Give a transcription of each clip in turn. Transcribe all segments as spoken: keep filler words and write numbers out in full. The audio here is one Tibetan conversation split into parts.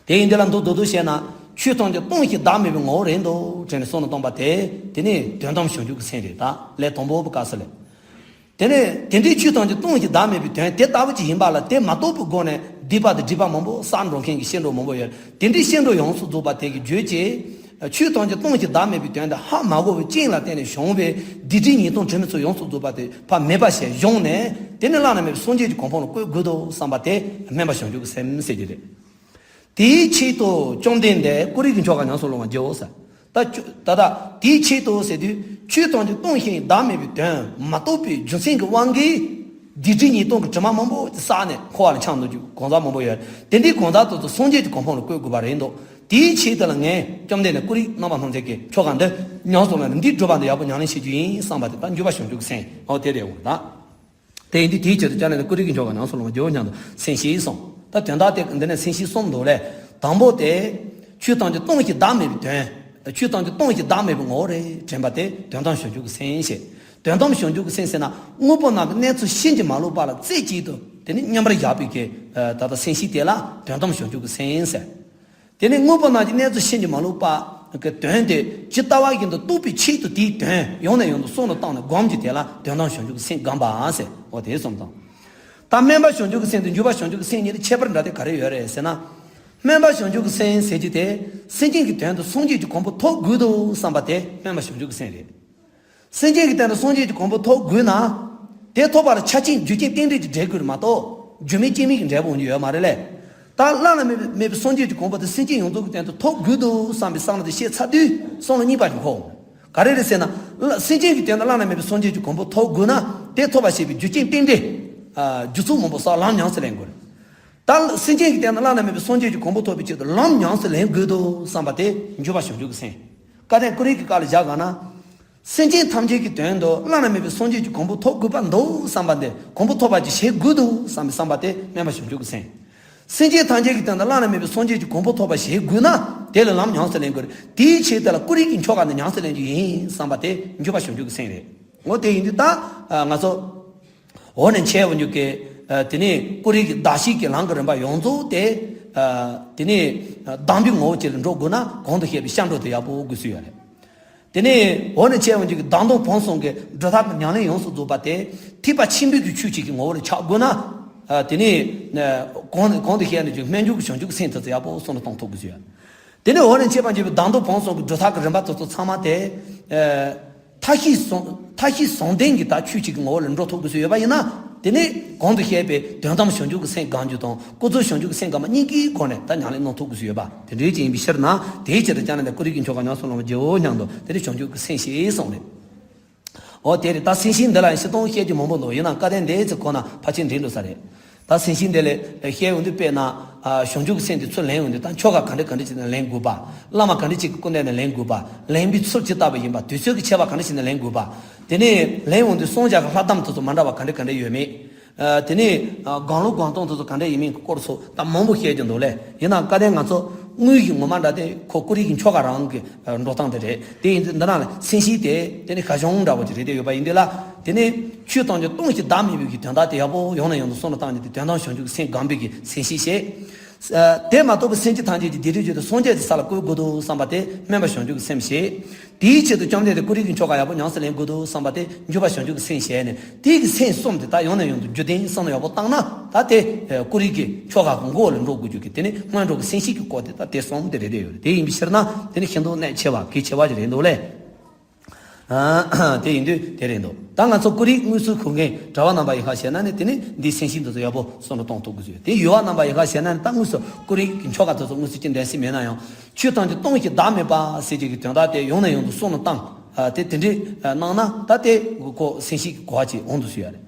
དེ་ཡིན་དེ་ལ་མདོར་བསྡུས་བཤད་ན། ཆོས་ཐམས་ཅད་སྟོང་ཞིང་བདག་མེད་པའི་ངོ་བོ་རེད་འདུག་དྲན་ནས་བསམ་བློ་བཏང་པ་དེ། དེ་ནི་དོན་དམ་བྱང་ཆུབ་ཀྱི་སེམས་རེད། ད་ལས་དང་པོ་པའི་སྐབས་སུ་ལས། དེ་ནས་དེ་འདྲའི་ཆོས་ཐམས་ཅད་སྟོང་ཞིང་བདག་མེད་པའི་དོན་དེ་ལྟ་བུ་ཅིག་ཡིན་པ་ལ། དེ་མ་རྟོགས་པའི་སྒོ་ནས་སྡིག་པ་དང་སྒྲིབ་པ་མང་པོ་བསགས་འགྲོ་མཁན་གྱི་སྐྱེ་འགྲོ་མང་པོ་ཡོད། དེ་འདྲའི་སྐྱེ་འགྲོ་ཡོངས་སུ་རྫོགས་པ་དེ་གི་རྒྱུད་ཀྱི་ཆོས་ཐམས་ཅད་སྟོང་ཞིང་བདག་མེད་པའི་དོན་དེ་ཧ་མ་གོ་བའི་རྐྱེན་ལ་བརྟེན་ནས་བྱུང་བའི་སྡིག་སྒྲིབ་ཉེས་ལྟུང་དྲི་མ་ཚོགས་ཡོངས་སུ་རྫོགས་པ་དེ་ཕར་མེད་པ་བྱས་བྱུང་ནས། དེ་ནི་བླ་ན་མེད་པའི་སངས་རྒྱས་ཀྱི་གོ་འཕང་ལ་བཀོད་དགོས་འདུག་བསམ་པ་དེ་སྨོན་པ་བྱང་ཆུབ་ཀྱི་སེམས་ཟེར་གྱི་རེད། དེའི་ཆེད་དུ་བཅོམ་ལྡན་འདས་ཀུ་རེ་གི་མཆོག་ག་ཉམས་སུ་བླང་བར་བགྱིའོ་ཟེར། ད་ད་ད་དེའི་ཆེད་དུ་ཟེར་དུས། ཆོས་ཐམས་ཅད་སྟོང་ཞིང་བདག་མེད་པའི་དོན་མ་རྟོགས་པའི་རྒྱུ་མཚན་གྱི་དབང་གིས། སྡིག་སྒྲིབ་ཉེས་ལྟུང་གི་དྲི་མ་མང་པོ་བསགས་ནས་འཁོར་བ་ལ་འཁྱམས་འདུག་རྒྱུ་གང་ཟག་མང་པོ་ཡོད། དེ་འདྲའི་གང་ཟག་དེ་ཚོ་སངས་རྒྱས་ཀྱི་གོ་འཕང་ལ་བཀོད་དགོས་པ་རེད་འདུག་དེའི་ཆེད་དུ་ལ་ངས་བཅོམ་ལྡན་འདས་ཀུ་རེ་རྣམ་པར་སྣང་མཛད་ཀྱི་མཆོག་ག་འདི་ཉམས་སུ་བླངས་ནས། འདི་སྒྲུབ་པ་འདི་ཡག་པོ་ཉམས་ལེན་བྱེད་རྒྱུ་ཡིན་བསམ་པ་དེ། ད་འཇུག་པ་བྱང་ཆུབ་ཀྱི་སེམས་འོ་དེ་རེད་འོང་ད། དེ་ཡིན་དུས་དེའི་ཆེད་དུ་བཅོམ་ལྡན་འདས་ཀུ་རེ་གི་མཆོག་ག་ཉམས་སུ་བླང་བར་བགྱིའོ་སྙམ་དུ་སེམས་བསྐྱེད་གསུངས། ད་དོན་དག་དེ་འདི་ནས་སེམས་བསྐྱེད་གསུམ་འདུག་ལས། དང་པོ་དེ། ཆོས་ཐམས་ཅད་སྟོང་ཞིང་བདག་མེད་པའི་དོན། ཆོས་ཐམས་ཅད་སྟོང་ཞིང་བདག་མེད་པའི་ངོ་བོ་རེད་དྲན་པ་དེ་དོན་དམ་བྱང་ཆུབ་ཀྱི་སེམས་ཞེས། དོན་དམ་བྱང་ཆུབ་ཀྱི་སེམས་ཟེར་ན། དངོས་པོ་རྣམས་ཀྱི་གནས་ཚུལ་ཕྱིན་ཅི་མ་ལོག་པ་ལ་རྩེ་གཅིག་ཏུ་དེ་ནི་མཉམ་པར་བཞག་པའི་གི་ད་ལྟ་སེམས་བསྐྱེད་དེ་ལ་དོན་དམ་བྱང་ཆུབ་ཀྱི་སེམས་ཟེར། དེ་ནི་དངོས་པོ་རྣམས་ཀྱི་གནས་ཚུལ་ཕྱིན་ཅི་མ་ལོག་པ་གི་དོན་དེ་ཇི་ལྟ་བ་བཞིན་དུ་རྟོགས་པའི་ཆེད་དུ། དེའི་དོན་ཡང་ནས་ཡང་དུ་བསམ་བློ་བཏང་ནས་སྒོམ་རྒྱུ་དེ་ལ་དོན་དམ་བྱང་ཆུབ་ཀྱི་སེམས་སྒོམ་པ་ཟེར། འོ་དེ་གསུངས་དང་། ད་སྨོན་པ་བྱང་ཆུབ་ཀྱི་སེམས་དང་འཇུག་པ་བྱང་ཆུབ་ཀྱི་སེམས་གཉིས་ལ་ཁྱད་པར་འདྲ་དེ་ག་རེ་ཡོད་རེད་ཟེར་ན། སྨོན་པ་བྱང་ཆུབ་ཀྱི་སེམས་ཟེར་རྒྱུ་དེ། སེམས་ཅན་གྱི་དོན་དུ་སངས་རྒྱས་ཀྱི་གོ་འཕང་ཐོབ་དགོས་འདུག་བསམ་པ་དེ་སྨོན་པ་བྱང་ཆུབ་ཀྱི་སེམས་རེད། སེམས་ཅན་གྱི་དོན་དུ་སངས་རྒྱས་ཀྱི་གོ་འཕང་ཐོབ་དགོས་ན། དེ་ཐོབ་པ་ལ་ཆ་རྐྱེན་རྒྱུ་རྐྱེན་རྟེན་འབྲེལ་གྱི་འབྲེལ་དགོས་རེད་མ་གཏོགས། རྒྱུ་མེད་རྐྱེན་མེད་ཀྱི་འབྲེལ་བ་ཡོང་རྒྱུ་ཡོད་མ་རེད་ལས། ད་བླ་ན་མེད་པའི་མེད་པའི་སངས་རྒྱས་ཀྱི་གོ་འཕང་དེ་སེམས་ཅན་ཡོངས་རྫོགས་ཀྱི་དོན་དུ་ཐོབ་དགོས་འདུག་བསམ་པའི་བསམ་བློ་དེ་བཤད་ཚར་དུས་བསམ་བློ་གཉིས་པ་ཞིག་འཁོར་འོང་། ག་རེ་རེད་ཟེར་ན། བླ་སེམས་ཅན་གྱི་དོན་དུ་བླ་ན་མེད་པའི་སངས་རྒྱས་ཀྱི་གོ་འཕང་ཐོབ་དགོས་ན། དེ་ཐོབ་པར་བྱེད་པའི་རྒྱུ་རྐྱེན་རྟེན་འབྲེལ། ཨ་རྒྱུ་ཚོགས་མང་པོ་བསགས་ལམ་ཉམས་སུ་ལེན་དགོས་རེད། ད་སེམས་ཅན་གྱི་དོན་དུ་བླ་ན་མེད་པའི་སངས་རྒྱས་ཀྱི་གོ་འཕང་ཐོབ་པའི་ཆེད་དུ་ལམ་ཉམས་སུ་ལེན་དགོས་འདུག་བསམ་པ་དེ་འཇུག་པ་བྱང་ཆུབ་ཀྱི་སེམས། བཀའ་དྲིན་ཀུན་རིག་གི་བཀའ་ལ་བཞག་ག་ན། སེམས་ཅན་ཐམས་ཅད་ཀྱི་དོན་དུ་བླ་ན་མེད་པའི་སངས་རྒྱས་ཀྱི་གོ་འཕང་ཐོབ་དགོས་པ་འདུག་བསམ་པ་འདི་གོ་འཕང་ཐོབ་པ་ཅིག་བྱེད་དགོས་འདུག་བསམ་པའི་བསམ་པ་དེ་སྨོན་པ་བྱང་ཆུབ་ཀྱི་སེམས། སེམས་ཅན་ཐམས་ཅད་ཀྱི་དོན་དུ་བླ་ན་མེད་པའི་སངས་རྒྱས་ཀྱི་གོ་འཕང་ཐོབ་པ་བྱེད་དགོས་ན། དེ་ལ་ལམ་ཉམས་སུ་ལེན་དགོས་རེད། དེའི་ཆེད་དེ་ལ་ཀུན་རིག་གི་མཆོག་ག་ནས་ཉམས་སུ་ལེན་རྒྱུ་ཡིན་བསམ་པ་དེ་འཇུག་པ་བྱང་ཆུབ་ཀྱི་སེམས་རེད། འོ་དེ་ཡིན་དུས་ད་ང་ཚོ། འོ་ནས་འཆད་པ་འཇུག་གི། དེ་ནས་ཀུན་རིག་གི་གདགས་གཞི་གི་ལམ་གྱི་རིམ་པ་ཡོངས་རྫོགས་དེ། དེ་ནས་དམ་པའི་ངོ་བོ་ཅིག་ལ་འགྲོ་དགོས་ན། གོང་དུ་བཤད་པའི་སྐྱབས་འགྲོ་དེ་ཡག་པོ་དགོས་སྲོལ་ཡོད་རེད། དེ་ནས་འོ་ནས་འཆད་པ་འཇུག་གི་བདག་མདོག་ཕུན་སུམ་གྱི་སྒྲུབ་ཐབས་ཀྱི་ཉམས་ལེན་ཡོངས་སུ་རྫོགས་པ་དེ། ཐེག་པ་ཆེན་པོའི་གི་ཆོས་ཅིག་གི་ངོ་བོ་ལ་ཆགས་དགོས་ན། དེ་ནས་གོང་གོང་དུ་བཤད་ནས་ཀྱི་སྨོན་འཇུག་གི་བྱང་ཆུབ་ཀྱི་སེམས་དེ་ཚོ་ཡག་པོ་བསམ་བློ་གཏོང་ཐུབ་དགོས་སྲོལ་ཡོད། དེ་ནས་འོ་ནས་འཆད་པ་འཇུག་པའི་བདག་མདོག་ཕུན་སུམ་གྱི་སྒྲུབ་ཐབས་ཀྱི་རིམ་པ་དེ་ཚོ་ཚང་མ་དེ། ཨ་མཐའ་བཞི་ཟུང་མཐའ་བཞི་ཟུང་ལྡན་གྱི་ད་ཆོས་གཅིག་གི་ངོ་བོ་ལ་འགྲོ་ཐུབ་དགོས་སྲོལ་ཡོད་པ་ཡིན་ན། དེ་ནས་གོང་དུ་བཤད་པའི་དོན་དམ་བྱང་ཆུབ་ཀྱི་སེམས་སྒོམ་རྒྱུ་དང་། ཀུན་རྫོབ་བྱང་ཆུབ་ཀྱི་སེམས་སྒོམ་པ་གཉིས་ཀའི་སྒོ་ནས་ད་ཉམས་ལེན་གནང་ཐུབ་དགོས་སྲོལ་ཡོད་པ་དེ་འདྲའི་ཅིག་ཡིན་པའི་ཕྱིར་ན། དེའི་ཕྱིར་དུ་ཀྱང་ནི་ཀུན་རིག་གི་མཆོག་ག་ཉམས་སུ་བླང་བར་བགྱིའོ་སྙམ་དུ་དེ་ནི་བྱང་ཆུབ་ཀྱི་སེམས་ཞེས་གསུངས་ནས། འོ་དེ་རེད། ད་སེམས་བསྐྱེད་འདི་ལ་ཡང་སྤྱིར་བཏང་བཤད་རྒྱུ་མང་པོ་འདུག་ཡིན་ནའང་སྐལ་ལྡན་འདིའི་ཚེ་ཁོ་ན་ཕལ་ཆེར་འགྲིག་འགྲོ་ས་རེད། ད་སེམས་བསྐྱེད་འདི་ལ་བཤད་ཡོང་དུས་དཔེར་ན། ཨ་བྱང་ཆུབ་ཀྱི་སེམས་དེ་ཚུར་ལེན་ཡོང་དུས། ད་ཆོ་ག་ག་འདྲ་ག་འདྲ་བྱས་ནས་ལེན་དགོས་པ། བླ་མ་ག་འདྲ་ཅིག་གི་སྐུ་མདུན་ནས་ལེན་དགོས་པ། ལེན་པའི་ཚུལ་ཇི་ལྟ་བུ་ཡིན་པ། དུས་ཚོད་ཀྱི་ཁྱད་པར་ག་འདྲ་བྱས་ནས་ལེན་དགོས་པ། དེ་ནས་ལེན་ཡོང་དུས་བསང་བྱ་གི་ལྷ་གདམས་དེ་ཚོ་མ་འདྲ་བ་ག་འདྲ་ག་འདྲ་ཡོད་མེད། ཨ་དེ་ནས་ཨ་དགང་བླུགས་དགང་གཏོང་དེ་ཚོ་ག་འདྲ་ཡིན་མིན་གྱི་སྐོར་སོགས་ད་མང་པོ་བཤད་རྒྱུ་འདུག་ལས། ཡིན་ནའང་སྐལ་ལྡན་ང་ཚོ་དངོས་ཀྱི་ངོ་མ་འདྲ་དེ་ཁོ་ཀུན་རིག་གི་མཆོག་ག་རང་གི་འགྲོ་སྟངས་དེ་རེད། དེ་ཡིན་དུས་འདི་ནང་ལ་སེམས་བསྐྱེད་དེ་དེ་ནི་ཁ་བྱང་འདྲ་བོ་ཅིག་རེད་དེ་ཡོད་པ་ཡིན་དུས་ལ། དེ་ནི་ཆོས་ཐམས་ཅད་སྟོང་ཞིང་བདག་མེད་པའི་གི་དོན་དག་དེ་ཡག་པོ་ཡང་ནས་ཡང་དུ་བསམ་བློ་བཏང་ནས། དེ་དོན་དམ་བྱང་ཆུབ་ཀྱི་སེམས་སྒོམ་པའི་གི་སེམས་བསྐྱེད་བྱེད། ཨ་དེ་མ་གཏོགས་པའི་སེམས་ཅན་ཐམས་ཅད་ཀྱི་སྡིག་སྒྲིབ་སྦྱོང་དུ་སངས་རྒྱས་ཀྱི་ས་ལ་བཀོད་དགོས་འདུག་བསམ་པ་དེ་སྨོན་པ་བྱང་ཆུབ་ཀྱི་སེམས་བྱེད། དེའི་ཆེད་དུ་བཅོམ་ལྡན་འདས་ཀུན་རིག་གི་མཆོག་ག་ཡག་པོ་ཉམས་སུ་ལེན་དགོས་འདུག་བསམ་པ་དེ་འཇུག་པ་བྱང་ཆུབ་ཀྱི་སེམས་བྱས་ནས། དེའི་གི་སེམས་གསུམ་དེ་དག་ཡང་ནས་ཡང་དུ་རྒྱུད་ལྡན་བསམ་བློ་ཡག་པོ་བཏང་ན། ད་དེ་ཀུན་རིག་གི་ཆོ་ག་གི་མགོ་ལ་འགྲོ་དགོས་རྒྱུ་གི་དེ་ནི་སྔོན་འགྲོ་གི་སེམས་བསྐྱེད་ཀྱི་སྐོར་དེ་དག་དེ་གསུམ་དེ་རེད་དེ་ཡོད་རེད། དེ་ཡིན་པའི་ཕྱིར་ན་དེ་ནི་ཤིན་ཏུ་གནད་ཆེ་བ་གལ་ཆེ་བ་ཞིག་རེད་འདུག་ལས། ཨ་དེ་ཡིན་དུས་དེ་རེད་འདུག་ད་ང་ཚོ་ཀུན་རིག་དངོས་སུ་གོ་མཁན་གྲྭ་པ་རྣམ་པ་ཡིན་ཁ་བྱས་ན་ནི། དེ་ནི་འདིའི་སེམས་བསྐྱེད་འདི་ཚོ་ཡག་པོ་བསམ་བློ་གཏོང་ཐུབ་དགོས་ཀྱི་ཡོད། དེ་ཡུལ་བ་རྣམ་པ་ཡིན་ཁ་བྱས་ན་ནི། ད་དངོས་སུ་ཀུན་རིག་གི་ཆོ་ག་དེ་ཚོ་དངོས་སུ་ཅི་འདྲ་སེ་མེད་ན་ཡང་། ཆོས་ཐམས་ཅད་སྟོང་ཞིང་བདག་མེད་པ་ཟེར་གྱི་གི་དོན་དག་དེ་ཡང་ནས་ཡང་དུ་བསམ་བློ་བཏང་། ཨ་དེ་དེ་འདྲའི་ཨ་གནང་ན། ད་དེ་ཁོ་སེམས་བསྐྱེད་ཀྱི་གོ་བ་ཅིག་འོང་དུ་ཞུ་ཡ་རེད།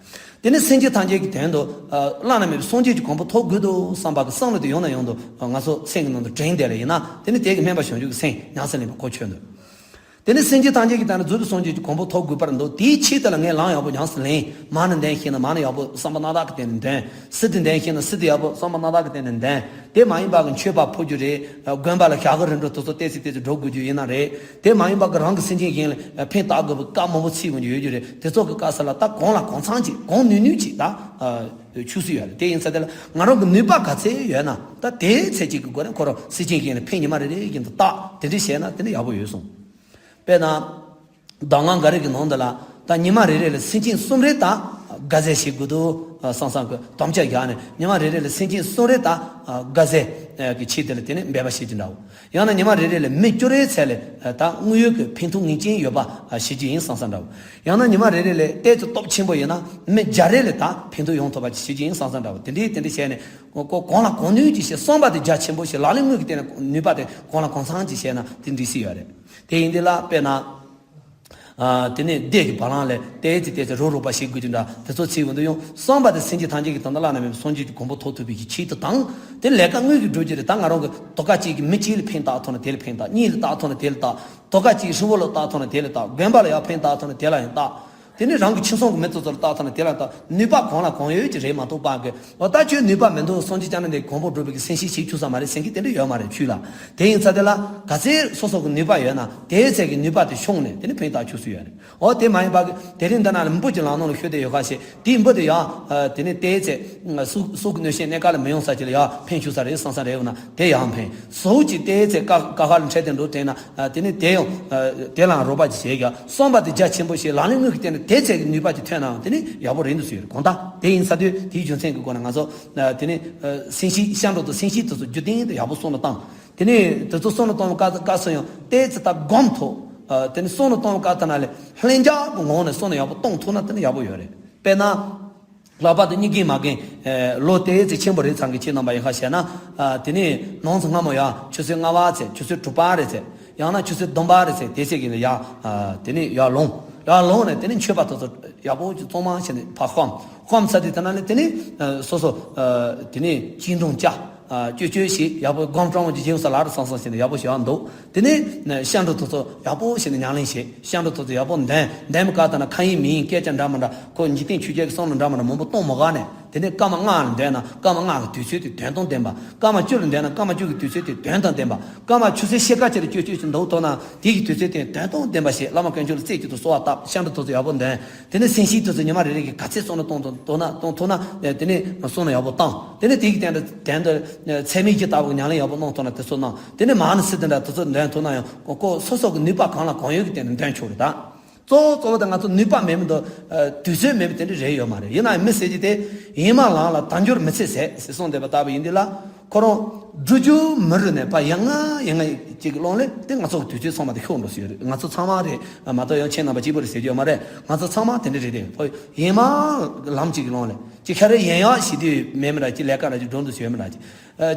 དེ་ནི་སེམས་ཅན་ཐམས་ཅད་ཀྱི་དོན་དུ་ཨ་བླ་ན་མེད་པའི་སངས་རྒྱས་ཀྱི་གོ་འཕང་ཐོབ་དགོས་འདུག་བསམ་པ་གི་བསམ་བློ་དེ་ཡང་ནས་ཡང་དུ་ང་ཚོ་སེམས་ཀྱི་ནང་དུ་དྲན་བསྡད་ལ་ཡིན་ན། དེ་ནི་དེ་གི་སྨོན་པ་བྱང་ཆུབ་ཀྱི་སེམས་ཉམས་སུ་ལེན་པ་གོ་ཆོད་འདུག་དེ་ནས་སེམས་ཅན་ཐམས་ཅད་ཀྱི་དོན་ལ་མཛོད་དུ་སོང་བྱེད་ཀྱི་གོ་འཕང་ཐོབ་དགོས་པར་འདུག་དེའི་ཆེད་དུ་ལ་ངས་ལམ་ཡག་པོ་ཉམས་སུ་ལེན། མ་ཎི་འདོན་ཤེས་ན་མ་ཎི་ཡག་པོ་བསམ་པ་སྣ་ཐག་གི་སྟེང་ནས་འདོན། སིདྡྷི་འདོན་ཤེས་ན་སིདྡྷི་ཡག་པོ་བསམ་པ་སྣ་ཐག་གི་སྟེང་ནས་འདོན། དེ་མ་ཡིན་པ་གི་མཆོད་པ་ཕུལ་རྒྱུ་རེད། དགོན་པ་ལ་ཞག་གི་རིམ་གྲོ་དེ་ཚོ་ཏོག་ཙམ་ཏོག་ཙམ་འགྲོ་དགོས་རྒྱུ་ཡིན་ན་རེད། དེ་མ་ཡིན་པ་གི་རང་གི་སེམས་ཅན་གཞན་ལ་ཕན་བཏགས་དགོས་པའི་བཀའ་མང་པོ་ཚིག་འོང་རྒྱུ་ཡོད་རྒྱུ་རེད། དེ་ཚོ་གི་སྐབས་སུ་ལ་ད་གང་ལ་གང་འཚམ་ཅིག་གང་ནུས་ནུས་ཅིག་ད་ཆུག་སྲིད་ཡོད་རེད། དེ་ཡིན་ཙང་དེ་ལ་ང་རང་གི་ནུས་པ་ག་ཚད་ཡོད་ན་ད་དེའི་ཚད་ཅིག་གི་སྒོ་ནས་ཁོ་རང་སེམས་ཅན་གཞན་ལ་ཕན་ཉི་མ་རེ་རེ་བཞིན་དུ་བཏགས། དེ་འདྲ་བྱས་ན་དེ་ནི་ཡག་པོ་ཡོད་གསུངས། དཔེར་ན། གདམས་ངག་འགའ་རེ་གི་ནང་དུ་ལ་ད་ཉི་མ་རེ་རེ་ལ་སེམས་ཅན་གསུམ་རེ་ད་དགའ་ཟས་བྱེད་དགོས་འདུག་བསམ་བསམ་གི་དམ་བཅའ་བཞག་ནས་ཉི་མ་རེ་རེ་ལ་སེམས་ཅན་གསུམ་རེ་ད་དགའ་ཟས་ཀྱི་ཆེད་དུ་ལ་དེ་ནས་འབད་པ་བྱེད་ཀྱི་འདྲ་བོ། ཡང་ན་ཉི་མ་རེ་རེ་ལ་མི་བཅུ་རེའི་ཚད་ལ་ད་དངོས་ཡོད་ཀྱི་ཕན་ཐོགས་ངེས་ཅན་ཡོད་པ་བྱེད་ཀྱི་ཡིན་བསམ་བསམ་འདྲ་བོ། ཡང་ན་ཉི་མ་རེ་རེ་ལ་ཏོག་ཙམ་སྟོབས་ཆེན་པོ་ཡིན་ན་མི་བརྒྱ་རེ་ལ་ད་ཕན་ཐོགས་ཡོང་ཐུབ་པ་བྱེད་ཀྱི་ཡིན་བསམ་བསམ་འདྲ་བོ། དེ་འདྲའི་དེ་འདྲ་བྱས་ནས་ཁོ་གང་ལ་གང་ནུས་ཀྱིས་བྱས་བསམ་པ་དེ་རྒྱ་ཆེན་པོ་བྱས་ལག་ལེན་དངོས་ཀྱི་སྟེང་ནས་ནུས་པ་དེ་གང་ལ་གང་འཚམ་གྱིས་བྱས་ན་དེ་འགྲིག་སྲིད་ཡོད་རེད། དེ་ཡིན་དུས་ལ་དཔེར་ན། ཨ། དེ་ནས་སྡེ་གི་བ་ལང་ལས་ཏོག་ཙམ་ཏོག་ཙམ་རོགས་རོགས་པ་བྱེད་དགོས་ཀྱི་འདྲ་དེ་ཚོ་ཚིག་འོང་དུ་ཡང་བསམ་པ་དེ་སེམས་ཅན་ཐམས་ཅད་ཀྱི་དོན་དག་བླ་ན་མེད་པའི་སངས་རྒྱས་ཀྱི་གོ་འཕང་ཐོབ་ཐུབ་པའི་གི་ཆེད་དུ་དང་། དེ་ལས་ཀ་དངོས་ཀྱི་སྒྲུབ་ཀྱི་རེད། ད་ང་རང་གི་དོ་ཀ་གཅིག་གིས་མི་གཅིག་ལ་ཕན་བཏགས་ཐུབ་ན་དེ་ལ་ཕན་བཏགས། གཉིས་ལ་བཏགས་ཐུབ་ན་དེ་ལ་བཏགས། དོ་ཀ་གཅིག་གིས་ཧྲིལ་བོ་ལ་བཏགས་ཐུབ་ན་དེ་ལ་བཏགས། དགོན་པ་ལ་ཡང་ཕན་བཏགས་ཐུབ་ན་དེ་ལ་ཡང་བཏགས། དེ་ནས་རང་གི་ཁྱིམ་ཚང་གི་མི་ཚོ་ཚོ་ལ་བཏགས་ཐུབ་ན་དེ་ལ་བཏགས། ནུས་པ་གང་ལ་གང་ཡོད་ཀྱི་རེད་མ་གཏོགས་པ་གི་འོ་ད་ཁྱོད་ནུས་པ་མི་འདུག་སངས་རྒྱས་བསྐྱངས་ན་འདི་གོང་འཕེལ་འགྲོ་བའི་གི་སེམས་ཤེས་བྱེད་ཆུག་ས་མ་རེད་ཟེར་མཁན་དེ་འདྲ་ཡོད་མ་རེད་ཆོས་ལ། དེ་ཡིན་ཙང་དེ་ལ་ག་ཚད་སོ་སོ་གི་ནུས་པ་ཡོད་ན་དེའི་ཚད་ཀྱི་ནུས་པ་དེ་ཤོང་ནས་དེ་ནི་ཕན་བཏགས་ཆོག་སུ་ཡོད་རེད། འོ་དེ་མ་ཡིན་པ་གི་དེ་རིང་འདི་ན་ལ་འབུ་གི་ལམ་ནང་ལ་ཤོད་དེ་ཡོད་ཁ་ཞེས་དེའི་འབུ་དེ་ཡང་དེ་ནི་དེའི་ཚད་སུ་སུ་གི་གནོད་བྱེད་གནས་ཀ་ལ་མི་ཡོང་ས་ཅིག་ལ་ཡང་ཕན་ཆོག་ས་རེད་བསམ་ས་རེད་འོ་ན་དེ་ཡང་ཕན་སོ་ཅིག་དེའི་ཚད་ཀ་ཀ་ཁ་ལ་འཕྲད་དེ་འགྲོ་དེ་ན། དེ་ནི་དེ་ཡང་དེ་ལའང་རོགས་པ་ཅིག་བྱེད་ཀྱང་བསམ་པ་དེ་རྒྱ་ཆེན་པོ་ཞིག་ལག་ལེན་དངོས་ཀྱི་སྟེང་ནས་དེ་ཚད་ཀྱི་ནུས་པ་ཅིག་ཐོན་ནའང་དེ་ནི་ཡག་པོ་རེད་འདུག་ཟེར་གོང་ལྟ་དེ་ཡིན་ས་དུས་དེའི་རྒྱུ་མཚན་གྱི་སྒོ་ནས་ང་ཚོ་དེ་ནི་སེམས་ཤེས་ཤ་འགྲོ་དང་སེམས་ཤེས་དེ་ཚོ་རྒྱུ་གཏན་དུ་ཡག་པོ་བསམ་བློ་བཏང་། དེ་ནི་དེ་ཚོ་བསམ་བློ་བཏང་བའི་སྐབས་སུ་ཡང་དེ་ཚེ་ད་སྒོམ་ཐོག་དེ་ནི་བསམ་བློ་བཏང་བའི་སྐབས་དེ་ན་ལས་ལྷིང་འཇགས་ཀྱི་ངང་ནས་བསམ་བློ་ཡག་པོ་བཏང་ཐུབ་ན་དེ་ནི་ཡག་པོ་ཡོད་རེད། དཔེར་ན། ལྷག་པར་དུ་གཉིད་ཀྱིས་མ་རྒན། ལོ་དེའི་ཚེ་ཆེན་པོ་རེད་ཚང་གི་ཁྱེད་རྣམ་པ་ཡིན་ཁ་བཤད་ན། དེ་ནས་ནང་ཚེ་སྔ་མོ་ཡ་ཆུ་ཚོད་ལྔ་པ་ཚེ་ཆུ་ཚོད་དྲུག་པ་རེད་ཚེ། ཡང་ན་ཆུ་ཚོད་བདུན་པ་རེད་ཚེ་དེ་ཚེ་གི་ལ་ཡ། དེ་ནས་ཡར་ལོངས། ཡར་ལོངས་ནས་དེ་ནས་མཆོད་པ་དེ་ཚོ་ཡག་པོ་ཅིག་གཙང་མ་བྱས་ནས་ཕར་བཤམས། བཤམས་ཚར་དུས་དེ་ན་ནི་དེ་ནས་སོ་སོ། དེ་ནས་སྐྱིལ་ཀྲུང་བཅའ། ཅོ་ཅོ་ཞིག་ཡག་པོ་སྒོམ་སྤྲང་བོ་ཅིག་བྱེད་ས་ལ་རུ་སང་སང་བྱས་ནས་ཡག་པོ་ཞིག་ཡང་འདུག་དེ་ནས་ཤ་འགྲོ་དེ་ཚོ་ཡག་པོ་བྱས་ནས་ཉམས་ལེན་བྱེད། ཤ་འགྲོ་དེ་ཚོ་ཡག་པོ་འདོན། འདོན་པའི་སྐབས་དེ་ན་ཁ་ཡིན་མིན་ཡིན་སྐད་ཆ་འདྲ་མི་འདྲ་ཁོ་འཇིག་རྟེན་ཆོས་བརྒྱད་ཀྱི་བསམ་བློ་འདྲ་མི་འདྲ་མང་པོ་གཏོང་མི་དགའ་ནས། དེ་ནས་སྐར་མ་ལྔ་ལ་འདོན་ན་སྐར་མ་ལྔ་གི་དུས་ཚོད་དེ་དོན་དམ་བདེན་པ། སྐར་མ་བཅུ་ལ་འདོན་ན་སྐར་མ་བཅུ་གི་དུས་ཚོད་དེ་དོན་དམ་བདེན་པ། སྐར་མ་ཆུ་ཚོད་ཕྱེད་ཀ་ཅིག་ལ་ཅོ་ཅོ་ཅིག་འདུག་ཐོག་ན་དེ་གི་དུས་ཚོད་དེ་དོན་དམ་བདེན་པ་ཞེས་བླ་མ་དཀོན་མཆོག་ལ་རྩེ་གཅིག་ཏུ་གསོལ་བ་བཏབ། ཤ་འགྲོ་དེ་ཚོ་ཡག་པོ་འདོན། དེ་ནས་སེམས་ཤེས་དེ་ཚོ་ཉི་མ་རེ་རེ་གི་ག་ཚད་བསམ་བློ་གཏོང་གཏོང་ན་གཏོང་ཐུབ་ན་དེ་ནས་བསམ་བློ་ཡག་པོ་བཏང་། དེ་ནས་དེ་གི་སྟེང་དུ་དོན་དུ་ཚད་མེད་བཞི་ལྟ་བུ་ཉམས་ལེན་ཡག་པོ་གནང་ཐུབ་ན་དེ་ཚོ་གནང་། དེ་ནས་མ་ཎི་སིདྡྷི་འདྲ་དེ་ཚོ་འདོན་ཐུབ་ན་ཡང་ཁོ་སོ་སོ་གི་ནུས་པ་གང་ལ་གང་ཡོད་ཀྱི་སྟེང་ནས་འདོན་ཆོག་རེད་ད། གཙོ་བོ་གཙོ་བོ་དེ་ང་ཚོ་ནུས་པ་མེད་མི་འདུག་དུས་ཚོད་མེད་པ་དེ་འདྲ་རེད་ཡོད་མ་རེད། ཡིན་ན་ཡང་མི་ཟེར་གྱི་དེ་ཡིན་མ་ལང་ལ་དལ་འབྱོར་མི་ཚེ་ཟད་ཟེར་གསུངས་བསྡད་པ་ལྟ་བུ་ཡིན་དུས་ལ། ཁོ་རང་སྒྲུབ་རྒྱུ་མི་རུ་ནས་ཕ་ཡང་ང་ཡང་ང་ཅིག་གི་ཀློང་ལས་དེ་ང་ཚོ་གི་དུས་ཚོད་ཚང་མ་དེ་ཤོར་འགྲོ་སྲིད་ཡོད་རེད། ང་ཚོ་ཚང་མ་རེད་མ་གཏོགས་ཡང་ཁྱེད་རྣམ་པ་གཅིག་པུ་རེད་ཟེར་གྱི་ཡོད་མ་རེད། ང་ཚོ་ཚང་མ་དེ་འདྲ་རེད་དེ་ཕ་ཡིན་མ་ལམ་གཅིག་གི་ཀློང་ལས་ཅིག་ཁ་རེ་ཡན་ཡག་ཞིག་དུས་མེད་མི་འདྲ་ཅིག་ལས་ཀ་འདྲ་ཅིག་འགྲོ་འདུག་ཟེར་ཡོད་མི་འདྲ་ཅིག་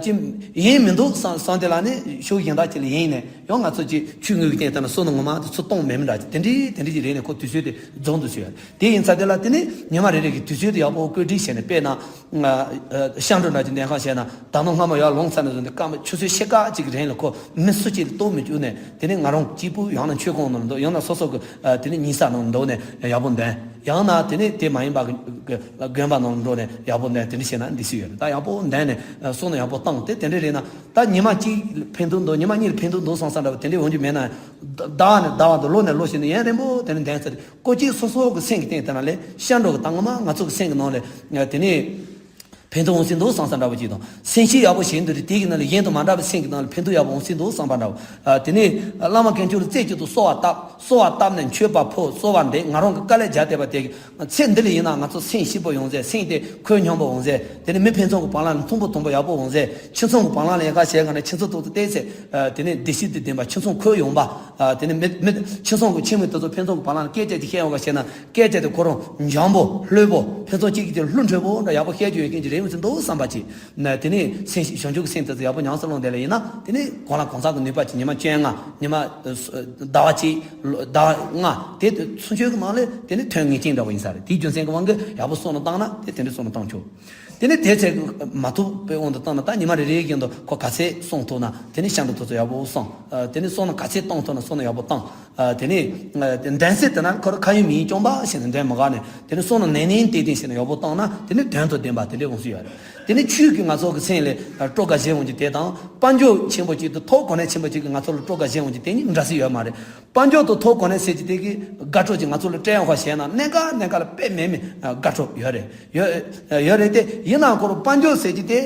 ཅི་ཡིན་མི་འདུག་བསམ་བསམ་དེ་ལ་ནི་ཤུགས་གཞན་དག་ཅིག་ལ་ཡིན་ནས་ཡང་ང་ཚོ་ཅིག་ཆུ་ངུས་ཀྱི་སྟེང་དེ་ན་སོ་ནུ་ངོ་མ་དེ་ཚུར་གཏོང་མེད་མི་འདྲ་ཅིག་དེ་འདྲའི་དེ་འདྲའི་ཅིག་རེད་ནས་ཁོ་དུས་ཚོད་དེ་རྫོགས་འདུག་ཟེར་ཡོད་དེ་ཡིན་ཚ་དེ་ལ་དེ་ནི་ཉི་མ་རེ་རེ་གི་དུས་ཚོད་དེ་ཡག་པོ་བཀོད་སྒྲིག་བྱས་ནས་དཔེར་ན། ཤ་འགྲོ་འདྲ་ཅིག་འདོན་ཁང་བྱས་ན་ད་ནང་སྔ་མོ་ཡར་ལོངས་ཚར་ནས་བཟུང་སྟེ་སྐར་མ་ཆུ་ཚོད་ཕྱེད་ཀ་ཅིག་གི་རིང་ལ་ཁོ་མི་སུ་གཅིག་ལ་གཏོགས་མི་བཅུག་ནས་དེ་ནི་ང་རང་གཅིག་པུ་ཡང་ན་མཆོད་ཁང་ནང་འདུག་ཡང་ན་སོ་སོ་གི་དེ་ནི་ཉལ་ས་ནང་འདུག་ནས་ཡག་པོ་འདོན། ཡང་ན་དེ་ནི་དེ་མ་ཡིན་པ་གི་དགོན་པ་ནང་འགྲོ་ནས་ཡག་པོ་འདོན། དེ་འདྲ་བྱས་ན་འདི་སུ་ཡོད་རེད། ད་ཡག་པོ་འདོན་ནས་སོ་ནས་ཡག་པོ་བཏང་སྟེ་དེ་འདྲ་རེད་ན་ད་ཉི་མ་གཅིག་ཕན་ཐོགས་འདུག་ཉི་མ་གཉིས་ལ་ཕན་ཐོགས་འདུག་བསམ་བསམ་འདྲ་བ་དེ་འདྲ་འོང་རྒྱུ་མེད་ན་ཟླ་ནས་ཟླ་བ་དང་ལོ་ནས་ལོ་བྱས་ནས་ཡུན་རིང་པོ་དེ་ནས་འདོན་ཚར་ཀོ་ཅིག་སོ་སོ་གི་སེམས་ཀྱི་སྟེང་དེ་ན་ལས་ཤ་འགྲོ་གི་ད་ངོ་མ་ང་ཚོ་གི་སེམས་ཀྱི་ནང་ལས་དེ་ནས། ཕན་ཐོགས་འོང་སྲིད་འདུག་བསམ་བསམ་འདྲ་པོ་ཅིག་དང་སེམས་ཤེས་ཡག་པོ་བྱེད་འདུག་རེད། དེ་གི་ནང་ལ་གཞན་དུ་མ་འདྲ་བའི་སེམས་ཀྱི་ནང་ལ་ཕན་ཐོགས་ཡག་པོ་འོང་སྲིད་འདུག་བསམ་པ་འདྲ་བོ། དེ་ནས་བླ་མ་དཀོན་མཆོག་ལ་རྩེ་གཅིག་ཏུ་གསོལ་བ་བཏབ། གསོལ་བ་བཏབ་ནས་མཆོད་པ་ཕུལ། གསོལ་བ་འདེབས། ང་རང་གི་དཀའ་ལས་རྒྱག་བསྡད་པ་དེ་གི་ཚེ་འདི་ལ་ཡིན་ན་ང་ཚོ་སེམས་སྐྱིད་པོ་ཡོང་ཟེར། སེམས་དེ་འཁོལ་སྙོམས་པོ་འོང་ཟེར། དེ་ནས་མི་ཕན་ཚུན་གི་བར་ལ་མཐུན་པོ་མཐུན་པོ་ཡག་པོ་འོང་ཟེར། ཁྱིམ་ཚང་གི་བར་ལ་ལས་ཀ་བྱེད་ག་ནས་ཁྱིམ་ཚང་ཏོག་ཙམ་བལྟས་ཚེ། དེ་ནས་བདེ་སྐྱིད་དང་ལྡན་པ་ཁྱིམ་ཚང་འཁོལ་ཡོང་པ། དེ་ནས་མི་མི་ཁྱིམ་ཚང་གི་ཁྱིམ་མི་དེ་ཚོ་ཕན་ཚུན་གི་བར་ལ་སྐད་ཆ་དེ་བཤད་ཡོང་ག་བྱས་ན་སྐད་ཆ་དེ་ཁོ་རང་འཇམ་པོ་ལྷོད་པོ། ཕུན་སུམ་གཅིག་གི་དེ་ལྷུན་གྲུབ་པོ་འདྲ་ཡག་པོ་བཤད་རྒྱུ་ཡོད་མཁན་ཅིག་རེད་འོང་ཟེར་འདུག་བསམ་པ་ཅིག་ན། དེ་ནས་སེམས་བྱང་ཆུབ་ཀྱི་སེམས་དེ་ཚོ་ཡག་པོ་ཉམས་སུ་བླངས་བསྡད་ལ་ཡིན་ན། དེ་ནས་གང་ལ་གང་འཚམ་གྱི་ནུས་པ་ཅིག་ཉི་མ་བཅོ་ལྔ། ཉི་མ་ཟླ་བ་གཅིག་ཟླ་བ་ལྔ་དེ་ཚུན་ཆོད་ཀྱི་ནང་ལ་དེ་ནས་ཐོན་ངེས་ཅན་འདྲ་བོ་ཡིན་ས་རེད། དེའི་རྒྱུ་མཚན་གྱི་དབང་གིས་ཡག་པོ་བསམ་བློ་བཏང་ན་དེ་དེ་འདྲ་བསམ་བློ་བཏང་ཆོག་དེ་ནས་དེ་ཚད་མ་ཐུབ་པའི་དབང་དུ་བཏང་ན། ད་ཉི་མ་རེ་རེའི་རྒྱུན་དུ་ཁོ་ག་ཚད་བསམ་ཐུབ་ན། དེ་ནས་ཤིན་ཏུ་ཐུབ་ཚོད་ཡག་པོ་བསམ། དེ་ནས་བསམ་བློ་ག་ཚད་གཏོང་ཐུབ་ན་བསམ་བློ་ཡག་པོ་བཏང་། དེ་ནས་འདོན་ཚད་དེ་ན་ཁོ་རང་ཁ་ཡོད་མིག་ཡོད་སྐྱོན་པ་ཞིག་ནས་འདོན་མ་དགའ་ནས། དེ་ནས་བསམ་བློ་ནན་ནན་ཏན་ཏན་ཞིག་ནས་ཡག་པོ་བཏང་ན། དེ་ནས་དོན་དང་ལྡན་པ་དེ་འདྲའི་དབང་ཤུགས་ཡོད་རེད། དེ་ནས་ཆོས་ཀྱིས་ང་ཚོ་གི་སེམས་ལ་སྤྲོ་དགའ་སྦྱིན་འོང་རྒྱུ་དེ་དང་། དཔལ་འབྱོར་ཆེན་པོ་ཅིག་དང་ཐོབ་གོ་གནས་ཆེན་པོ་ཅིག་གིས་ང་ཚོ་ལ་སྤྲོ་དགའ་སྦྱིན་འོང་རྒྱུ་དེ་གཉིས་འདྲ་ས་ཡོད་མ་རེད། དཔལ་འབྱོར་དང་ཐོབ་གོ་གནས་ཟེར་གྱི་དེ་གིས་དགའ་སྤྲོ་ཅིག་ང་ཚོ་ལ་སྤྲད་ཡོང་ག་བྱས་ན། གནད་འགག་གནད་འགག་ལ་དཔེ་མེད་མེད་དགའ་སྤྲོ་ཡོད་རེད། ཡོད་ཡོད་རེད་དེ། ཡིན་ནའང་ཁོ་རང་དཔལ་འབྱོར་ཟེར་གྱི་དེ་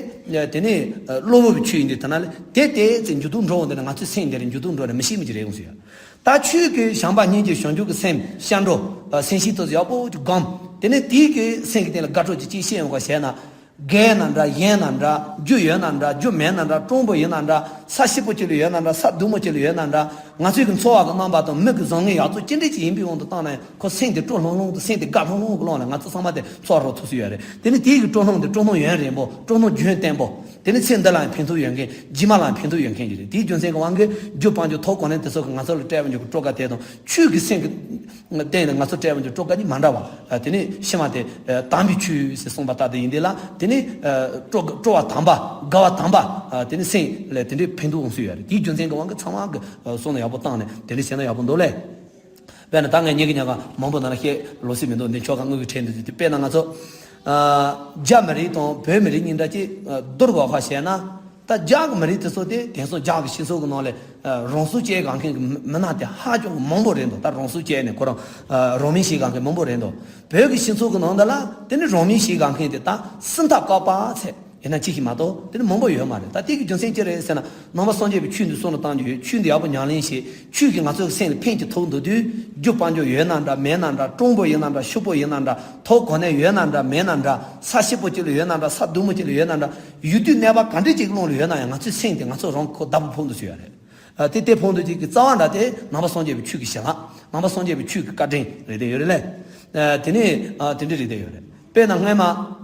དེ་ནས་གློ་བུར་བའི་ཆོས་ཡིན་དུས། དེ་ན་ལ་དེ་དེ་ཚེ་འགྱུར་ལྡོག་འགྲོ་འོང་དེ་ན་ང་ཚོའི་སེམས་དེ་ལ་འགྱུར་ལྡོག་འགྲོ་རེད། མི་ཤེས་མི་ཅིག་རེད་འོང་ཟེར་ཡ། ད་ཆོས་ཀྱི་བྱམས་པ་སྙིང་རྗེ་བྱང་ཆུབ་ཀྱི་སེམས་ཤར་འགྲོ། སེམས་བསྐྱེད་དེ་ཚོ་ཡག་པོ་ཅིག་སྒོམ། དེ་ནས་དེའི་གི་སེམས་ཀྱི་སྟེང་ལ་དགའ་སྤྲོ་ཅིག་ཅིག་སྐྱེ་ཡོང་ག་བྱས་ན། རྒས་ན་འདྲ། ཡན་ན་འདྲ། རྒྱུ་ཡོད་ན་འདྲ། རྒྱུ་མེད་ན་འདྲ། གྲུང་པོ་ཡིན་ན་འདྲ། ས་སྐྱིད་པོ་ཅིག་ལ་ཡོད་ན་འདྲ། ས་སྡུག་མོ་ཅིག་ལ་ཡོད་ན་འདྲ། ང་ཚོའི་གི་འཚོ་བ་གི་རྣམ་པ་དང་མི་གི་བཟང་ངན་ཡག་བཙོག་ཅི་འདྲ་ཅིག་ཡིན་པའི་དབང་དུ་བཏང་ན་ཡང་། ཁོ་སེམས་དེ་སྤྲོ་ལྷང་ལྷང་དང་སེམས་དེ་དགའ་ལྷང་ལྷང་གི་ཀློང་ལ་ང་ཚོ་ཚང་མ་དེ་འཚོ་བ་རོལ་ཐུབ་ས་ཡོད་རེད། དེ་ནི་དེའི་གི་སྤྲོ་སྣང་དེ་སྤྲོ་སྣང་ཡུན་རིང་པོ། སྤྲོ་སྣང་རྒྱུན་བརྟན་པོ། དེ་ནི་ཚེ་འདི་ལ་ཡང་ཕན་ཐོགས་ཡོད་མཁན། རྗེས་མ་ལ་ཡང་ཕན་ཐོགས་ཡོད་མཁན་ཅིག་རེད། དེའི་རྒྱུ་མཚན་གྱི་དབང་གིས་རྒྱུ་དཔལ་འབྱོར་ཐོབ་གོ་གནས་དེ་ཚོ་གིས་ང་ཚོ་ལ་སྤྲད་པ་འཇོག་གི་སྤྲོ་དགའ་དེ་དང་། ཆོས་ཀྱི་སེམས་ཀྱི་སྟེང་ནས་ང་ཚོ་སྤྲད་པ་འཇོག་སྤྲོ་དགའ་གཉིས་མ་འདྲ་བ། དེ་ནི་ཕྱི་མ་དེ་དམ་པའི་ཆོས་ཟེར་གསུངས་པ་ལྟར་དུ་ཡིན་དེ་ལ། དེ་ནི་སྤྲོ་སྤྲོ་བ་དམ་པ། དགའ་བ་དམ་པ། དེ་ནི་སེམས་ལ་དེ་འདྲའི་ཕན་ཐོགས་འོང་ས་ཡོད་རེད། དེའི་རྒྱུ་མཚན་གྱི་དབང་གིས་ཚང་མ་གིས་བསམ་བློ་ཡག་པོ་བཏང་ནས་དེ་འདྲ་བྱས་ན་ཡག་པོ་འདུག་ལེ། དཔེར་ན་ད་ངས་ཉིན་གི་ཉག་ག་མང་པོ་ནང་ལ་བཤད་ལོ་སི་མི་འདུག་འདི་ཆོ་ག་དངུལ་གྱི་ཁྲལ་འདི་དེ། དཔེར་ན་ང་ཚོ་ཨ་རྒྱ་མི་རིགས་དང་བོད་མི་རིགས་གཉིས་འདྲ་ཅིག་ཨ་བསྡུར་དགོས་ཁ་བཤད་ན། ད་རྒྱ་གི་མི་རིགས་དེ་ཚོ་དེ་དེང་སང་རྒྱ་གི་སྤྱི་ཚོགས་ཀྱི་ནང་ལ་ཨ་རང་སྲོག་བཅད་དགོས་མཁན་གྱི་མི་མི་སྣ་དེ་ཧ་ཅང་གི་མང་པོ་རེད་འདུག་ད་རང་སྲོག་བཅད་ནས་ཁོ་རང་ཨ་རང་མིང་བྱེད་དགོས་མཁན་མང་པོ་རེད་འདུག་བོད་ཀྱི་སྤྱི་ཚོགས་ཀྱི་ནང་དུ་ལ་དེ་ནི་རང་མིང་བྱེད་དགོས་མཁན་དེ་ད་སུམ་རྟགས་བཀག་པ་ཚད། ཡིན་ན་ཅི་ཞིག་མ་གཏོགས་དེ་ནི་མང་པོ་ཡོད་མ་རེད། ད་དེ་གི་རྒྱུ་མཚན་ཅི་རེད་ཟེར་ན། ནང་པ་སངས་རྒྱས་པའི་ཆོས་འདི་བསམ་བློ་བཏང་རྒྱུ་ཡོད། ཆོས་འདི་ཡག་པོ་ཉམས་ལེན་བྱེད། ཆོས་ཀྱིས་ང་ཚོའི་སེམས་ལ་ཕན་གྱི་ཐོགས་འདུག་དུས། རྒྱུ་དཔལ་འབྱོར་ཡོད་ན་འདྲ། མེད་ན་འདྲ། གྲུང་པོ་ཡིན་ན་འདྲ། ཕྱུག་པོ་ཡིན་ན་འདྲ། ཐོབ་གོ་གནས་ཡོད་ན་འདྲ། མེད་ན་འདྲ། ས་སྐྱིད་པོ་ཅིག་ལ་ཡོད་ན་འདྲ། ས་སྡུག་མོ་ཅིག་ལ་ཡོད་ན་འདྲ། ཡུལ་དུས་གནས་པ་ག་འདྲ་ཅིག་གི་ཀློང་ལ་ཡོད་ན་ཡང་། ང་ཚོའི་སེམས་དེ་ང་ཚོ་རང་ཁོ་བདག་པོ་ཕོག་འདུག་ཟེར་ཡ་རེད། ཨ་དེ་དེ་ཕོག་འདུག་ཅིག་གི་རྩ་བ་འདྲ་དེ་ནང་པ་སངས་རྒྱས་པའི་ཆོས་ཀྱི་བྱ་བ། ནང་པ་སངས་རྒྱས་པའི་ཆོས་ཀྱི་བཀའ་དྲིན་རེད་དེ་ཡོད་རེད་ལེ། ཨ་དེ་ནས་ཨ་དེ་འདྲ་རེད་དེ་ཡོད་རེད། དཔེར་ན་སྔོན་མ།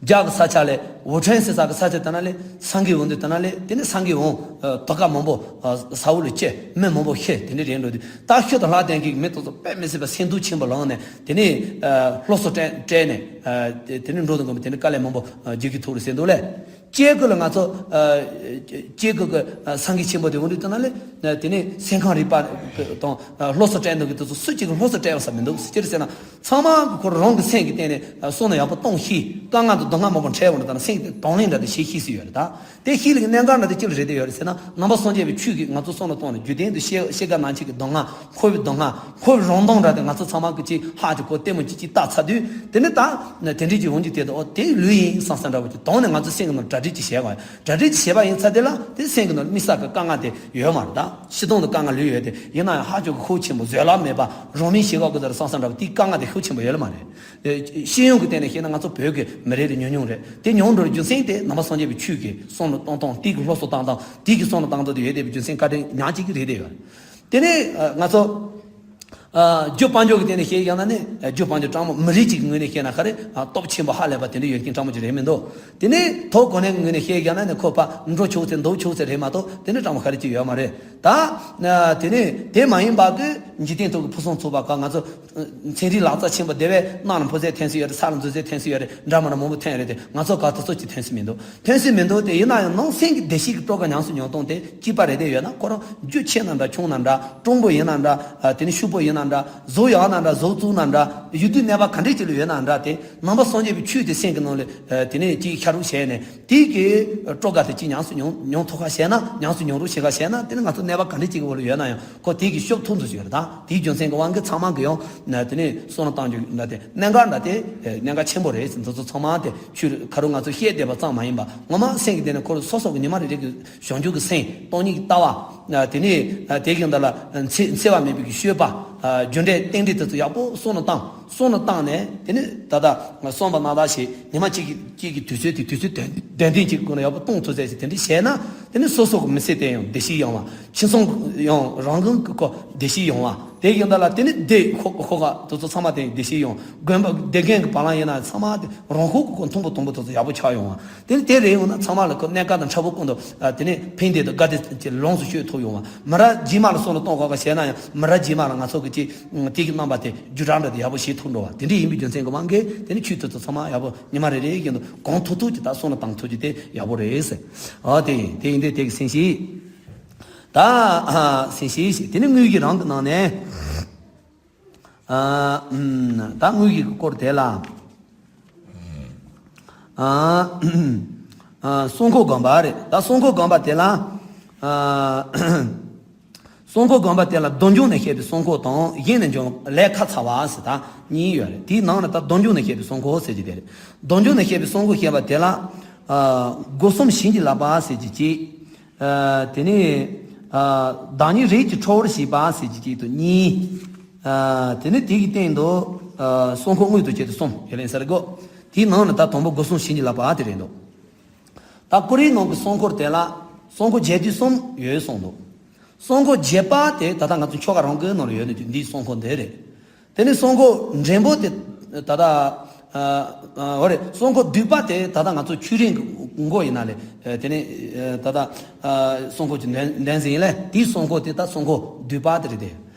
རྒྱ་གི་ས་ཆ་ལས་ཝུ་ཁྲེན་ཟེར་ས་གི་ས་ཆ་དེ་ན་ལས་སང་གི་ཝུན་དེ་དེ་ན་ལས། དེ་ནས་སང་གི་ཝུན་དོ་ཀ་མང་པོ་ས་འོག་ལ་སྐྱེས། མི་མང་པོ་ཤི། དེ་འདྲ་རེད་འགྲོ་དུས། ད་ཤི་དང་ལྷག་ལྡན་གྱི་མི་དེ་ཚོ་དཔེ་མི་སྲིད་པ་སེམས་སྡུག་ཆེན་པོ་ལངས་ནས། དེ་ནས་སློབ་གསོ་སྤྲད་སྤྲད་ནས། དེ་ནས་འགྲོ་དུས་དེ་ནས་དཀའ་ལས་མང་པོ་རྒྱག་གི་ཐུག་རེད་ཟེར་འདུག་ལེ། སྐྱེ་དགུ་ལ་ང་ཚོ་སྐྱེ་དགུ་གི་སངས་རྒྱས་ཆེན་པོ་དེ་འོང་དུས་དེ་ན་ལས། དེ་ནས་སེམས་ཁམས་རིག་པ་དང་སློབ་གསོ་སྤྲད་འདུག་གི་དེ་ཚོ་སུ་གཅིག་གིས་སློབ་གསོ་སྤྲད་པ་ས་མི་འདུག་ཅི་རེད་ཟེར་ན། ཚང་མ་གིས་ཁོ་རང་གི་སེམས་ཀྱི་སྟེང་ནས་བསམ་བློ་ཡག་པོ་གཏོང་ཤེས། དཀའ་ངལ་དང་སྡུག་བསྔལ་མང་པོ་འཕྲད་འོང་དུས་ན་སེམས་ཀྱི་གདོང་ལེན་འདྲ་དེ་བྱེད་ཤེས་སུ་ཡོད་རེད་ད། དེ་ཤེས་ལ་གནད་འགག་འདྲ་དེ་ཅི་ལ་རེད་དེ་ཡོད་རེད་ཟེར་ན། ནང་པ་སངས་རྒྱས་པའི་ཆོས་ཀྱིས་ང་ཚོ་བསམ་བློ་གཏོང་ནས་རྒྱུད་སྟེང་དུ་ཤེས་ཤེས་དཀའ་ན་འཆི་གི་སྡུག་བསྔལ། འཁོར་བའི་སྡུག་བསྔལ། འཁོར་བའི་རང་མདངས་འདྲ་དེ་ང་ཚོ་ཚང་མ་གིས་ཅིག་ཧ་ཅིག་གོ་ལྟད་མོ་ཅིག་ཅིག་བལྟས་ཚར་དུས། དེ་ནས་ད་དེ་འདྲའི་ཅིག་འོང་རྒྱུ་དེ་དང་། ཨོ་དེ་ལོས་ཡིན་བསམ་བསམ་འདྲ་བོ་ཅིག་དོན་ནས་ང་ཚོ་སེམས་ཀྱི་ནང་གྲ་སྒྲིག་ཅིག་བྱས་པ། གྲ་སྒྲིག་བྱས་པ་ཡིན་ཚ་དེ་ལ་དེ་སེམས་ཀྱི་ནང་དམིགས་བསལ་གྱི་དཀའ་ངལ་དེ་ཡོད་མ་རེད་ད། སྤྱིར་བཏང་དུ་དཀའ་ངལ་ལོས་ཡོད་དེ། ཡིན་ན་ཡང་ཧ་ཅང་གི་ཤུགས་ཆེན་པོ། བཟོད་གླགས་མེད་པ། རང་མིང་བྱེད་དགོས་ཀྱི་རེད་བསམ་བསམ་འདྲ་བོ་དེའི་དཀའ་ངལ་དེ་ཤུགས་ཆེན་པོ་ཡོད་ལ་མ་རེད། ཤེས་ཡོན་གྱི་སྟེང་ནས་བཤད་ན་ང་ཚོ་བོད་ཀྱི་མི་རིགས་ལ་ཉུང་ཉུང་རེད། དེ་ཉུང་འགྲོ་བའི་རྒྱུ་མཚན་དེ་ནང་པ་སངས་རྒྱས་པའི་ཆོས་ཀྱི་བསམ་བློ་གཏོང་སྟངས། དེ་གི་སློབ་གསོ་བཏང་སྟངས། དེ་གི་བསམ་བློ་བཏང་སྟངས་དེ་ཡོད་བསྡད་པའི་རྒྱུ་མཚན་བཀའ་དྲིན་ཉག་གཅིག་གི་རེད་བསྡད་ཡོད། དེ་ནས་ང་ཚོ། རྒྱུ་དཔལ་འབྱོར་གྱི་སྟེང་ནས་བཤད་ཀྱང་ན་ནི། རྒྱུ་དཔལ་འབྱོར་སྤྲང་མོ། མི་རིགས་གཅིག་གི་ངོས་ནས་བཤད་ན་ག་རེ། སྟོབས་ཆེན་པོ་ཧ་ལས་པ་དེ་འདྲ་ཡོད་མཁན་སྤྲང་མོ་ཅིག་རེད་མི་འདུག་དེ་ནས་ཐོབ་གོ་གནས་ཀྱི་ངོས་ནས་བཤད་ཀྱང་ན་ནི། ཁོ་པ་འགྲོ་ཆོག་ཚེ་འདུག་ཆོག་ཚེ་རེད་མ་གཏོགས་དེ་འདྲ་སྤྲང་མོ་ག་རེ་ཅིག་ཡོད་མ་རེད་ད། དེ་ནས་དེ་མ་ཡིན་པ་གི་འཇིག་རྟེན་ཐོག་གི་ཕུན་སུམ་ཚོགས་པ་ག་ང་ཚོ་ཚན་རིག་ལག་རྩལ་ཆེན་པོ་དེ་བས་གནམ་ལ་འཕུར་ཚད་ཐོན་སྲིད་ཡོད་རེད། ས་ལ་འཛུལ་ཚད་ཐོན་སྲིད་ཡོད་རེད། འདྲ་མི་འདྲ་མང་པོ་ཐོན་རེད་དེ། ང་ཚོ་ག་དེ་ཚོ་ཅིག་ཐོན་སྲིད་མི་འདུག་ཐོན་སྲིད་མི་འདུག་དེ་ཡིན་ན་ཡང་ནང་སེམས་ཀྱི་བདེ་སྐྱིད་ཀྱི་སྤྲོ་དགའ་ཉམས་སུ་མྱོང་སྟངས་དེ་གཅིག་པ་རེད་བསྡད་ཡོད་ན། ཁོ་རང་རྒྱུ་ཆེ་ན་འདྲ། ཆུང་ན་འདྲ། གྲུང་པོ་ཡིན་ན་འདྲ། དེ་ནས་ཕྱུག་པོ་ཡིན་ན་འདྲ། གཟུགས་ཡག་ན་འདྲ། གཟུགས་བཙུགས་ན་འདྲ། ཡུལ་དུས་གནས་པ་ག་འདྲས་ཅིག་ལ་ཡོད་ན་འདྲ། དེ་ནང་པ་སངས་རྒྱས་པའི་ཆོས་དེ་སེམས་ཀྱི་ནང་ལ་དེ་ནས་ཅིག་ཤར་རུ་བྱས་ནས། དེ་གི་སྤྲོ་དགའ་དེ་ཅིག་ཉམས་སུ་མྱོང་མྱོང་ཐུབ་ཁ་བྱས་ན། ཉམས་སུ་མྱོང་རུ་བྱེད་ཁ་བྱས་ན། དེ་ནས་ང་ཚོ་གནས་པ་ག་འདྲས་ཅིག་གི་འོག་ལ་ཡོད་ན་ཡང་ཁོ་དེ་གི་ཤུགས་ཐུབ་ཐུབ་ཅིག་ཡོད་རེད་ད། དེའི་རྒྱུ་མཚན་གྱི་དབང་གིས་ཚང་མ་གིས་ཡང་དེ་ནས་བསམ་བློ་བཏང་རྒྱུ་འདྲ་དེ། གནད་འགག་འདྲ་དེ་གནད་འགག་ཆེན་པོ་རེད། འདི་ཚོ་ཚང་མ་དེ་ཆོས་ཁ་རུ་ང་ཚོ་བཤད་བསྡད་པ་ཙམ་མ་ཡིན་པ། ངོ་མ་སེམས་ཀྱི་སྟེང་ནས་ཁོ་རང་སོ་སོ་གི་ཉི་མ་རེ་རེ་གི་བྱང་ཆུབ་ཀྱི་སེམས། སྟོང་ཉིད་ཀྱི་ལྟ་བ། དེ་ནས་དེ་གི་འདི་ལ་འཚེ་འཚེ་བ་མེད་པའི་གི་སྤྱོད་པ། རྒྱུ་འབྲས་རྟེན་འབྲེལ་དེ་ཚོ་ཡག་པོ་བསམ་བློ་བཏང་། བསམ་བློ་བཏང་ནས་དེ་ནས་ད་ལྟ་བསམ་པ་སྣང་དག་བྱས། ཉི་མ་གཅིག་གི་གཅིག་གི་དུས་ཚོད་དེ་དུས་ཚོད་དོན་དོན་ལྡན་གཅིག་གི་སྒོ་ནས་ཡག་པོ་གཏོང་ཐུབ་ཚད་ཅིག་དེ་འདྲ་བྱས་ན། དེ་ནས་སོ་སོ་གི་མི་ཚེ་དེ་ཡང་བདེ་སྐྱིད་ཡོང་བ། ཁྱིམ་ཚང་ཡང་རང་གང་གི་ཁོ་བདེ་སྐྱིད་ཡོང་བ། དེ་ཡིན་ད་ལ་དེ་ནི་སྡེ་ཤོག་ཤོག་ཁག་དེ་ཚོ་ཚང་མ་དེ་བདེ་སྐྱིད་ཡོང་། དགོན་པ་སྡེ་དགོན་གྱི་བ་ལང་ཡིན་ན་ཚང་མ་དེ་རང་ཤོག་གི་ཁོ་མཐོན་པོ་མཐོན་པོ་དེ་ཚོ་ཡག་པོ་ཆགས་ཡོང་བ། དེ་ནི་དེ་རེད་ཡོང་ན་ཚང་མ་ལ་ཁོ་གནད་འགག་དང་འཁྲབ་པོ་ཀུན་ཏུ་དེ་ནི་ཕན་བདེ་དང་དགའ་བདེ་ལོངས་སུ་སྤྱོད་ཐུབ་ཡོང་བ། མི་རབས་རྗེས་མ་ལ་སོགས་ལ་གཏོང་དགོས་པ་བྱས་ན་ཡང་མི་རབས་རྗེས་མ་ལ་ང་ཚོ་གི་ཅིག་དེ་གི་རྣམ་པ་དེ་བརྒྱུད་རང་འདྲ་དེ་ཡག་པོ་བྱེད་ཐུབ་འགྲོ་བ། དེ་འདྲ་ཡིན་པའི་རྒྱུ་མཚན་གྱི་དབང་གིས་དེ་ནི་ཆོས་དེ་ཚོ་ཚང་མ་ཡག་པོ་ཉི་མ་རེ་རེ་བཞིན་དུ་གང་ཐུབ་ཐུབ་ཀྱིས་ད་སོང་ལ་བཏང་ཐུབ་ཀྱི་དེ་ཡག་པོ་རེད་ཟེར། ཨ་དེ་ཡིན་དེ་ཡིན་དེ་དེ་གི་སེམས་ཤིག་ད་ཨ་སེམས་ཤིག་ཞིག་དེ་ནི་དངུལ་གྱི་རང་གི་ནང་ནས་ཨ་ཨུམ་ད་དངུལ་གྱི་སྐོར་དེ་ལ་ཨ་ཨ་གསང་སྔགས་སྒོམ་པ་རེད། ད་གསང་སྔགས་སྒོམ་པ་དེ་ལ་ཨ་གསང་སྔགས་སྒོམ་པ་དེ་ལ་སྡོམ་འཇུག་ནས་བཤད་པའི་གསང་སྔགས་དང་གཞན་ནས་འཇོམས་ལས་ཁ་ཚ་བ་ཟེར་ད་གཉིས་ཡོད་རེད། དེའི་ནང་ནས་ད་སྡོམ་འཇུག་ནས་བཤད་པའི་གསང་སྔགས་ཟེར་གྱི་དེ་རེད། སྡོམ་འཇུག་ནས་བཤད་པའི་གསང་སྔགས་བཤད་པ་དེ་ལ་ཨ་སྒོ་གསུམ་བྱིན་གྱིས་བརླབ་པ་ཟེར་གྱི་གཅིག་ཨ་དེ་ནས་ཨ་བདག་ཉིད་རིགས་ཀྱི་ཁྲོ་བོར་བྱེད་པ་ཟེར་གྱི་གཅིག་དང་གཉིས། ཨ་དེ་ནས་དེ་གི་སྟེང་དུ་ཨ་གསང་སྔགས་དངོས་དང་བཅས་ཏེ་གསུམ་ཡོད་ལེ་ཟེར་གོ། དེའི་ནང་ནས་ད་དང་པོ་སྒོ་གསུམ་བྱིན་གྱིས་བརླབ་པ་དེ་རེད་འདུག་ད་ཀོ་རིའི་ནང་གི་གསང་སྔགས་དེ་ལ་གསང་སྔགས་རྒྱས་བསྡུས་གསུམ་ཡོད་གསུངས་འདུག་གསང་སྔགས་རྒྱས་པ་དེ་ད་ལྟ་ང་ཚོ་ཆོ་ག་རང་གི་ནང་ལ་ཡོད་ནི་འདིའི་གསང་སྔགས་འདི་རེད། དེ་ནས་གསང་སྔགས་འབྲིང་པོ་དེ་ད་ལྟ་ཨ་ཨ་འོ་རེད། གསང་སྔགས་བསྡུས་པ་དེ་ད་ལྟ་ང་ཚོ་ཆོས་རིང་གི་མགོ་ཡིན་ན་ལས་དེ་ནས་ད་ལྟ་གསང་སྔགས་ཀྱི་འདོན་འདོན་ཟིན་ཡིན་ལས་དེའི་གསང་སྔགས་དེ་ད་གསང་སྔགས་བསྡུས་པ་དེ་རེད་དེ།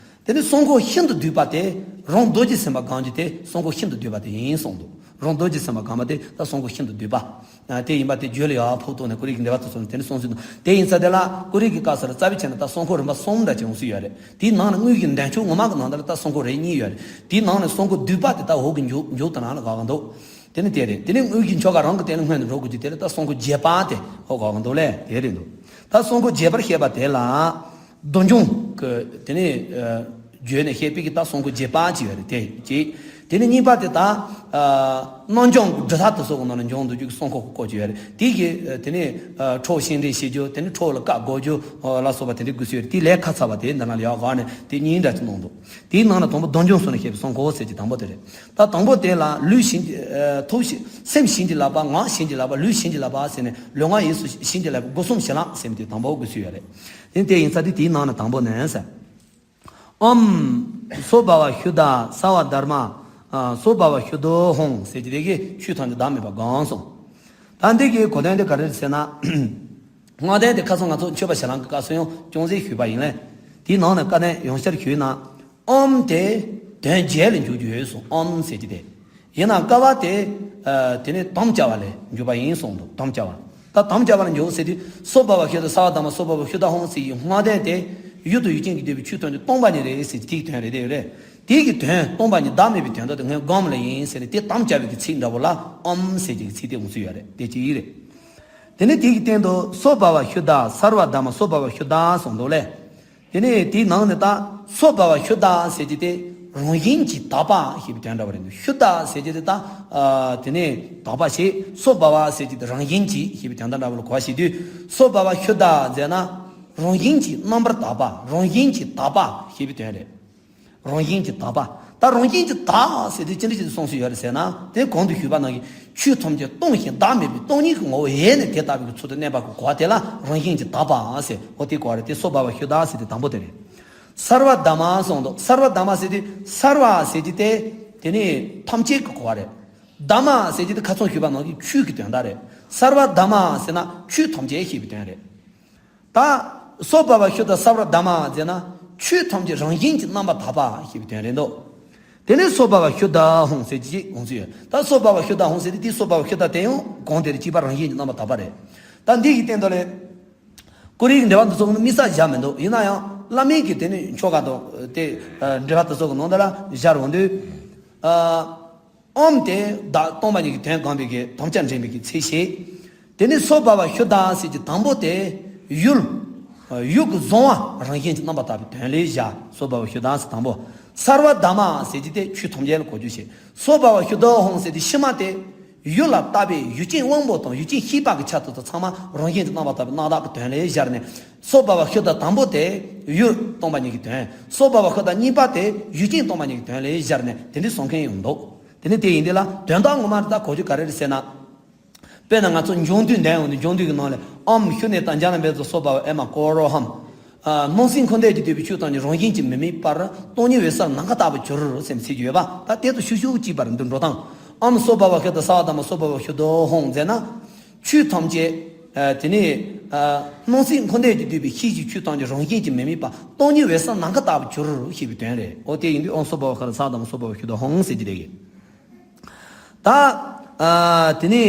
དེ་ནས་གསང་སྔགས་ཤིན་ཏུ་བསྡུས་པ་དེ་རང་རྡོ་རྗེ་སེམས་དཔའ་གང་གི་དེ་གསང་སྔགས་ཤིན་ཏུ་བསྡུས་པ་དེ་ཡིན་གསུངས་འདུག་རང་རྡོ་རྗེ་སེམས་དཔའ་གང་མ་དེ་ད་གསང་སྔགས་ཤིན་ཏུ་བསྡུས་པ། ཨ་དེ་ཡིན་པ་དེ་བརྗོད་ལ་ཡག་ཕོག་ཐུག་ནས་ཀོ་རིག་གི་འགྲེལ་པ་དུ་སོང་དེ་ནས་གསུངས་ཟིན་འདུག་དེ་ཡིན་ས་དེ་ལ་ཀོ་རིག་གི་སྐབས་སུ་ལ་རྩ་བའི་ཆ་ནས་ད་གསང་སྔགས་རིམ་པ་གསུམ་འདྲ་ཅིག་ཡོང་སྲིད་ཡོད་རེད། དེའི་ནང་ནས་དངོས་ཀྱི་འདོན་ཆོག་ངོ་མ་གི་ནང་དེ་ལ་ད་གསང་སྔགས་རེ་གཉིས་ཡོད་རེད། དེའི་ནང་ནས་གསང་སྔགས་བསྡུས་པ་དེ་ད་འོག་གི་མཇུག་མཇུག་དེ་ནང་ལ་དགག་གི་འདུག་དེ་ནི་དེ་རེད། དེ་ནི་དངོས་ཀྱི་ཆོ་ག་རང་གི་དེ་ལ་སྔོན་དུ་འགྲོ་དགོས་ཀྱི་དེ་ལ་ད་གསང་སྔགས་རྒྱས་པ་དེ་འོག་དགག་གི་འདུག་ལས་དེ་རེད་འདུག་ད་གསང་སྔགས་རྒྱས་པར་བཤད་པ་དེ་ལ་སྡོམ་འཇུག་གི་དེ་ནི་བརྗོད་ནས་བཤད་པའི་གི་ད་གསང་སྔགས་རྒྱས་པ་ཅིག་ཡོད་རེད་དེ་གཅིག་དེ་ནས་གཉིས་པ་དེ་ད་ཨ་རྣམ་འཇོམས་ཀྱི་སྒྲུབ་ཐབས་དེ་སོགས་ཀྱི་ནང་ལ་འཇོམས་འདུག་རྒྱུ་གི་གསང་སྔགས་ཀྱི་སྐོར་ཅིག་ཡོད་རེད། དེ་གི་དེ་ནས་ཨ་ཁྲོ་བོ་ཤིང་འདྲེན་བྱེད་རྒྱུ་དེ་ནས་ཁྲོ་བོ་ལ་བཀའ་བསྒོ་རྒྱུ་ལ་སོགས་པ་དེ་འདྲའི་དགོས་སུ་ཡོད་རེད། དེ་ལས་ཁ་ཚ་བ་དེ་འདི་ན་ལ་ཡག་ག་ནས་དེ་གཉིས་འདྲ་ཅིག་གནང་འདུག་དེའི་ནང་ལ་དང་པོ་སྡོམ་འཇུག་སོགས་ནས་བཤད་པའི་གསང་སྔགས་ཟེར་གྱི་དང་པོ་དེ་རེད། ད་དང་པོ་དེ་ལ་ལུས་བྱིན་གྱིས་ཨ་ཐུགས་བྱིན་སེམས་བྱིན་གྱིས་བརླབ་པ། ངག་བྱིན་གྱིས་བརླབ་པ། ལུས་བྱིན་གྱིས་བརླབ་པ་ཟེར་ནས་ལུས་ངག་ཡིད་གསུམ་བྱིན་གྱིས་བརླབ་པའི་སྒོ་གསུམ་བྱིན་རླབས་ཟེར་མི་དེ་དང་པོ་དགོས་སུ་ཡོད་རེད། དེ་དེ་ཡིན་ཙང་དེ་དེའི་ནང་ནས་དང་པོ་ནས་ཟེར། ཨོཾ་སྭ་བྷཱ་ཝ་ཤུདྡྷ་སརྦ་དྷརྨ་ཨ་སྭ་བྷཱ་ཝ་ཤུདྡྷོ་ཧཱུྃ་ཟེར་གྱི་དེ་གིས་ཆོས་ཐམས་ཅད་བདག་མེད་པ་གང་གསུངས། ད་འདི་གི་གོ་དོན་དེ་ག་རེ་རེད་ཟེར་ན། སྔགས་དོན་དེ་ཁ་སང་ང་ཚོ་མཆོད་པ་ཞལ་ལུང་གི་སྐབས་སུ་ཡང་ཅུང་ཟད་ཞུས་པ་ཡིན་ལས། དེའི་ནང་ནས་བཀའ་དོན་ཡང་བསྐྱར་ཞུས་ན། ཨོཾ་དེ་དོན་རྒྱས་ལ་འཇུག་རྒྱུ་ཡོད་གསུངས། ཨོཾ་ཟེར་གྱི་དེ། ཡིན་ནའང་ཀ་བ་དེ་ཨ་དེ་ནས་དམ་བཅའ་བ་ལ་འཇུག་པ་ཡིན་གསུངས་འདུག་དམ་བཅའ་བ། ད་དམ་བཅའ་བ་ལ་འཇུག་ཟེར་དུས་སྭ་བྷཱ་ཝ་ཤུདྡྷ་སརྦ་དྷརྨ་སྭ་བྷཱ་ཝ་ཤུདྡྷོ་ཧཱུྃ་ཟེར་གྱི་སྔགས་དོན་དེ་ཡུལ་དང་ཡུལ་ཅན་གྱིས་བསྡུས་པའི་ཆོས་ཐམས་ཅད་སྟོང་པ་ཉིད་རེད་ཟེར་གྱི་དེ་གི་དོན་རེད་དེ། དེ་གི་དོན་སྟོང་པ་ཉིད་བདག་མེད་པའི་དོན་དག་དེ་ངས་སྒོམ་ལ་ཡིན་ཟེར་ནས་དེ་དམ་བཅའ་བའི་གི་ཚིག་འདྲ་བོ་ལ་ཨོཾ་ཟེར་གྱི་གི་ཚིག་དེ་འོང་ཚུལ་ཡོད་རེད། དེ་གཅིག་རེད། དེ་ནས་དེ་གི་སྟེང་དུ་སྭ་བྷཱ་ཝ་ཤུདྡྷ་སརྦ་དྷརྨ་སྭ་བྷཱ་ཝ་ཤུདྡྷ་གསུངས་འདུག་ལས། དེ་ནས་དེའི་ནང་ནས་ད་སྭ་བྷཱ་ཝ་ཤུདྡྷ་ཟེར་གྱི་དེ་རང་བཞིན་གྱིས་དག་པ་ཞེས་པའི་དོན་འདྲ་བ་རེད་འདུག་ཤུདྡྷ་ཟེར་གྱི་དེ་ད་ཨ་དེ་ནས་དག་པ་ཞེས། སྭ་བྷཱ་ཝ་ཟེར་གྱི་དེ་རང་བཞིན་གྱིས་ཞེས་པའི་དོན་དག་འདྲ་བ་ལ་གོ་བ་ཞིག་དུས་སྭ་བྷཱ་ཝ་ཤུདྡྷ་ཟེར་ན་རང་བཞིན་གྱིས་རྣམ་པར་དག་པ། རང་བཞིན་གྱིས་དག་པ་ཞེས་པའི་དོན་རེད། རང་བཞིན་གྱིས་དག་པ། ད་རང་བཞིན་གྱིས་དག་ཟེར་དུས་ཅི་འདྲ་ཞིག་གསུངས་སུ་ཡོད་རེད་ཟེར་ན། དེ་གོང་དུ་ཞུས་པ་ནང་བཞིན་ཆོས་ཐམས་ཅད་སྟོང་ཞིང་བདག་མེད་པའི་སྟོང་ཉིད་ཀྱི་ངོ་བོ་ཡེ་ནས་དེ་ལྟ་བུའི་ཚུལ་དུ་གནས་པ་གི་གོ་བ་དེ་ལ་རང་བཞིན་གྱིས་དག་པ་ཟེར། འོ་དེ་གོ་བ་རེད། དེ་སྭ་བྷཱ་ཝ་ཤུདྡྷ་ཟེར་དེ་དང་པོ་དེ་རེད། སརྦ་དྷརྨ་གསུངས་འདུག་སརྦ་དྷརྨ་ཟེར་དུས་སརྦ་ཟེར་གྱི་དེ་དེ་ནི་ཐམས་ཅད་ཀྱི་གོ་བ་རེད། དྷརྨ་ཟེར་གྱི་དེ་ཁ་སང་ཞུས་པ་ནང་བཞིན་ཆོས་ཀྱི་དོན་དག་རེད། སརྦ་དྷརྨ་ཟེར་ན་ཆོས་ཐམས་ཅད་ཞེས་པའི་དོན་རེད། ད་སྭ་བྷཱ་ཝ་ཤུདྡྷ་སརྦ་དྷརྨ་ཟེར་ན་ཆོས་ཐམས་ཅད་རང་བཞིན་གྱིས་རྣམ་པར་དག་པ་ཞེས་པའི་དོན་རེད་འདུག་དེ་ནས་སྭ་བྷཱ་ཝ་ཤུདྡྷོ་ཧཱུྃ་ཟེར་གྱི་འོང་ཚུལ་ཡོད། ད་སྭ་བྷཱ་ཝ་ཤུདྡྷོ་ཧཱུྃ་ཟེར་དེ་དེ་སྭ་བྷཱ་ཝ་ཤུདྡྷ་དེ་ཡང་གོང་དེར་གཅིག་པ་རང་བཞིན་གྱིས་རྣམ་པར་དག་པ་རེད། ད་འདི་གི་སྟེང་དུ་ལས་ཀོ་རིའི་འགྲེལ་པ་འདི་ཚོ་ནི་དམིགས་བསལ་བཞག་མི་འདུག་ཡིན་ན་ཡང་བླ་མའི་གི་དེ་ནི་ཆོ་ག་དང་དེ་འགྲེལ་པ་འདི་ཚོ་གི་ནང་དུ་ལ་སྦྱར་འོང་དུས། ཨོཾ་དེ་བདག་སྟོང་པ་ཉིད་ཀྱི་དོན་སྒོམ་པའི་གི་དམ་བཅའ་འདྲེན་པའི་གི་ཚིག་བཤད། དེ་ནས་སྭ་བྷཱ་ཝ་ཤུདྡྷ་ཟེར་གྱི་དང་པོ་དེ་ཡུལ། ཡུལ་གྱི་གཟུང་བ་རང་བཞིན་གྱིས་རྣམ་པར་དག་པའི་དོན་ལས་བཞག་སྭ་བྷཱ་ཝ་ཤུདྡྷ་ཟེར་དང་པོ། སརྦ་དྷརྨ་ཟེར་གྱི་དེ་ཆོས་ཐམས་ཅད་ལ་གོ་རྒྱུ་བཤད། སྭ་བྷཱ་ཝ་ཤུདྡྷོ་ཧཱུྃ་ཟེར་དེ་ཕྱི་མ་དེ་ཡུལ་ལ་བཏགས་པའི་ཡུལ་ཅན་དབང་པོ་དང་ཡུལ་ཅན་ཤེས་པ་གི་ཆ་དེ་ཚོ་ཚང་མ་རང་བཞིན་གྱིས་རྣམ་པར་དག་པའི་རྣམ་དག་གི་དོན་ལས་སྦྱར་ནས། སྭ་བྷཱ་ཝ་ཤུདྡྷ་དང་པོ་དེ་ཡུལ་སྟོང་པ་ཉིད་ཀྱི་དོན། སྭ་བྷཱ་ཝ་ཤུདྡྷ་གཉིས་པ་དེ་ཡུལ་ཅན་སྟོང་པ་ཉིད་ཀྱི་དོན་ལས་སྦྱར་ནས་དེ་འདྲའི་གསུང་མཁན་ཡང་འདུག་དེ་ནི་དེ་ཡིན་དེ་ལ་དོན་དག་ངོ་མ་རེ་ད་གོ་རྒྱུ་ག་རེ་རེད་ཟེར་ན། དཔེར་ན་ང་ཚོ་འབྱུང་འདུས་འདོན་ཡོང་དུས་འབྱུང་འདུས་ཀྱི་ནང་ལས་ཨོཾ་ཤུ་ནི་ཏ་ཛྙཱ་ན་བྷེ་ཛ་སྭ་བྷཱ་ཝ་ཨེ་མ་ཀོ་རོ་ཧཾ། ཨ། སྣང་སྲིད་འཁོར་འདས་ཀྱིས་བསྡུས་པའི་ཆོས་ཐམས་ཅད་རང་བཞིན་གྱིས་མི་དམིགས་པར་སྟོང་ཉིད་འོད་གསལ་ནམ་མཁའ་ལྟ་བུར་གྱུར་ཟེར་ནས་ཟེར་གྱི་ཡོད་པ། ད་དེ་དང་ཤུགས་ཤུགས་གཅིག་པར་འདི་འགྲོ་སྟངས། ཨོཾ་སྭ་བྷཱ་ཝ་ཤུདྡྷ་སྭ་དྷརྨ་སྭ་བྷཱ་ཝ་ཤུདྡྷོ་ཧཱུྃ་ཟེར་ན། ཆོས་ཐམས་ཅད། ཨ། དེ་ནས། ཨ། སྣང་སྲིད་འཁོར་འདས་ཀྱིས་བསྡུས་པའི་ཤེས་བྱའི་ཆོས་ཐམས་ཅད་རང་བཞིན་གྱིས་མི་དམིགས་པ་སྟོང་ཉིད་འོད་གསལ་ནམ་མཁའ་ལྟ་བུར་གྱུར་ཞེས་པའི་དོན་རེད། འོ་དེ་ཡིན་དུས་ཨོཾ་སྭ་བྷཱ་ཝ་ཤུདྡྷ་སྭ་དྷརྨ་སྭ་བྷཱ་ཝ་ཤུདྡྷོ་ཧཱུྃ་ཟེར་གྱི་རེད། ད། ཨ། དེ་ནས།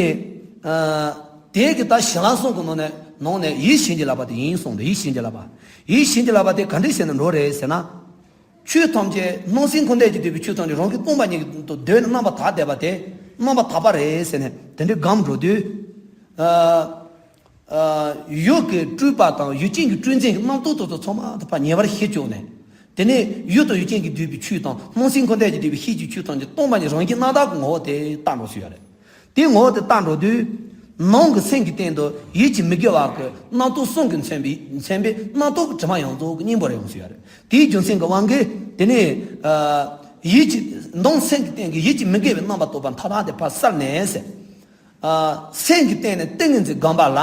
ཨ། དེ་གི་ད་ཞི་ལྷག་གསུམ་གྱི་ནང་ནས་ནང་ནས་ཡིད་བཞིན་གྱི་བསླབ་པ་དེ་ཡིན་གསུངས་ཏེ། ཡིད་བཞིན་གྱི་བསླབ་པ། ཡིད་བཞིན་གྱི་བསླབ་པ་དེ་ག་འདྲས་བྱས་ནས་འགྲོ་རེད་ཟེར་ན། ཆོས་ཐམས་ཅད་སྣང་སྲིད་འཁོར་འདས་ཀྱིས་བསྡུས་པའི་ཆོས་ཐམས་ཅད་རང་གིས་སྟོང་པ་ཉིད་ཀྱི་དོན་རྣམ་པར་དག་བསྡད་པ་དེ་རྣམ་པར་དག་པ་རེད་ཟེར་ནས་དེ་འདྲའི་སྒོམ་འགྲོ་དུས། ཨ། ཨ། ཡུལ་གྱི་སྤྲོས་པ་དང་ཡུལ་ཅན་གྱི་སྤྲོས་འཛིན་གྱི་རྣམ་རྟོག་དེ་ཚོ་ཚང་མ་དེ་ཕར་ཉེ་བར་ཞི་བཅུག་ནས། དེ་ནས་ཡུལ་དང་ཡུལ་ཅན་གྱིས་བསྡུས་པའི་ཆོས་དང་སྣང་སྲིད་འཁོར་འདས་ཀྱིས་བསྡུས་པའི་ཤེས་བྱའི་ཆོས་ཐམས་ཅད་སྟོང་པ་ཉིད་རང་བཞིན་རྣམ་དག་གི་ངོ་བོ་དེ་བལྟ་འགྲོ་ཞུ་ཡ་རེད། དེའི་ངོ་བོ་དེ་བལྟ་འགྲོ་དུས། ནང་གི་སེམས་ཀྱི་སྟེང་དུ་ཡིད་ཀྱི་མི་དགེ་བ་གི་རྣམ་རྟོག་གསུམ་གྱིས་མཚོན་པའི་མཚོན་པའི་རྣམ་རྟོག་གི་དྲི་མ་ཡོངས་རྫོགས་ཀྱི་སྙིང་པོ་རེད་ཡོང་ཞུ་ཡ་རེད། དེའི་རྒྱུ་མཚན་གྱི་དབང་གིས་དེ་ནས། ཨ། ཡིད་ཀྱི་ནང་སེམས་ཀྱི་སྟེང་གི་ཡིད་ཀྱི་མི་དགེ་བའི་རྣམ་པར་རྟོག་པ་མཐའ་དག་དེ་ཕར་བསལ་ནས་ཟེར། ཨ། སེམས་ཀྱི་སྟེང་ནས་ཏིང་ངེ་འཛིན་སྒོམ་པ་ལ།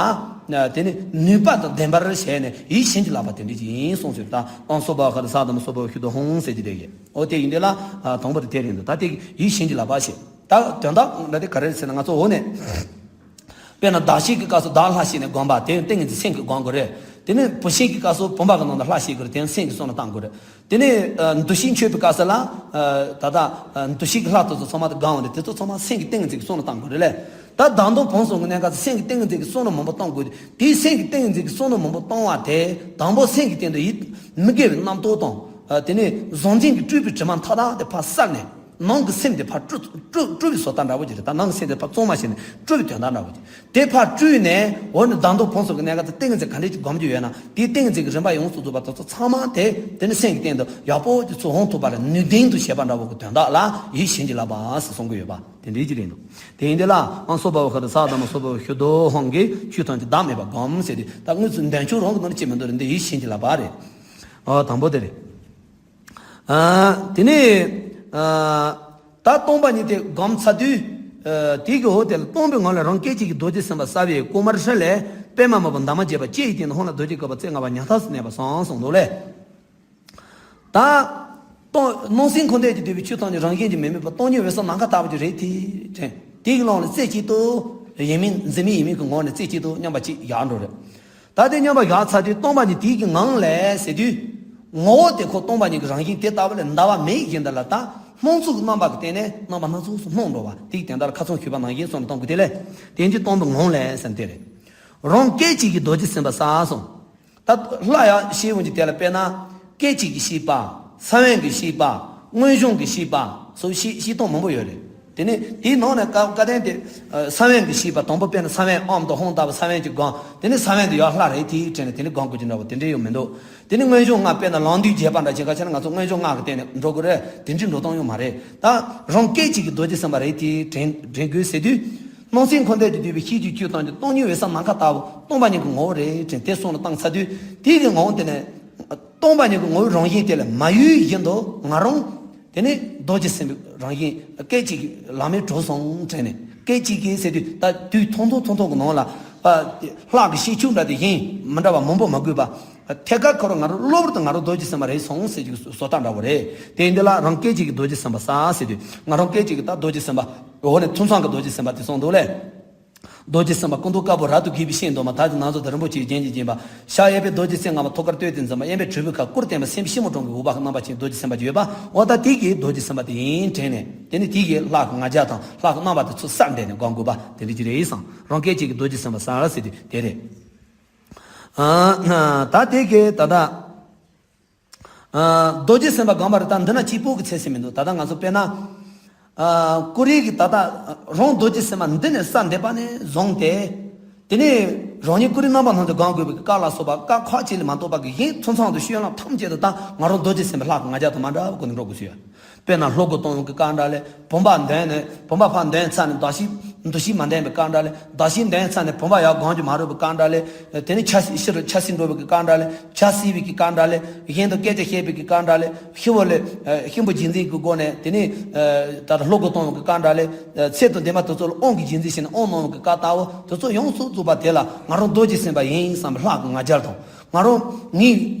ཨ། དེ་ནི་ནུས་པ་དང་ལྡན་པར་བྱས་ནས་ཡིད་བཞིན་གྱི་བསླབ་པ་དེ་འདྲ་ཅིག་ཡིན་གསུངས་ཟེར། ད་ཨོཾ་སྭ་བྷཱ་ཝ་ཤུདྡྷ་སྭ་དྷརྨ་སྭ་བྷཱ་ཝ་ཤུདྡྷོ་ཧཱུྃ་ཟེར་གྱི་རེད། འོ་དེ་ཡིན་དུས་ལ། ཨ། དང་པོ་དེ་དེ་རེད་འདུག་ད་དེ་ཡིད་བཞིན་གྱི་བསླབ་པ་ཞེས། ད་དོན་དག་འདྲ་དེ་ག་རེ་རེད་ཟེར་ན། ང་ཚོ་འོ་ནས། དཔེར་ན་བདག་བསྐྱེད་ཀྱི་སྐབས་སུ་བདག་ལྷག་བྱས་ནས་སྒོམ་པ་དེ་ཡང་ཏིང་ངེ་འཛིན་སེམས་ཀྱིས་སྒོམ་དགོས་རེད། དེ་ནས་བུ་བསྐྱེད་ཀྱི་སྐབས་སུ་བུམ་པ་གི་ནང་དུ་ལྷག་བྱེད་དགོས་རེད། དེ་ཡང་སེམས་ཀྱིས་བསམ་བློ་བཏང་དགོས་རེད། དེ་ནས། ཨ། འདུ་ཤེས་འཆོས་པའི་སྐབས་སུ་ལ། ཨ། ད་ལྟ། ཨ། འདུ་ཤེས་ཀྱི་ལྷག་ཏུ་ཚོ་ཚང་མ་དེ་སྒོམ་འོང་དེ་དེ་ཚོ་ཚང་མ་སེམས་ཀྱིས་ཏིང་ངེ་འཛིན་གྱིས་བསམ་བློ་བཏང་དགོས་རེད་ལས། ད་ལྡང་དོར་ཕུང་གསུམ་གྱི་གནས་སྐབས་སུ་སེམས་ཀྱིས་ཏིང་ངེ་འཛིན་གྱིས་བསམ་བློ་མང་པོ་གཏོང་དགོས་ཏེ། དེའི་སེམས་ཀྱིས་ཏིང་ངེ་འཛིན་གྱིས་བསམ་བློ་མང་པོ་གཏོང་བ་དེ་དང་པོ་སེམས་ཀྱི་སྟེང་དུ་ཡིད་མི་དགེ་བའི་རྣམ་རྟོག་དང་། ཨ། དེ་ནས་གཟུང་འཛིན་གྱི་སྤྲོས་པའི་དྲི་མ་མཐའ་དག་དེ་ཕར་བསལ་ནས། ནང་གི་སེམས་དེ་ཕར་བཀྲུ་བཀྲུ་བཀྲུ་བའི་བཟོ་ལྟ་འདྲ་བོ་ཅིག་རེད། ད་ནང་གི་སེམས་དེ་ཕར་གཙང་མ་བྱས་ནས་བཀྲུ་བའི་དོན་དག་འདྲ་བོ་ཅིག་དེ་ཕར་བཀྲུས་ནས་འོ་ནི་ལྡང་དོར་ཕུང་གསུམ་གྱི་གནས་སྐབས་སུ་ཏིང་ངེ་འཛིན་ག་འདྲས་ཀྱིས་སྒོམ་རྒྱུ་ཡོད་ན། དེའི་ཏིང་ངེ་འཛིན་གྱི་རིམ་པ་ཡོངས་སུ་རྫོགས་པ་དེ་ཚོ་ཚང་མ་དེ་དེ་ནི་སེམས་ཀྱི་སྟེང་དུ་ཡག་པོ་ཅིག་ཚུར་འོང་ཐུབ་པ་ལ་ནུས་ལྡན་དུ་བྱེད་པ་འདྲ་བོ་གི་དོན་དག་ལ་ཡིད་བཞིན་གྱི་བསླབ་པ་ཟེར་གསུང་གི་ཡོད་པ་དེ་འདྲའི་ཅིག་རེད་འདུག་དེ་ཡིན་དུས་ལ་ཨོཾ་སྭ་བྷཱ་ཝ་ཤུདྡྷ་སྭ་དྷརྨ་སྭ་བྷཱ་ཝ་ཤུདྡྷོ་ཧཱུྃ་གིས་ཆོས་ཐམས་ཅད་བདག་མེད་པར་སྒོམ་ཟེར་ཏེ། ད་དངོས་སུ་འདོན་ཆོག་རང་གི་ནང་ནས་ཅི་མི་འདུག་རེད། འདི་ཡིད་བཞིན་གྱི་བསླབ་པ་རེད། ཨ། དང་པོ་དེ་རེད། ཨ། དེ་ནས། ཨ། ད་སྟོང་པ་ཉིད་དེ་སྒོམ་ཚར་དུས། ཨ། དེ་གི་འོག་དེ་ལ་སྟོང་པའི་ངང་ལས་རང་སྐད་ཅིག་གིས་རྡོ་རྗེ་སེམས་དཔའ་གསལ་བའི་སྐུ་མར་ཧྲཱིཿལས་པདྨ་འབར་བའི་འདབ་མ་བརྒྱད་པ་ལྕེ་ཡི་སྟེང་དུ་ཧཱུྃ་ལ་རྡོ་རྗེ་བཀོད་པ་རྩེ་ལྔ་པ་ཉག་ཐག་ཏུ་གནས་པ་སོང་གསུངས་འདུག་ལས། ད་སྟོང་། སྣང་སྲིད་འཁོར་འདས་ཀྱིས་བསྡུས་པའི་ཆོས་ཐམས་ཅད་རང་བཞིན་གྱིས་མི་དམིགས་པ་སྟོང་ཉིད་འོད་གསལ་ནམ་མཁའ་ལྟ་བུ་ཅིག་རེད་དེ་དྲན། དེ་གི་ཀློང་ལ་རྩེ་གཅིག་ཏུ་ཡིན་མིན་འཛིན་མིན་ཡིན་མིན་གྱི་ངོ་ནས་རྩེ་གཅིག་ཏུ་མཉམ་པ་གཅིག་བཞག་འགྲོ་རེད། ད་དེ་མཉམ་པ་བཞག་ཚར་དུས་སྟོང་པ་ཉིད་དེ་གི་ངང་ལས་ཟེར་དུས། ངོ་བོ་དེ་ཁོ་སྟོང་པ་ཉིད་ཀྱི་རང་བཞིན་དེ་ལྟ་བུ་ལས་འདའ་བ་མེད་བཞིན་དུ་ལ། ད་སྣང་ཚུལ་གྱི་རྣམ་པ་གི་སྟེང་ནས་རྣམ་པ་སྣ་ཚོགས་སུ་སྣང་འགྲོ་བ་དེ་གི་དོན་དག་ལ་ཁ་ཚོན་ཞུས་པ་ནང་བཞིན་བསམ་བློ་གཏོང་དགོས། དེ་ལས་དེ་ཡིན་དུས་སྟོང་པའི་ངང་ལས་ཟེར་ན་དེ་རེད། རང་སྐད་ཅིག་གིས་རྡོ་རྗེ་སེམས་དཔའ་གསལ་སོང་། ད་ལྷ་ཡང་ཤེས་འོང་གི་དེ་ལ་དཔེར་ན། སྐད་ཅིག་གིས་ཤེས་པ། ས་བོན་གྱིས་ཤེས་པ། མངོན་བྱང་གིས་ཤེས་པ་སོགས་ཤེས་ཤེས་སྟངས་མང་པོ་ཡོད་རེད། དེ་ནས་དེའི་ནང་ནས་བཀའ་བཀའ་བསྟན་དེ། ཨ། ས་བོན་གྱིས་ཤེས་པ། དང་པོ་དཔེར་ན་ས་བོན་ཨོཾ་དང་ཧཱུྃ་ལྟ་བུ་ས་བོན་གྱིས་སྒོམ། དེ་ནས་ས་བོན་དེ་ཡང་ལྷ་རེད་དེ་དྲན་ནས་དེ་ནས་སྒོམ་དགོས་ཀྱི་འདྲ་བོ་དེ་འདྲ་ཡང་མི་འདུག་དེ་ནས་མངོན་བྱང་ལྔ་དཔེར་ན་ལང་དུས་བརྒྱད་པ་འདྲ་བྱེད་ཁ་ཆེ་ན་ང་ཚོ་མངོན་བྱང་ལྔ་གི་སྟེང་ནས་འགྲོ་དགོས་རེད། དེ་འདྲའི་འགྲོ་སྟངས་ཡང་མ་རེད། ད་རང་སྐད་ཅིག་གིས་རྡོ་རྗེ་སེམས་དཔའ་རེད་དེ་དྲན་དྲན་དགོས་ཟེར་དུས། སྣང་སྲིད་འཁོར་འདས་ཀྱིས་བསྡུས་པའི་ཤེས་བྱའི་ཆོས་ཐམས་ཅད་སྟོང་ཉིད་འོད་གསལ་ནམ་མཁའ་ལྟ་བུ་སྟོང་པ་ཉིད་ཀྱི་ངོ་བོ་རེད་དྲན་དེ་བསམ་བློ་བཏང་ཚར་དུས། དེ་གི་ངང་དེ་ནས་སྟོང་པ་ཉིད་ཀྱི་ངོ་བོའི་རང་བཞིན་དེ་ལ་མ་གཡོས་བཞིན་དུ་ང་རང་དེ་ནས་རྡོ་རྗེ་སེམས་དཔའི་རང་བཞིན་སྐད་ཅིག་གིས་ལམ་མེ་གྲོལ་སོང་དྲན་ནས། སྐད་ཅིག་གིས་ཟེར་དུས་ད་དུས་ཐུང་ཐུང་ཐུང་ཐུང་གི་ནང་ལ། ཨ། ལྷག་གི་ཤེས་ཆུང་འདྲ་དེ་བཞིན་མི་འདྲ་བ་མང་པོ་མ་དགོས་པ། ཐད་ཀར་ཁོ་རང་ང་རང་གློ་བུར་དུ་ང་རང་རྡོ་རྗེ་སེམས་དཔའ་རེད་སོང་ཟེར་གྱི་བཟོ་ལྟ་འདྲ་བོ་རེད། དེ་འདི་ལ་རང་སྐད་ཅིག་གིས་རྡོ་རྗེ་སེམས་དཔའ་གསལ་ཟེར་དུས་ང་རང་སྐད་ཅིག་གིས་ད་རྡོ་རྗེ་སེམས་དཔའ། འོ་ནས་ཐུན་མཚམས་ཀྱི་རྡོ་རྗེ་སེམས་དཔའ་དེ་སོང་འདུག་ལས། རྡོ་རྗེ་སེམས་དཔའ་སྐུ་མདོག་དཀར་པོ་རབ་ཏུ་གོས་པའི་ཤིང་སྡོང་མ། དར་ཅིག་ནག་ཚོ་དང་རིན་པོ་ཆེའི་རྒྱན་གྱིས་བརྒྱན་པ། ཕྱག་གཡས་པས་རྡོ་རྗེ་རྩེ་ལྔ་པ་ཐུགས་ཀར་བསྟོད་དེ་འཛིན་པ། གཡོན་པས་དྲིལ་བུ་ཁ་སྐུར་བསྟན་པ། སེམས་ཕྱི་མོ་དྲུང་གི་འོད་དཔག་རྣམ་པར་ཕྱིན་རྡོ་རྗེ་སེམས་དཔའ་ཅིག་ཡོད་པ། འོ་ད་དེ་གིས་རྡོ་རྗེ་སེམས་དཔའ་དེ་ཡིན་དྲན་ནས་དེ་ནས་དེ་གིས་ལྷག་གི་ང་རྒྱལ་དང་ལྷག་གི་རྣམ་པ་དེ་ཚུར་བསལ་འདྲེན་ནས་སྒོམ་དགོས་པ་དེ་འདྲ་ཅིག་རེད་ཡིན་སང་རང་སྐད་ཅིག་གིས་རྡོ་རྗེ་སེམས་དཔའ་གསལ་ཟེར་དུས་དེ་རེད། ཨ། ད་དེ་གིས་ད་ལྟ། ཨ། རྡོ་རྗེ་སེམས་དཔའ་སྒོམ་པ་རེད། ད་འདི་ན་གཅིག་པོ་གི་ཚད་ཟིན་མི་འདུག་ད་ལྟ་ང་ཚོ་དཔེར་ན། ཨ། ཀུ་རེ་གི་ད་ལྟ་རང་རྡོ་རྗེ་སེམས་དཔའ་འདི་ནས་ས་འདེབས་པ་ནས་བཟུང་སྟེ། དེ་ནས་རང་ཉིད་ཀུ་རེ་རྣམ་པ་སྣ་ཚོགས་སྒོམ་དགོས་པའི་བཀའ་ལ་སོགས་པ་བཀའ་ཁག་ཅིག་ལས་མ་གཏོགས་པ་གི་གཞན་ཐུན་མཚམས་དུ་སྤྱོད་ལམ་ཐམས་ཅད་དུ་ད་ང་རང་རྡོ་རྗེ་སེམས་དཔའི་ལྷག་གི་ང་རྒྱལ་དང་མ་འདྲ་བ་ཀུན་ནས་འགྲོ་དགོས་ཟེར། དཔེར་ན་ལྷོ་སྒོ་གཏོང་ཡོང་གི་བཀའ་འདྲ་ལས་བུམ་པ་འདོན་ནས་བུམ་པ་ཕར་འདོན་ཚར་ནས་བདག་བསྐྱེད་ འདུ་ཤེས་མ་ལྡན་པའི་སྐབས་འདྲ་ལས། བདག་གཞན་ལྡན་ཚར་ནས་བུམ་པ་ཡར་སྒོམ་རྒྱུ་མ་རེད་པའི་སྐབས་འདྲ་ལས། དེ་ནས་ཆ་ཤས་ཕྱི་རུ་ཆ་ཤས་འགྲོ་བའི་སྐབས་འདྲ་ལས། ཆ་སྲིད་པའི་སྐབས་འདྲ་ལས། གཞན་དུ་སྐད་ཆ་བཤད་པའི་སྐབས་འདྲ་ལས། ཤི་བོ་ལས་གཤིན་པོ་རྗེས་འཛིན་གྱི་སྒོ་ནས། དེ་ནས་ད་ལྟ་བློ་སྒོ་གཏོང་བའི་སྐབས་འདྲ་ལས། ཚེ་དང་ལྡན་པ་དེ་ཚོ་ལ་དབང་གི་རྗེས་འཛིན་བྱས་ནས་དབང་གནང་བའི་སྐབས་ལྟ་བུ་དེ་ཚོ་ཡོངས་སུ་རྫོགས་པ་དེ་ལ་ང་རང་རྡོ་རྗེ་སེམས་དཔའ་ཡིན་བསམ་པའི་ལྷག་གི་ང་རྒྱལ་དང་། ང་རང་ངའི་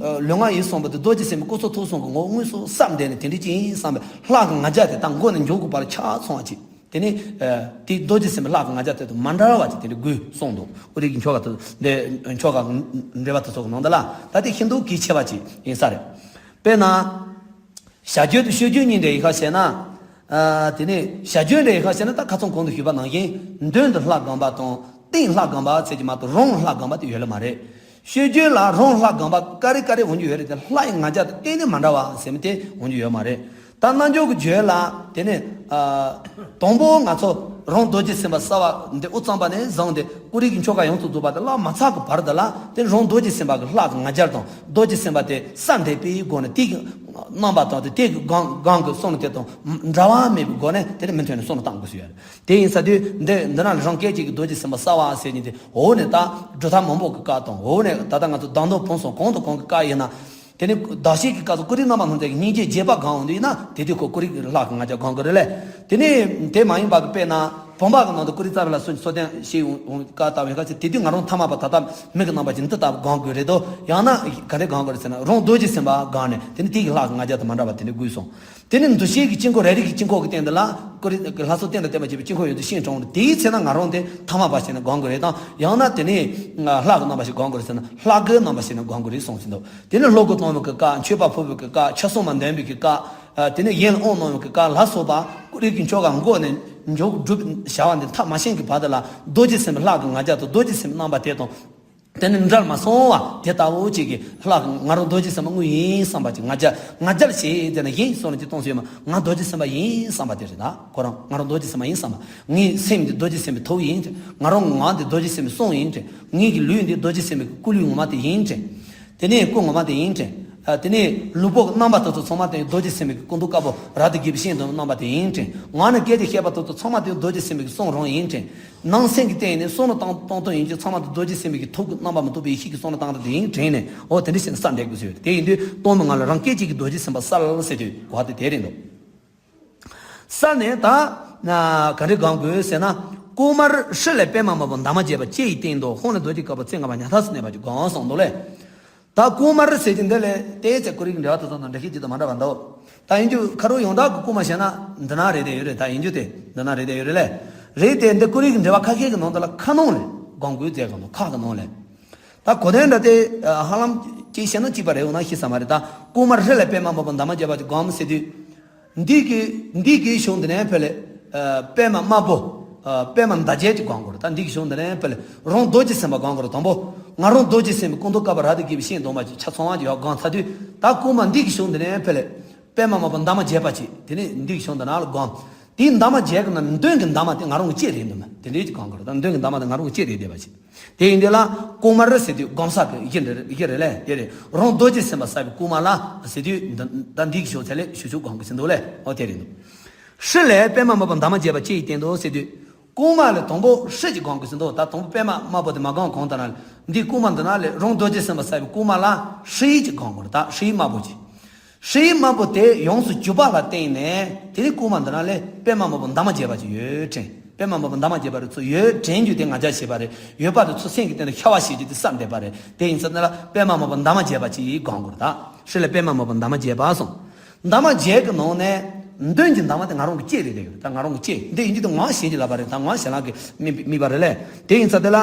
ལུས་ངག་ཡིད་གསུམ་པོ་དེ་རྡོ་རྗེ་སེམས་དཔའི་སྐུ་ཚེ་ཐུགས་གསུམ་གྱི་ངོ་བོ་དངོས་སུ་བསམ་བསྡད་ནས་དེ་འདྲ་ཅིག་ཡིན་བསམ་པའི་ལྷག་གི་ང་རྒྱལ་དེ་ད་མགོ་ནས་མཇུག་གི་བར་ཆ་ཚང་བ་ཅིག་དེ་ནས་དེ་རྡོ་རྗེ་སེམས་དཔའི་ལྷག་གི་ང་རྒྱལ་དེ་དང་མ་འདྲ་བ་ཅིག་དེ་འདྲ་དགོས་གསུངས་འདུག་ཨོ་རིགས་ཀྱི་ཆོ་ག་དེ་འདྲ་ཆོ་ག་འགྲེལ་པ་དེ་ཚོ་གི་ནང་དུ་ལ་ད་དེ་ཤིན་ཏུ་གལ་ཆེ་བ་ཅིག་ཡིན་ས་རེད། དཔེར་ན། བྱ་རྒྱུད་དང་ཤོད་རྒྱུད་གཉིས་འདྲ་ཡི་ཁ་བཤད་ན། ཨ། དེ་ནས་བྱ་རྒྱུད་འདྲ་ཡི་ཁ་བཤད་ན་ད་ཁ་སང་གོང་དུ་ཞུས་པ་ནང་བཞིན་མདུན་དུ་ལྷ་སྒོམ་པ་དང་སྟེང་ལྷ་སྒོམ་པ་ཟེར་གྱི་མ་གཏོགས་རང་ལྷ་སྒོམ་པ་དེ་ཡོད་ལེ་མ་རེད། ཤོད་རྒྱུད་ལ་རང་ལྷ་སྒོམ་པ་ཀ་རེ་ཀ་རེ་འོང་རྒྱུ་ཡོད་རེད་དེ་ལྷ་ཡི་ང་རྒྱལ་དང་གཏན་ནས་མ་འདྲ་བ་ཟེར་མི་དེ་འོང་རྒྱུ་ཡོད་མ་རེད། ད་རྣལ་འབྱོར་གྱི་རྒྱུད་ལ་དེ་ནས་ཨ། དང་པོ་ང་ཚོ་རང་རྡོ་རྗེ་སེམས་དཔའ་གསལ་བ་འདི་དབུ་གཙང་པ་ནས་བཟུང་སྟེ་ཀུ་རེ་གི་ཆོ་ག་ཡོངས་སུ་རྫོགས་པ་དེ་བླ་མ་ཚར་གྱི་བར་དུ་ལ་དེ་རང་རྡོ་རྗེ་སེམས་དཔའ་གི་ལྷ་གི་ང་རྒྱལ་དང་རྡོ་རྗེ་སེམས་དཔའ་དེ་གསལ་འདེབས་པའི་སྒོ་ནས་དེ་གི་རྣམ་པ་དང་དེ་དེ་གི་སྒང་སྒང་གི་བསམ་བློ་དེ་དང་འདྲ་བ་མེད་པའི་སྒོ་ནས་དེ་ནི་མུ་མཐུད་ནས་བསམ་བློ་བཏང་དགོས་ཟེར་ཡ་རེད། དེ་ཡིན་ས་དུས་འདི་འདི་ན་རང་སྐད་ཅིག་གི་རྡོ་རྗེ་སེམས་དཔའ་གསལ་བ་ཟེར་ནས་དེ་འོག་ནས་ད་སྒྲུབ་ཐབས་མང་པོ་གི་བཀའ་དང་འོག་ནས་ད་ལྟ་ང་ཚོ་གདམས་ངག་ཕུན་སུམ་གང་དང་གང་གི་བཀའ་ཡིན་ན། དེ་ནས་བདག་བསྐྱེད་ཀྱི་སྐབས་སུ་ཀུ་རེ་རྣམ་པར་སྣང་མཛད་ཀྱི་སྙིང་རྗེ་རྒྱས་པ་སྒོམ་འོང་དུས་ན་དེ་དུས་ཁོ་ཀུ་རེ་གི་ལྷ་གི་ང་རྒྱལ་སྒོམ་དགོས་རེད་ལེ། དེ་ནས་དེ་མ་ཡིན་པ་གི་དཔེར་ན་བུམ་པ་གི་ནང་དུ་ཀུ་རེ་རྩ་བའི་ལ་སོགས་ཀྱི་ཚོགས་རྟེན་བཤད་འོང་བཀའ་ལྟ་བའི་སྐབས་སུ་དེ་དུས་ང་རང་ཐ་མལ་པ་ད་ལྟ་མིག་གི་རྣམ་པ་ཅིག་འདི་ལྟ་བུ་སྒོམ་དགོས་རེད་དོ། ཡང་ན་ག་རེ་སྒོམ་དགོས་རེད་ཟེར་ན་རང་རྡོ་རྗེ་སེམས་དཔའ་སྒོམ་ནས་དེ་ནས་དེ་གི་ལྷ་གི་ང་རྒྱལ་དང་མ་འདྲ་བ་དེ་འདྲ་དགོས་སོང་། དེ་ནས་འདུ་ཤེས་ཀྱི་དཀྱིལ་འཁོར་རེ་རེ་གི་དཀྱིལ་འཁོར་གྱི་སྟེང་དུ་ལ་ཀུ་རེ་ལྷ་ཚོགས་རྟེན་དང་བརྟེན་པར་བྱེད་པའི་དཀྱིལ་འཁོར་ཡོངས་སུ་བཤད་གྲོང་དུ་དེའི་ཚེ་ན་ང་རང་དེ་ཐ་མལ་པ་བྱས་ནས་སྒོམ་དགོས་རེད་དང་ཡང་ན་དེ་ནས་ལྷ་གི་རྣམ་པ་ཞིག་སྒོམ་དགོས་རེད་ཟེར་ན་ལྷ་གི་རྣམ་པ་ཞིག་ནས་སྒོམ་དགོས་རེད་གསུངས་ཟིན་འདུག་དེ་ནས་བློ་སྒོ་གཏོང་བའི་གི་སྐབས་མཆོད་པ་ཕུལ་བའི་གི་སྐབས་ཆ་གསུམ་མ་འདོན་པའི་གི་སྐབས་དེ་ནས་ཡིད་ལ་དབང་གནང་བའི་གི་སྐབས་ལ་སོགས་པ་ཀུ་རེ་གི་ཆོ་ག་མགོ་ནས་མཇུག་བསྒྲུབ་བྱ་བ་འདི་མཐར་མ་ཕྱིན་གྱི་བར་དུ་ལ་རྡོ་རྗེ་སེམས་དཔའི་ལྷ་གི་ང་རྒྱལ་དང་རྡོ་རྗེ་སེམས་དཔའི་རྣམ་པ་དེ་དང་། དེ་ནི་འབྲལ་མ་སོང་བ་དེ་ལྟ་བུ་ཅིག་གིས་ལྷ་ང་རང་རྡོ་རྗེ་སེམས་དཔའ་དངོས་ཡིན་བསམ་པ་ཅིག་ང་རྒྱལ་ང་རྒྱལ་བྱེད་དེ་ན་ཡིན་གསུངས་ནས་ཅིག་གཏོང་སྲིད་མ་ང་རྡོ་རྗེ་སེམས་དཔའ་ཡིན་བསམ་པ་དེ་རེད་ད། ཁོ་རང་ང་རང་རྡོ་རྗེ་སེམས་དཔའ་ཡིན་བསམ་པ་ངའི་སེམས་འདི་རྡོ་རྗེ་སེམས་དཔའི་ཐུགས་ཡིན་ཏེ་ང་རང་ངག་འདི་རྡོ་རྗེ་སེམས་དཔའི་གསུང་ཡིན་ཏེ་ངའི་གི་ལུས་འདི་རྡོ་རྗེ་སེམས་དཔའི་སྐུ་ལུས་ངོ་མ་དེ་ཡིན་ཏེ། དེ་ནས་སྐུ་ངོ་མ་དེ་ཡིན་ཏེ། དེ་ནས་ལུས་པོ་གི་རྣམ་པ་དེ་ཚོ་ཚང་མ་དེ་རྡོ་རྗེ་སེམས་དཔའི་སྐུ་མདོག་དཀར་པོ་རབ་ཏུ་རྒྱས་པའི་ཞིང་དུ་རྣམ་པ་དེ་ཡིན་ཏེ། ངག་ནས་སྐད་ཅིག་བཤད་པ་དེ་ཚོ་ཚང་མ་དེ་རྡོ་རྗེ་སེམས་དཔའི་གསུང་རང་ཡིན་ཏེ། ནང་སེམས་ཀྱི་སྟེང་ནས་བསམ་བློ་བཏང་བཏང་སྟངས་ཡིན་གྱི་ཚང་མ་དེ་རྡོ་རྗེ་སེམས་དཔའི་གི་ཐུགས་ཀྱི་རྣམ་པ་མི་རྟོག་པའི་ཡེ་ཤེས་ཀྱི་བསམ་བློ་བཏང་སྟངས་དེ་ཡིན་དྲན་ནས་འོ་དེ་འདྲ་བྱས་ནས་ས་འདྲེན་དགོས་ཟེར་ཡོད། དེ་ཡིན་དུས་སྟོང་པའི་ངང་ལ་རང་སྐད་ཅིག་གིས་རྡོ་རྗེ་སེམས་དཔའ་གསལ་ཟེར་དུས་གོ་བ་དེ་དེ་རེད་འདུག་གསལ་ནས་ད་ག་འདྲ་སྒོམ་དགོས་ཟེར་ན། བསྐུལ་མར་ཧྲཱིཿལས་པདྨ་དམར་པོ་འདབ་མ་བརྒྱད་པ་ལྕེ་ཡི་སྟེང་དུ་ཧཱུྃ་ལས་རྡོ་རྗེ་དཀར་པོ་ཚེ་ལྔ་པ་ཉག་ཐག་སུ་གནས་པ་ཅིག་སྒོམ་གསུངས་འདུག་ལེ། ད་བསྐུལ་མར་ཟེར་གྱི་འདི་ལས་དེའི་ཚེ་ཀུ་རེ་གི་འགྲེལ་པ་དེ་ཚོ་དང་འགྲེལ་བཤད་ཅིག་དང་མ་འདྲ་བ་འདུག་ད་ཡིན་རྒྱུ་ཁ་རོག་ཡོངས་གྲགས་ཀྱི་བསྐུལ་མ་བྱས་ན་འདི་ན་རེད་དེ་ཡོད་རེད། ད་ཡིན་རྒྱུ་དེ་འདི་ན་རེད་དེ་ཡོད་རེད་ལེ། རེད་དེ་འདི་ཀུ་རེ་གི་འགྲེལ་པ་ཁ་ཤས་ཀྱི་ནང་དུ་ལ་ཁ་ནང་ལས་སྒོམ་དགོས་ཟེར་གི་འདུག་ཁ་གི་ནང་ལས། ད་གོ་དོན་འདྲ་དེ་ཧ་ལམ་ཅིག་བཤད་ན་གཅིག་པ་རེད་འོ་ན་ཤེས་ས་མ་རེད། ད་བསྐུལ་མར་ཧྲཱིཿལས་པདྨ་དམར་པོ་འདབ་མ་བརྒྱད་པ་ཅིག་སྒོམ་ཟེར་དུས། འདི་གི་འདི་གི་གཞུང་འདི་ནས་ཕེ་ལེ། ཨ། པདྨ་དམར་པོ། ཨ། པདྨ་འདབ་བརྒྱད་ཅིག་སྒོམ་དགོས་རེད། ད་འདི་གི་གཞུང་འདི་ནས་ཕེ་ལེ། རང་རྡོ་རྗེ་སེམས་དཔའ་སྒོམ་དགོས་རེད། དང་པོ། ང་རང་རྡོ་རྗེ་སེམས་དཔའི་སྐུ་མདོག་དཀར་པོ་རབ་ཏུ་རྒྱས་པའི་ཞིང་དུ་འདབ་མ་ཅིག་ཆ་ཚང་བ་ཅིག་ཡར་སྒོམ་ཚར་དུས། ད་བསྐུལ་མ་འདི་གི་གཞུང་འདི་ནས་ཕེ་ལེ། པདྨ་དམར་པོ་འདབ་མ་བརྒྱད་པ་ཅིག་དེ་ནས་འདི་གི་གཞུང་འདི་ནང་ལ་སྒོམ། དེའི་འདབ་མ་བརྒྱད་ཀྱི་ནང་ནས་མདུན་གྱི་འདབ་མ་དེ་ང་རང་གི་ལྕེ་རེད་འདུག་མ་དེ་འདྲའི་ཅིག་སྒོམ་དགོས་རེད། ད་མདུན་གྱི་འདབ་མ་དེ་ང་རང་གི་ལྕེ་རེད་བསྡད་པ་ཅིག་དེ་ཡིན་དུས་ལ་བསྐུལ་མར་ཟེར་དུས་སྒོམ་ས་གི་གཞི་འདི་རེད། གཞི་རེད་ལེ། དེ་རེད། རང་རྡོ་རྗེ་སེམས་དཔའ་གསལ་བའི་བསྐུལ་མ་ལ་ཟེར་དུས་འདི་ད་འདི་གི་ཞོ་ཚད་ལས་ཞུ་ཞུ་སྒོམ་གི་ཟིན་འདུག་ལེ། ཨོ་དེ་རེད་འདུག་ཧྲཱིཿལས་པདྨ་དམར་པོ་འདབ་མ་བརྒྱད་པ་ལྕེ་ཡི་སྟེང་དུ་ཟེར་དུས། བསྐུལ་མ་ལས་དང་པོ་ཧྲཱིཿཅིག་སྒོམ་གི་ཟིན་འདུག་ད་དང་པོ་པདྨ་དམར་པོ་དེ་མ་སྒོམ་གོང་ལྟར་ན་འདི་བསྐུལ་མ་འདི་ན་ལས་རང་རྡོ་རྗེ་སེམས་དཔའ་གསལ་བའི་བསྐུལ་མ་ལ་ཧྲཱིཿཅིག་སྒོམ་དགོས་རེད། ད་ཧྲཱིཿདམར་པོ་ཅིག་ཧྲཱིཿདམར་པོ་དེ་ཡོངས་སུ་གྱུར་པ་ལ་བརྟེན་ནས་དེ་ནས་བསྐུལ་མ་འདི་ན་ལས་པདྨ་དམར་པོ་འདབ་མ་བརྒྱད་པ་ཅིག་ཡོད་དྲན། པདྨ་དམར་པོ་འདབ་མ་བརྒྱད་པ་རེད་ཚུར་ཡོད་དྲན་རྒྱུ་དེ་ང་རྒྱལ་བྱེད་པ་རེད། ཡོད་པ་དེ་ཚུར་སེམས་ཀྱི་སྟེང་དུ་ཤར་བ་ཞེས་རྒྱུ་དེ་བསམ་བསྡད་པ་རེད། དེ་ཡིན་ཙང་ན་ལ་པདྨ་དམར་པོ་འདབ་མ་བརྒྱད་པ་ཅིག་སྒོམ་དགོས་རེད། ད་ཧྲཱིཿལས་པདྨ་དམར་པོ་འདབ་མ་བརྒྱད་པ་གསུངས། འདབ་མ་བརྒྱད་ཀྱི་ནང་ནས་མདུན་གྱི་འདབ་མ་དེ་ང་རང་གི་ལྕེ་རེད་དེ། ད་ང་རང་གི་ལྕེ་འདི་ཡིན་རྒྱུ་དེ་ངག་གཞན་གྱིས་ལབ་པ་རེད། ད་ངག་གཞན་ལགས་ཀྱིས་དམིགས་དམིགས་པ་རེད་ལེ། དེ་ཡིན་ཙང་དེ་ལ།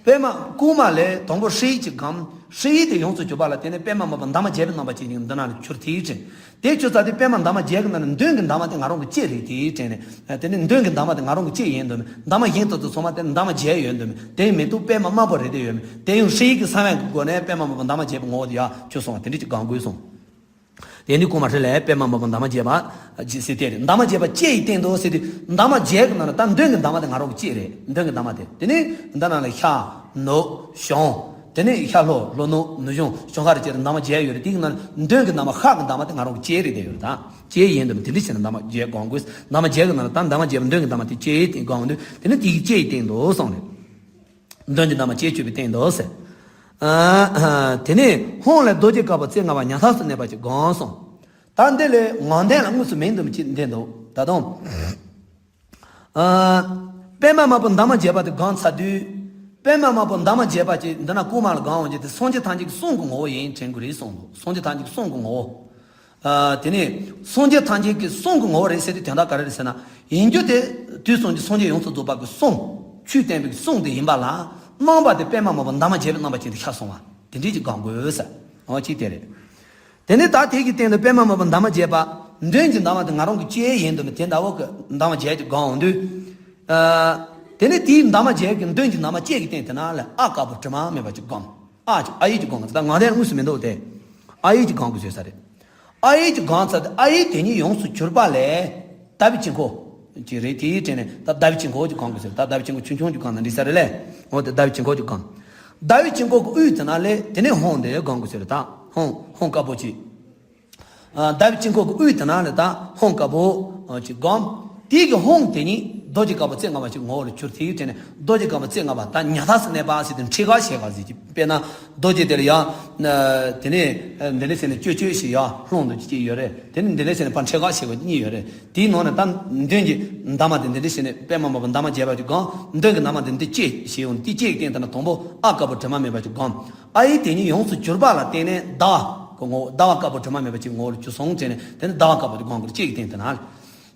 པདྨ་བསྐུལ་མ་ལས་དང་པོ་ཧྲཱིཿཅིག་སྒོམ། ཧྲཱིཿདེ་ཡོངས་སུ་གྱུར་པ་ལ་དེ་ནས་པདྨ་དམར་པོ་འདབ་མ་བརྒྱད་པའི་རྣམ་པ་ཅན་ཅིག་འདི་ན་ལ་གྱུར་དེའི་དྲན། དེ་གྱུར་ཚར་དུས་པདྨ་འདབ་མ་བརྒྱད་ཀྱི་ནང་ནས་མདུན་གྱི་འདབ་མ་དེ་ང་རང་གི་ལྕེ་རེད་དེའི་དྲན་ནས། དེ་ནས་མདུན་གྱི་འདབ་མ་དེ་ང་རང་གི་ལྕེ་ཡིན་འདུག་མེད། འདབ་མ་གཞན་དག་ཚོ་ཚང་མ་དེ་འདབ་མ་བརྒྱད་ཡོད་འདུག་མེད། དེ་མི་འདུག་པདྨ་དམར་པོ་རེད་དེ་ཡོད་མེད། དེ་ཡང་ཧྲཱིཿ་གི་ས་བོན་གྱི་སྒོ་ནས་པདྨ་དམར་པོ་འདབ་མ་བརྒྱད་པའི་ངོ་བོ་དེ་ཡར་གྱུར་སོང་བ་དེ་འདྲ་ཅིག་སྒོམ་དགོས་གསུངས། དེ་ནི་བསྐུལ་མ་ཧྲཱིཿལས་པདྨ་དམར་པོ་འདབ་མ་བརྒྱད་པ་ཅིག་ཟེར་དེ་རེད། འདབ་མ་བརྒྱད་པ་ལྕེ་ཡི་སྟེང་དུ་ཟེར་དུས་འདབ་མ་བརྒྱད་ཀྱི་ནང་ནས་ད་མདུན་གྱི་འདབ་མ་དེ་ང་རང་གི་ལྕེ་རེད། མདུན་གྱི་འདབ་མ་དེ་དེ་ནི་འདི་ན་ལ་ཤར་ནུབ་བྱང་། དེ་ནས་ཤ་ལྷོ་ལྷོ་ནུབ་ནུབ་བྱང་བྱང་ཁ་རེ་བཅས་ཏེ་འདབ་མ་བརྒྱད་ཡོད་རེད། དེའི་ནང་མདུན་གྱི་འདབ་མ་ཤར་གྱི་འདབ་མ་དེ་ང་རང་གི་ལྕེ་རེད་བསྡད་ཡོད་རེད། ད་ལྕེ་ཡིན་དུས་དེ་འདྲ་བྱས་ན་འདབ་མ་བརྒྱད་སྒོམ་དགོས། འདབ་མ་བརྒྱད་ཀྱི་ནང་ལ་ད་འདབ་མ་བརྒྱད་པའི་མདུན་གྱི་འདབ་མ་དེ་ལྕེ་ཡི་སྟེང་སྒོམ་དུས་དེ་ནི་དེའི་ལྕེ་ཡི་སྟེང་དུ་སོང་རེད། མདུན་གྱི་འདབ་མ་ལྕེ་བཅུ་པའི་སྟེང་དུ་ཟེར། ཨ་ཨ། དེ་ནས་ཧཱུྃ་ལས་རྡོ་རྗེ་དཀར་པོ་རྩེ་ལྔ་པ་ཉག་ཐག་སུ་གནས་པ་ཅིག་སྒོམ་སོང་། ད་འདི་ལས་ངང་ལྡན་ལ་དངོས་སུ་མིང་འདོན་པ་ཅིག་འདི་འདུག་ད་དུང་། ཨ། པདྨ་དམར་པོ་འདབ་མ་བརྒྱད་པ་དེ་སྒོམ་ཚར་དུས། པདྨ་དམར་པོ་འདབ་མ་བརྒྱད་པ་ཅིག་འདི་ན་དཀར་དམར་ལ་སྒོམ་འོང་རྒྱུ་དེ་སངས་རྒྱས་ཐམས་ཅད་ཀྱི་གསུང་གི་ངོ་བོ་ཡིན་དྲན་དགོས་རེད་གསུངས་འདུག་སངས་རྒྱས་ཐམས་ཅད་ཀྱི་གསུང་གི་ངོ་བོ། ཨ། དེ་ནས་སངས་རྒྱས་ཐམས་ཅད་ཀྱི་གསུང་གི་ངོ་བོ་རེད་ཟེར་དུས་དོན་དག་ག་རེ་རེད་ཟེར་ན། ཡིན་རྒྱུ་དེ་དུས་གསུམ་གྱི་སངས་རྒྱས་ཡོངས་སུ་རྫོགས་པ་གི་གསུང་། ཆོས་བསྟན་པའི་གསུང་དེ་ཡིན་པ་ལ། རྣམ་པ་དེ་པདྨ་དམར་པོ་འདབ་མ་བརྒྱད་པའི་རྣམ་པ་ཅན་དུ་ཤར་སོང་བ། དེ་འདྲས་ཀྱི་སྒོམ་དགོས་ཟེར། འོ་གཅིག་དེ་རེད། དེ་ནས་ད་དེ་གི་སྟེང་དུ་པདྨ་དམར་པོ་འདབ་མ་བརྒྱད་པ། མདུན་གྱི་འདབ་མ་དེ་ང་རང་གི་ལྕེ་ཡིན་དུས་ནི་དེ་འདྲ་བོ་གི་འདབ་མ་བརྒྱད་ཀྱི་སྒོམ་འོང་དུས། ཨ། དེ་ནས་དེའི་འདབ་མ་བརྒྱད་ཀྱི་མདུན་གྱི་འདབ་མ་གཅིག་གི་སྟེང་དེ་ན་ལ་ཨ་དཀར་པོ་དྲི་མ་མེད་པ་ཅིག་སྒོམ། ཨ་ཅིག་ཨ་ཡིག་ཅིག་སྒོམ་གི་ད་ངང་ལྡན་དངོས་སུ་མི་འདུག་སྟེ། ཨ་ཡིག་ཅིག་སྒོམ་དགོས་བཟོས་ས་རེད། ཨ་ཡིག་ཅིག་སྒོམ་ཚར་ཏེ་ཨ་ཡིག་དེ་ཉིད་ཡོངས་སུ་གྱུར་པ་ལས། ཟླ་བའི་དཀྱིལ་འཁོར་ཅིག་རེད། དེའི་སྟེང་ནས་ད་ཟླ་བའི་དཀྱིལ་འཁོར་ཅིག་སྒོམ་དགོས་ཟེར། ད་ཟླ་བའི་དཀྱིལ་འཁོར་ཆུང་ཆུང་ཅིག་སྒོམ་ན་འགྲིག་ས་རེད་ལས། འོ་དེ་ཟླ་བའི་དཀྱིལ་འཁོར་ཅིག་སྒོམ། ཟླ་བའི་དཀྱིལ་འཁོར་གྱི་དབུས་དེ་ན་ལས་དེ་ནས་ཧཱུྃ་དེ་སྒོམ་དགོས་ཟེར། ད་ཧཱུྃ་ཧཱུྃ་དཀར་པོ་ཅིག་ཨ། ཟླ་བའི་དཀྱིལ་འཁོར་གྱི་དབུས་དེ་ན་ལས་ད་ཧཱུྃ་དཀར་པོ་ཅིག་སྒོམ། དེའི་གི་ཧཱུྃ་དེ་ཉིད་རྡོ་རྗེ་དཀར་པོ་རྩེ་ལྔ་པ་ཅིག་ངོ་བོ་ལ་གྱུར། དེའི་སྟེང་ནས་རྡོ་རྗེ་དཀར་པོ་རྩེ་ལྔ་པ་ད་ཉག་ཐག་སུ་གནས་པ་ཟེར་དུས་འཁྲིལ་ག་ཞེས་ག་ཟེར་གྱི་དཔེར་ན། རྡོ་རྗེ་དེ་ལ་ཡང་། དེ་ནས་འདི་ལས་ཟེར་ནས་ཅོ་ཅོ་ཞེས་ཡང་ལྷུང་དུ་གཅིག་ཡོད་རེད། དེ་ནས་འདི་ལས་ཟེར་ནས་ཕར་འཁྲིལ་ག་ཞེས་པ་གཉིས་ཡོད་རེད། དེའི་ནང་ནས་ད་མདུན་གྱི་འདབ་མ་དེ་འདི་འདྲ་བྱས་ནས་པདྨ་དམར་པོ་འདབ་མ་བརྒྱད་པ་ཅིག་སྒོམ། མདུན་གྱི་འདབ་མ་དེ་འདི་ལྕེ་ཞེས་ཡོང་དེ་ལྕེ་ཡི་སྟེང་དེ་ན་དང་པོ་ཨ་དཀར་པོ་དྲི་མ་མེད་པ་ཅིག་སྒོམ། ཨ་ཡིག་དེ་ཉིད་ཡོངས་སུ་གྱུར་པ་ལ་བརྟེན་ནས་ཟླ་བ་གི་ངོ་བོ་ཟླ་བ་དཀར་པོ་དྲི་མ་མེད་པ་ཅིག་ངོ་བོར་གྱུར་སོང་བྱས་ནས་དེ་ནི་ཟླ་བ་དཀར་པོ་དེ་སྒོམ་དགོས། ལྕེ་ཡི་སྟེང་དེ་ན་ལ།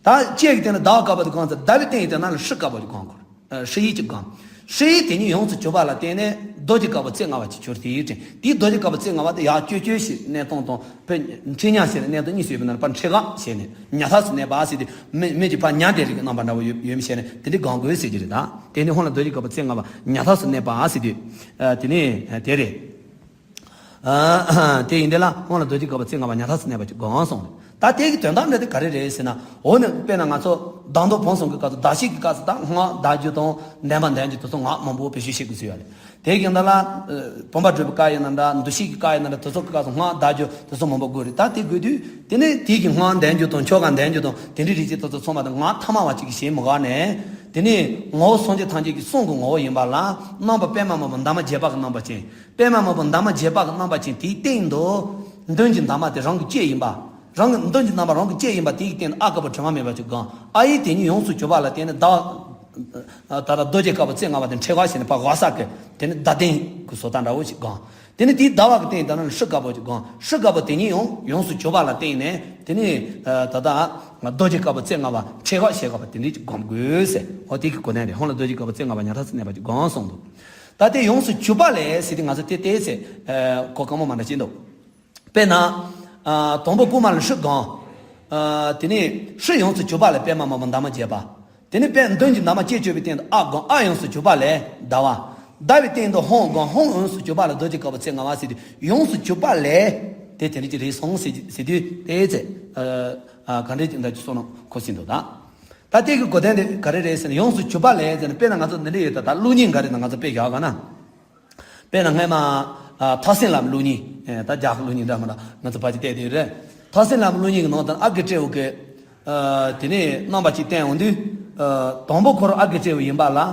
ད་ལྕེ་ཡི་སྟེང་ན་ཟླ་བ་དཀར་པོ་དེ་སྒོམ་ཚར་ཟླ་བའི་སྟེང་དེ་ན་ལ་ཧྲཱིཿདཀར་པོ་དེ་སྒོམ་དགོས། ཧྲཱིཿཡིག་ཅིག་སྒོམ། ཧྲཱིཿཡིག་དེ་ཉིད་ཡོངས་སུ་གྱུར་པ་ལ་བརྟེན་ནས་རྡོ་རྗེ་དཀར་པོ་རྩེ་ལྔ་པ་ཅིག་གྱུར། དེའི་སྟེང་དེའི་རྡོ་རྗེ་དཀར་པོ་རྩེ་ལྔ་པ་དེ་ཡར་ཅོ་ཅོ་ཞེས་གནས་སྟངས་དང་། དཔེ་འཁྲིལ་ཉག་ཞེས་གནས་སྟངས་གཉིས་སུ་ཡོད་པའི་ནང་ཕར་འཁྲིལ་ག་བྱས་ནས་ཉག་ཐག་སུ་གནས་པ་ཟེར་དུས་མི་མི་གཅིག་ཕར་ཉག་དེ་རིགས་ཀྱི་རྣམ་པ་འདྲ་བོ་ཡོད་ཡོད་མི་བྱས་ནས་དེ་འདྲའི་སྒོམ་དགོས་ཟེར་གྱི་རེད། ད་དེ་ནི་ཧཱུྃ་ལ་རྡོ་རྗེ་དཀར་པོ་རྩེ་ལྔ་པ་ཉག་ཐག་སུ་གནས་པ་ཟེར་དུས། དེ་ནི་དེ་རེད། དེ་ཡིན་དེ་ལ་ཧཱུྃ་ལ་རྡོ་རྗེ་དཀར་པོ་རྩེ་ལྔ་པ་ཉག་ཐག་སུ་གནས་པ་ཅིག་སྒོམ་སོང་རེད། ད་དེ་གི་དོན་དག་འདྲ་དེ་ག་རེ་རེད་ཟེར་ན། འོ་ནི་དཔེར་ན་ང་ཚོ་གདངས་མདོ་བོན་གསུམ་གྱི་སྐབས་སུ་གདགས་གཤིས་ཀྱི་སྐབས་སུ་ད་སྔགས་བཟླ་རྒྱུ་དང་བདེན་པ་འདོན་རྒྱུ་དེ་ཚོ་ངག་མང་པོ་བེད་སྤྱོད་བྱེད་དགོས་ཚུལ་ཡོད་རེད། དེ་ཡིན་དེ་ལ་བུམ་པ་སྒྲུབ་པའི་སྐབས་ཡིན་ན་འདྲ། འདུ་ཤེས་ཀྱི་སྐབས་ཡིན་ན་འདྲ། དེ་ཚོ་གི་སྐབས་སུ་སྔགས་བཟླ་རྒྱུ་དེ་ཚོ་མང་པོ་དགོས་རེད། ད་དེ་དགོས་དུས་དེ་ནི་དེ་གི་སྔགས་འདོན་རྒྱུ་དང་ཆོ་ག་འདོན་རྒྱུ་དང་དེ་འདྲའི་རིགས་ཀྱི་དེ་ཚོ་ཚང་མ་དང་ངག་ཐ་མ་བ་གཅིག་གིས་བྱེད་མི་དགོས་ནས། དེ་ནི་ངོ་བོ་སངས་རྒྱས་ཐམས་ཅད་ཀྱི་གསུང་གི་ངོ་བོ་ཡིན་པ་ལ་རྣམ་པ་པདྨ་དམར་པོ་འདབ་མ་བརྒྱད་པ་གི་རྣམ་པ་ཅན། པདྨ་དམར་པོ་འདབ་མ་བརྒྱད་པ་གི་རྣམ་པ་ཅན་དེའི་སྟེང་དུ་མདུན་གྱི་འདབ་མ་དེ་རང་གི་ལྕེ་ཡིན་པ། རང་གི་མདུན་གྱི་རྣམ་པ་རང་གི་ལྕེ་ཡིན་པ་དེའི་སྟེང་དུ་ཨ་དཀར་པོ་དྲི་མ་མེད་པ་ཅིག་སྒོམ། ཨ་ཡིག་དེ་ཉིད་ཡོངས་སུ་གྱུར་པ་ལ་བརྟེན་ནས་ཟླ་བ། ད་ལྟ་རྡོ་རྗེ་དཀར་པོ་རྩེ་ལྔ་པ་དེ་འཁྲིལ་ག་བྱས་ནས་ཕར་འོད་གསལ་གྱི་དེ་ནི་བརྡ་དོན་གྱི་བཟོ་ལྟ་འདྲ་བོ་ཞིག་སྒོམ། དེ་ནི་དེའི་ཟླ་བ་གི་སྟེང་དུ་ན་ཧྲཱིཿདཀར་པོ་ཅིག་སྒོམ། ཧྲཱིཿདཀར་པོ་དེ་ཉིད་ཡང་ཡོངས་སུ་གྱུར་པ་ལ་བརྟེན་ནས་དེ་ནི་ད་ལྟ་རྡོ་རྗེ་དཀར་པོ་རྩེ་ལྔ་པ་འཁྲིལ་ག་བྱེད་དགོས་པ་དེ་འདྲ་ཅིག་སྒོམ་དགོས་ཟེར། འོ་དེ་གི་གོ་དོན་རེད། ཧཱུྃ་ལ་རྡོ་རྗེ་དཀར་པོ་རྩེ་ལྔ་པ་ཉག་ཐག་སུ་གནས་པ་ཅིག་སྒོམ་གསུངས་འདུག་ད་དེ་ཡོངས་སུ་གྱུར་པ་ལས་ཟེར་དུས་ང་ཚོ་དེ་ལྟས་ཟེར། གོ་དཀའ་མོ་མ་འདྲ་ཅིག་འདུག་དཔེར་ན། ཨ། དང་པོ་དཀར་དམར་ལ་ཧྲཱིཿདགོངས། ཨ། དེ་ནས་ཧྲཱིཿཡོངས་སུ་གྱུར་པ་ལ་པདྨ་དམར་པོ་འདབ་མ་བརྒྱད་པ། དེ་ནས་པད་མདུན་གྱི་འདབ་མ་བཅས་གྱུར་པའི་སྟེང་དུ་ཨ་དགོངས། ཨ་ཡོངས་སུ་གྱུར་པ་ལས་ཟླ་བ། ཟླ་བའི་སྟེང་དུ་ཧཱུྃ་དགོངས། ཧཱུྃ་ཡོངས་སུ་གྱུར་པ་ལ་རྡོ་རྗེ་དཀར་པོ་རྩེ་ལྔ་པ་ཟེར་དུས་ཡོངས་སུ་གྱུར་པ་ལས་དེ་དེ་འདྲ་ཅིག་རེད་སོང་ཟེར་ཟེར་དུས་དེ་ཚེ། ཨ། ག་འདྲ་ཅིག་འདྲ་ཅིག་སོང་ན་གོ་སྲིད་འདུག་ད། ད་དེ་གི་གོ་དོན་དེ་ག་རེ་རེད་ཟེར་ན། ཡོངས་སུ་གྱུར་པ་ལས་ཟེར་ན་དཔེར་ན་ང་ཚོ་འདི་འདྲ་ཡོད་ད། ད་གློག་བརྙན་འགའ་རེ་ནང་ང་ཚོ་དཔེ་བཞག་ག་ན། དཔེར་ན་སྔས་མ། ཨ། ཐག་སེང་ལམ་གློག་བརྙན། ཨེ། ད་རྒྱ་གར་གློག་བརྙན་འདྲ་མི་འདྲ་ང་ཚོ་ཕལ་ཆེར་བལྟས་བསྡད་ཡོད་རེད། ཐག་སེང་ལམ་གློག་བརྙན་གྱི་ནང་དུ་ཨ་དཀར་སྤྲེའུ་གི། ཨ། དེ་ནས་རྣམ་པ་ཅིག་བསྟན་འོང་དུས། ཨ། དང་པོ་ཁོ་རང་ཨ་དཀར་སྤྲེའུ་ཡིན་པ་ལ། ཨ།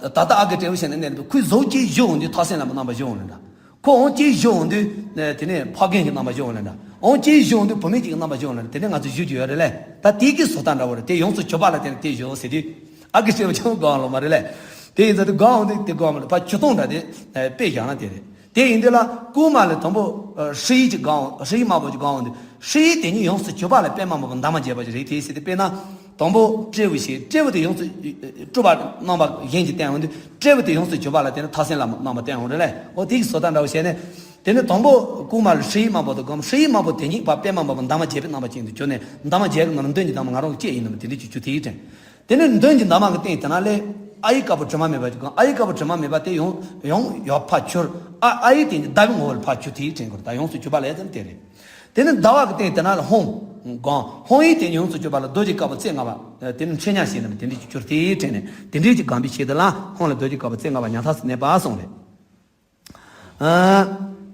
ད་ལྟ་ཨ་དཀར་སྤྲེའུ་བྱས་ནས་གནས་འདུག་ཁོའི་གཟུགས་ཅིག་བཞུགས་འོང་དུས་ཐག་སེང་ལམ་གྱི་རྣམ་པ་བཞུགས་འོང་ལ་འདྲ། ཁོ་འོང་ཅིག་བཞུགས་འོང་དུས། དེ་ནས་ཕ་རྒན་གྱི་རྣམ་པ་བཞུགས་འོང་ལ་འདྲ། འོང་ཅིག་བཞུགས་འོང་དུས་བུད་མེད་ཅིག་གི་རྣམ་པ་བཞུགས་འོང་ལ་འདྲ། དེ་ནས་ང་ཚོ་བཞུགས་ཀྱི་ཡོད་རེད་ལས། ད་དེ་གི་བཟོ་ལྟ་འདྲ་བོ་རེད། དེ་ཡོངས་སུ་གྱུར་པ་ལ་བརྟེན་ནས་དེ་བཞུགས་ཟེར་དུས། ཨ་དཀར་སྤྲེའུ་ཆུང་སྒང་ལ་མ་རེད་ལས། དེ་ཡིན་ཙང་དེ་སྒང་འོང་དུས་དེ་སྒང་མ་རེད། ཕར་ཆུ་དོང་འདྲ་དེ་དཔེ་བཞག་ན་དེ་རེད། དེ་ཡིན་དུས་ལ་དཀར་དམར་ལ་དང་པོ་ཧྲཱིཿཡིག་ཅིག་སྒང་། ཧྲཱིཿཡིག་དམར་པོ་ཅིག་སྒང་འོང་དུས། ཧྲཱིཿཡིག་དེ་ཉིད་ཡོངས་སུ་གྱུར་པ་ལ་པདྨ་དམར་པོ་འདབ་མ་བརྒྱད་པ་ཅིག་རེད་དེ་ཟེར་ཏེ། དཔེར་ན། དང་པོ་སྤྲེའུ་ཞེས། སྤྲེའུ་དེ་ཡོངས་སུ་གྲུབ་པ་རྣམ་པ་གཞན་གྱིས་བསྟན་འོང་དུས། སྤྲེའུ་དེ་ཡོངས་སུ་གྱུར་པ་ལ་བརྟེན་ནས་ཐག་སེང་ལམ་རྣམ་པ་བསྟན་འོང་རེད་ལས། འོ་དེ་གི་བཟོ་ལྟ་འདྲ་བོ་བྱས་ནས། དེ་ནས་དང་པོ་དཀར་དམར་ལ་ཧྲཱིཿཡིག་དམར་པོ་དེ་སྒོམ། ཧྲཱིཿཡིག་དམར་པོ་དེ་ཉིད་པ་པདྨ་དམར་པོ་འདབ་མ་བརྒྱད་པའི་རྣམ་པ་ཅན་དུ་གྱུར་ནས་འདབ་མ་བརྒྱད་ཀྱི་ནང་ལ་མདུན་གྱི་འདབ་མ་ང་རང་གི་ལྕེ་ཡིན་ནོ་དེ་འདྲ་ཅིག་གྱུར། དེའི་དྲན། དེ་ནས་མདུན་གྱི་འདབ་མ་གི་སྟེང་དེ་ན་ལས་ཨ་ཡིག་དཀར་པོ་དྲི་མ་མེད་པ་ཅིག་སྒོམ། ཨ་ཡིག་དཀར་པོ་དྲི་མ་མེད་པ་དེ་ཡང་ཡང་ཡར་ཕར་གྱུར། ཨ། ཨ་ཡིག་དེ་ཉིད་ཟླ་བའི་ངོ་བོ་ལ་ཕར་གྱུར། དེའི་དྲན་དགོས་རེད། ད་ཡོངས་སུ་གྱུར་པ་ལས་ཙམ་དེ་རེད། དེ་ནས་ཟླ་བ་གི་སྟེང་དེ་ན་ལ་ཧཱུྃ་སྒོམ། ཧཱུྃཡིག་དེ་ཉིད་ཡོངས་སུ་གྱུར་པ་ལ་རྡོ་རྗེ་དཀར་པོ་རྩེ་ལྔ་པ། དེ་ནི་འཁྲིལ་ཉག་ཞེས་ནི་དེ་འདྲ་ཅིག་གྱུར། དེའི་དྲན་ནས་དེ་འདྲ་ཅིག་སྒོམ་པའི་ཆེད་དུ་ལ་ཧཱུྃ་ལ་རྡོ་རྗེ་དཀར་པོ་རྩེ་ལྔ་པ་ཉག་ཐག་སུ་གནས་པ་གསུངས་རེད། ཨ།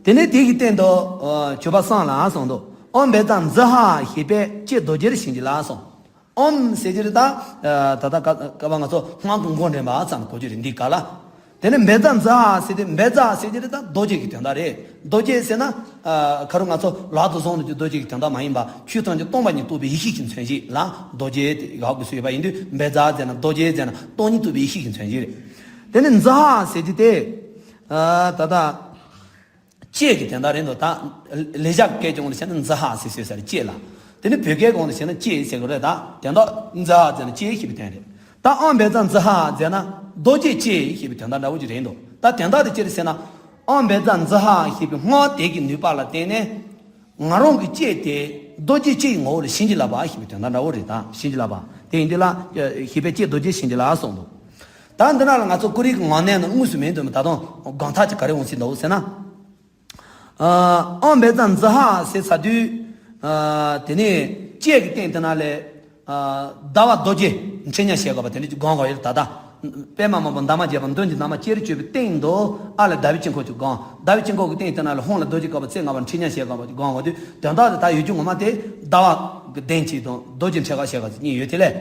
དེ་ནས་དེ་གི་སྟེང་དུ་ཨ་མཆོད་པ་བསངས་ལ་གསུངས་འདུག། ཨོཾ་བཛྲ་ཛ་ཧ་ཞེས་པས་ལྕེ་རྡོ་རྗེར་བྱིན་གྱིས་བརླབས་གསུངས། ཨོཾ་ཟེར་གྱི་རེད་ད། ཨ། ད་ལྟ་ཀ་ཀ་བ་ང་ཚོ་སྔགས་ཀྱི་མགོ་འདྲེན་པ་ཙམ་གོ་རྒྱུ་རེད་འདི་ག་ལ། དེ་ནས་བཛྲ་ཛ་ཧ་ཟེར་དུས་བཛྲ་ཟེར་གྱི་རེད་ད། རྡོ་རྗེ་གི་དོན་དག་རེད། རྡོ་རྗེ་ཟེར་ན། ཨ། ཁ་རུ་ང་ཚོ་ལག་ཏུ་བཟུང་འདུག་རྒྱུ་རྡོ་རྗེ་གི་དོན་དག་མ་ཡིན་པ། ཆོས་ཐམས་ཅད་སྟོང་པ་ཉིད་རྟོགས་པའི་ཡེ་ཤེས་ཀྱི་མཚོན་བྱེད་ལ་རྡོ་རྗེ་དེ་ཡག་པོ་ཞུས་པ་ཡིན་དུས། བཛྲ་ཟེར་ན། རྡོ་རྗེ་ཟེར་ན་སྟོང་ཉིད་རྟོགས་པའི་ཡེ་ཤེས་ཀྱི་མཚོན་བྱེད་རེད། དེ་ནས་ཛ་ཧ་ཟེར་གྱི་དེ། ཨ། ད་ལྟ། ལྕེ་གི་དོན་དག་རེད་འདུག་ད། ལེགས་སྦྱར་སྐད་ཀྱི་ངོ་ལ་བྱས་ན་ཛ་ཧ་ཟེར་ཟེར་ས་རེད། ལྕེ་ལ། དེ་ནི་བོད་སྐད་གོང་དུ་བྱས་ན་ལྕེ་ཟེར་གི་རེད་ད། དོན་དག་ཛ་ཧ་ཟེར་ན་ལྕེ་ཞེས་པའི་དོན་རེད། ད་ཨོཾ་བཛྲ་ཛ་ཧ་ཟེར་ན་རྡོ་རྗེ་ལྕེ་ཞེས་པའི་དོན་དག་འདྲ་བོ་ཅིག་རེད་འདུག། ད་དོན་དག་དེ་ཅི་རེད་ཟེར་ན། ཨོཾ་བཛྲ་ཛ་ཧ་ཞེས་པའི་སྔགས་དེ་གི་ནུས་པ་ལ་བརྟེན་ནས། ང་རང་གི་ལྕེ་དེ་རྡོ་རྗེ་ལྕེ་ཡི་ངོ་བོ་ལ་བྱིན་གྱིས་བརླབས་པ་ཞེས་པའི་དོན་དག་འདྲ་བོ་རེད་ད། བྱིན་གྱིས་བརླབས་པ་དེ་ཡིན་དུས་ལ། ཞེས་པས་ལྕེ་རྡོ་རྗེར་བྱིན་གྱིས་བརླབས་གསུངས་འདུག། ད་འདི་ན་ལ་ང་ཚོ་ཀུ་རེ་གི་ངག་དོན་ནི་དངོས་སུ་མེད་འདུག་མི། ད་དུང་དགོངས་དག་ཅིག་ག་རེ་འོང་སྲིད་འདུག་ཟེར་ན། ཨ། ཨོཾ་བཛྲ་ཛ་ཧ་ཟེར་ཚར་དུས། ཨ། དེ་ནས་ལྕེ་གི་སྟེང་དེ་ན་ལས། ཨ། ཟླ་བ་རྡོ་རྗེ་འཕྲེང་ཉག་བྱེད་དགོས་པ་དེ་འདྲ་ཅིག་སྒོམ་དགོས་ཡོད་ད་ལྟ། པདྨ་དམར་པོ་འདབ་མ་བརྒྱད་པ་མདུན་གྱི་འདབ་མ་ལྕེ་རུ་གྱུར་པའི་སྟེང་དུ་ཨ་ལས་ཟླ་བའི་དཀྱིལ་འཁོར་ཅིག་སྒོམ། ཟླ་བའི་དཀྱིལ་འཁོར་གྱི་སྟེང་དེ་ན་ལས་ཧཱུྃ་ལས་རྡོ་རྗེ་དཀར་པོ་རྩེ་ལྔ་པ་འཕྲེང་ཉག་བྱེད་དགོས་པ་ཅིག་སྒོམ་དགོས་དུས། དོན་དག་དེ་ད་ཡོད་རྒྱུ་ངོ་མ་དེ་ཟླ་བ་གི་གདན་གཅིག་དང་རྡོ་རྗེ་འཕྲེང་ཉག་བྱེད་དགོས་པ་གཉིས་ཡོད་དེ་ལས།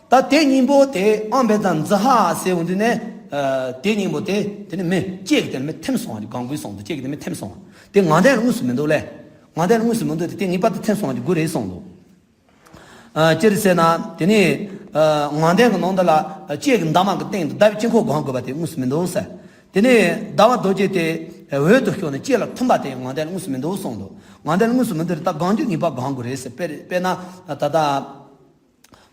ད་དེ་གཉིས་པོ་དེ་ཨོཾ་བཛྲ་ཛ་ཧ་ཟེར་འོང་དུས་ནས། ཨ། དེ་གཉིས་པོ་དེ་དེ་ནི་མི་ལྕེ་གི་དེ་ནི་མི་ཐིམ་སོང་བ་ཅིག་སྒོམ་དགོས་གསུངས་འདུག། ལྕེ་གི་དེ་མི་ཐིམ་སོང་བ། དེ་ངག་དོན་ལ་དངོས་སུ་མི་འདུག་ལས། ངག་དོན་ལ་དངོས་སུ་མི་འདུག་དེ། དེ་ངེས་པར་དུ་ཐིམ་སོང་བ་ཅིག་དགོས་རེད་གསུངས་འདུག། ཨ། ཅི་རེད་ཟེར་ན་དེ་ནི། ཨ། ངག་དོན་གྱི་ནང་དུ་ལ་ལྕེ་གི་འདབ་མ་གི་སྟེང་དུ་ཟླ་བའི་དཀྱིལ་འཁོར་སྒོམ་དགོས་པ་དེ་དངོས་སུ་མི་འདུག་ཟེར། དེ་ནས་ཟླ་བ་རྡོ་རྗེ་དེ་འོད་དུ་ཤོར་ནས་ལྕེ་ལ་ཐིམ་པ་དེ་ངག་དོན་ལ་དངོས་སུ་མི་འདུག་གསུངས་འདུག། ངག་དོན་ལ་དངོས་སུ་མི་འདུག་རེད། ད་སྒོམ་རྒྱུ་ངེས་པར་སྒོམ་དགོས་རེད་ཟེར། དཔེར་དཔེར་ན་ད་ལྟ།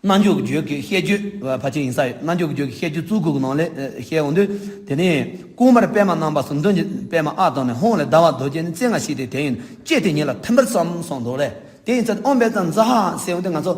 རྣལ་འབྱོར་གྱི་རྒྱུད་ཀྱི་བཤད་རྒྱུད་ཕལ་ཆེར་ཡིན་ས་ཡོད། རྣལ་འབྱོར་གྱི་རྒྱུད་ཀྱི་བཤད་རྒྱུད་བཅུ་དགུ་གི་ནང་ལས་བཤད་འོང་དུས། དེ་ནས་ལྐོག་མར་པདྨ་བསྣམས་པ་སོགས་མདུན་གྱི་པདྨ་ཨ་དང་ནི་ཧཱུྃ་ལས་ཟླ་བ་རྡོ་རྗེ་ནི་རྩེ་ལྔ་བྱས་ཏེ་དེ་ཡིན་ལྕེ་དེ་ཉིད་ལ་ཐིམ་པར་བསམ་གསུངས་འདུག་ལས། དེ་ཡིན་ཙང་ཨོཾ་བཛྲ་ཛ་ཧ་ཟེར་འོང་དུས་ང་ཚོ་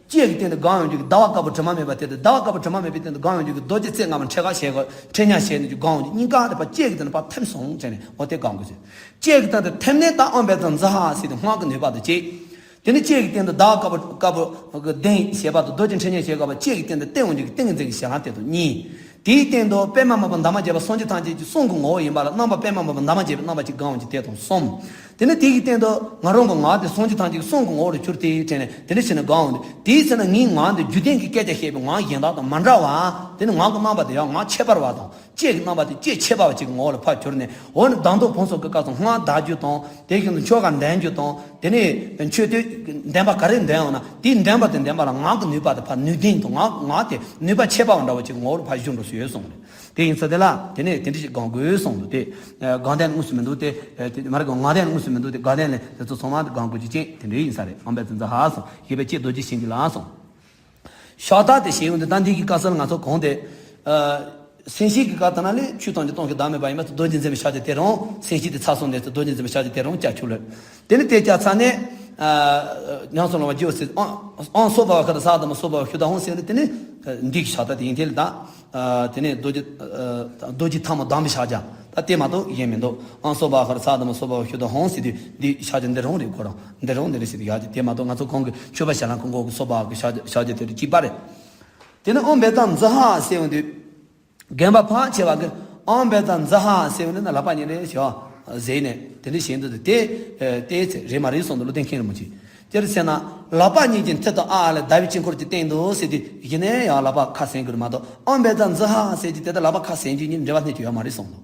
ལྕེ་གི་སྟེང་དུ་སྒོམ་ཡོང་རྒྱུ་གི་ཟླ་བ་དཀར་པོ་དྲི་མ་མེད་པ་དེ་དང་། ཟླ་བ་དཀར་པོ་དྲི་མ་མེད་པའི་སྟེང་དུ་སྒོམ་ཡོང་རྒྱུ་གི་རྡོ་རྗེ་རྩེ་ལྔ་པ་འཕྲེང་ཉག་བྱེད་དགོས། འཕྲེང་ཉག་བྱས་ནས་ཀྱི་སྒོམ་ཡོང་རྒྱུ་གཉིས་ཀ་དེ་ཕར་ལྕེ་གི་སྟེང་དུ་ཕར་ཐིམ་སོང་བྱས་ནས་འོ་དེ་སྒོམ་དགོས་ཟེར། ལྕེ་གི་སྟེང་དུ་ཐིམ་ནས་ད་ཨོཾ་བཛྲ་ཛ་ཧ་ཟེར་དུས་སྔགས་ཀྱི་ནུས་པ་དང་བཅས། དེ་ནས་ལྕེ་གི་སྟེང་དུ་ཟླ་བ་དཀར་པོ་དཀར་པོ་གི་གདན་བྱེད་པ་དང་རྡོ་རྗེ་འཕྲེང་ཉག་བྱེད་དགོས་པ། ལྕེ་གི་སྟེང་དུ་བརྟེན་འོང་རྒྱུ་གི་ཏིང་ངེ་འཛིན་གྱི་ཞལ་སྔ་དེ་དང་གཉིས། དེའི་སྟེང་དུ་པདྨ་འབུམ་པ་འདབ་མ་བརྒྱད་པ་སངས་རྒྱས་ཐམས་ཅད་ཀྱི་གསུང་གི་ངོ་བོ་ཡིན་པ་ལ་རྣམ་པ་པདྨ་འབུམ་པ་འདབ་མ་བརྒྱད་པའི་རྣམ་པ་གཅིག་སྒོམ་ཡོང་རྒྱུ་དེ་དང་གསུམ། དེ་ནས་དེ་གི་སྟེང་དུ་ང་རང་གི་ངག་དེ་སངས་རྒྱས་ཐམས་ཅད་ཀྱི་གསུང་གི་ངོ་བོ་ལ་གྱུར་ཏེ་དྲན་ནས་དེ་འདྲ་བྱས་ནས་སྒོམ་ཡོང་དུས། དེའི་ཚེ་ན་ངའི་ངག་འདི་རྒྱུད་ལྡན་གྱི་སྐད་ཆ་བཤད་པའི་ངག་གཞན་དག་དང་མ་འདྲ་བ། དེ་ནི་ངག་གི་རྣམ་པ་དེ་ཡང་ངག་ཁྱད་པར་བ་དང་། ལྕེ་གི་རྣམ་པ་དེ་ལྕེ་ཁྱད་པར་བ་ཅིག་གི་ངོ་བོ་ལ་ཕར་གྱུར་ནས། འོ་ནི་གདངས་དང་ཕུང་གསུམ་གྱི་སྐབས་སུ་སྔགས་བཟླ་རྒྱུ་དང་། དེ་བཞིན་དུ་ཆོ་ག་འདོན་རྒྱུ་དང་། དེ་ནས་མཆོད་བསྟོད་འདོན་པ་ག་རེ་འདོན་ཡོང་ན། དེའི་འདོན་པ་དེ་འདོན་པ་ལ་ངག་གི་ནུས་པ་དེ་ཕར་ནུས་ལྡན་དང་། ངག་ངག་དེ་ནུས་པ་ཁྱད་པར་བ་འདྲ་བོ་ཅིག་གི་ངོ་བོ་ལ་ཕར་བཞུགས་འགྲོ་སྲོལ་ཡོད་གསུངས་རེད། དེ་ཡིན་ཚེ་དེ་ལ་དེ་ནས་དེ་འདྲ་ཞིག་སྒོམ་དགོས་གསུངས་འདུག། དེ་སྒོམ་དོན་དངོས་སུ་མི་འདུག་སྟེ། དེ་མ་རེད་གོ། ངག་དོན་དངོས་སུ་མི་འདུག་སྟེ། སྒོམ་དོན་ལས་དེ་ཚོ་ཚང་མ་སྒོམ་དགོས་རྒྱུ་ཅན་དེ་འདྲ་ཡིན་ས་རེད། ཨོཾ་བཛྲ་ཛ་ཧ་གསུངས། ཞེས་པས་ལྕེ་རྡོ་རྗེར་བྱིན་གྱིས་བརླབས་གསུངས། ཕྱག་རྟགས་དེ་བྱས་ཡོང་དུས་ད་འདི་གི་དཀའ་སོགས་ལ་ང་ཚོ་གོང་དེ། ཨ། སེམས་བསྐྱེད་ཀྱི་སྐབས་དེ་ན་ལས་ཆོས་ཐམས་ཅད་སྟོང་ཞིང་བདག་མེད་པ་ཡིན་པ་དེ་རྡོ་རྗེ་འཛིན་པའི་ཕྱག་རྒྱ་དེ་རང་། སེམས་བསྐྱེད་དེ་ཚར་སོང་ནས་རྡོ་རྗེ་འཛིན་པའི་ཕྱག་རྒྱ་དེ་རང་བྱ་ཆོག་ལ། དེ་ནས་དེ་བྱས་ཚར་ནས། ཨ། ཉམས་སུ་བླང་བ་རྒྱས་པར་ཟེར། ཨང་ཨང་སོ་བྷ་བ་ཤ་ར་ས་དྷརྨ་སོ་བྷ་བ་ཤུདྡྷ་ཧཱུྃ་ཟེར་ནས་དེ་ནས་འདི་གི་ཕྱག་རྟགས་དེ་ཡིན་དེ་ལ་ད། ཨ། དེ་ནས་རྡོ་རྗེ། ཨ། རྡོ་རྗེ་ཐལ་མོ་སྡོམ་པའི་ཕྱག་རྒྱ། ད་དེ་མ་གཏོགས་གཞན་མི་འདུག། ཨང་སོ་བྷ་བ་ཤ་ར་ས་དྷརྨ་སོ་བྷ་བ་ཤུདྡྷ་ཧཱུྃ་ཟེར་དུས་འདི་ཕྱག་རྒྱ་འདི་རང་རེད། ཁོ་རང་འདི་རང་འདི་རེད་ཟེར་དུས་ཡག་ཅིག། དེ་མ་གཏོགས་ང་ཚོ་གོང་གི་མཆོད་པ་ཞལ་ལུང་གི་མགོ་གི་སོ་བྷ་བ་གི་ཕྱག་རྒྱ་ཕྱག་རྒྱ་དེ་རུ་གཅིག་པ་རེད། དེ་ནས་ཨོཾ་བཛྲ་ཛ་ཧ་ཟེར་ཡོང་དུས། རྒན་པ་ཕལ་ཆེ་བ་གིས་ཨོཾ་བཛྲ་ཛ་ཧ་ཟེར་ཡོང་དུས་ན་ལག་པ་གཉིས་ནས་ཞོག་ཟེར་ནས་དེ་འདྲ་བྱེད་འདུག། དེ་ཨེ་དེ་ཚེ་རེད་མ་རེད་གསུངས་འདུག། བློ་ལྡན་མཁན་རིན་པོ་ཆེས། ཅི་རེད་ཟེར་ན། ལག་པ་གཉིས་ཀྱི་མཐིལ་དུ་ཨ་ལས་ཟླ་བའི་དཀྱིལ་འཁོར་གྱི་སྟེང་དུ་ཟེར་དུས་གཞི་ནས་ཡང་ལག་པ་ཁ་སེང་དགོས་རེད་མ་གཏོགས། ཨོཾ་བཛྲ་ཛ་ཧ་ཟེར་གྱི་དེ་དང་ལག་པ་ཁ་སེང་རྒྱུ་གཉིས་འབྲེལ་བ་གནས་ཀྱི་ཡོད་མ་རེད་གསུངས་འདུག།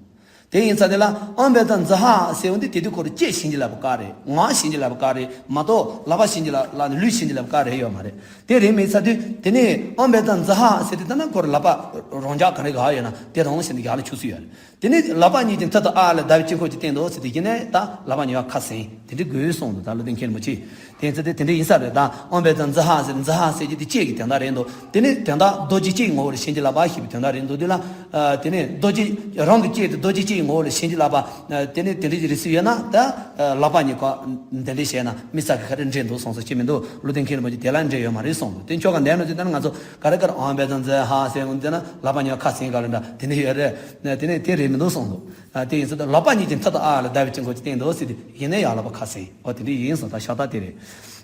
དེ་ཡིན་ཙང་དེ་ལ་ཨོཾ་བཛྲ་ཛ་ཧ་ཟེར་ཡོང་དུས་དེ་དུས་ཁོ་རང་ལྕེ་བྱིན་གྱིས་བརླབས་པ་ག་རེད། ངག་བྱིན་གྱིས་བརླབས་པ་ག་རེད་མ་གཏོགས། ལག་པ་བྱིན་གྱིས་བརླབས་བརླབས་ནས་ལུས་བྱིན་གྱིས་བརླབས་པ་ག་རེད་ཡོད་མ་རེད། དེ་རེད་མེད་ཚར་དུས་དེ་ནས་ཨོཾ་བཛྲ་ཛ་ཧ་ཟེར་དུས་ད་ན་ཁོ་རང་ལག་པ་རང་འཇགས་ག་རེ་ག་ཡོད་ན་དེ་རང་བཞིན་དུ་ཡར་ལ་ཆུག་སྲོལ་ཡོད་རེད། དེ་ནས་ལག་པ་གཉིས་ཀྱི་མཐིལ་དུ་ཨ་ལས་ཟླ་བའི་དཀྱིལ་འཁོར་གྱི་སྟེང་དུ་ཟེར་དུས་གཞི་ནས་ད་ལག་པ་གཉིས་ཀ་ཁ་སེང་། དེ་འདྲ་དགོས་གསུངས་འདུག། ད་བློ་ལྡན་མཁན་རིན་པོ་ཆེས། དེ་ཚེ་དེ་དེ་འདྲ་ཡིན་ས་རེད། ད་ཨོཾ་བཛྲ་ཛ་ཧ་ཟེར། ཛ་ཧ་ཟེར་གྱི་དེ་ལྕེ་གི་དོན་དག་རེད་འདུག། དེ་ནས་དོན་དག་རྡོ་རྗེ་ལྕེ་ཡི་ངོ་བོ་ལ་བྱིན་གྱིས་བརླབས་པ་ཞེས་པའི་དོན་དག་རེད་འདུག། དེ་ལ། ཨ། དེ་ནས་རྡོ་རྗེ་རང་གི་ལྕེ་དེ་རྡོ་རྗེ་ལྕེ་ཡི་ངོ་བོ་ལ་བྱིན་གྱིས་བརླབས་པ། ཨ། དེ་ནས་དེ་འདྲ་ཞིག་རེད་ཟེར་ཡོད་ན་ད། ཨ། ལག་པ་གཉིས་ཀ་འདི་འདྲ་བྱས་ན་མི་ཚ་གི་ག་རེ་འདྲེས་འདུག་གསུངས་སོ་ཅི་མི་འདུག། བློ་ལྡན་མཁན་རིན་པོ་ཆེས་དེ་ལ་འདྲེས་ཡོད་མ་རེད་གསུངས་འདུག། དེ་ཆོ་ག་འདོན་ནོ་ཅི་ལྟར་ང་ཚོ་ག་རེ་ག་རེ་ཨོཾ་བཛྲ་ཛ་ཧ་ཟེར་འོང་དེ་ན་ལག་པ་གཉིས་ཀ་ཁ་སེང་ག་ལ་འདྲ་དེ་འདྲ་ཡོད་རེད། དེ་ནས་དེ་རེད་མི་འདུག་གསུངས་འདུག། ཨ། དེ་ཡིན་ཟེར་ཏེ། ལག་པ་གཉིས་ཀྱི་མཐིལ་དུ་ཨ་ལ་ཟླ་བའི་དཀྱིལ་འཁོར་གྱི་སྟེང་དུ་ཟེར་ཏེ། ཡིན་ནའི་ཡང་ལག་པ་ཁ་ཟེར། འོ་དེ་འདྲ་ཡིན་སོང་། ད་ཤ་སྟག་དེ་རེད།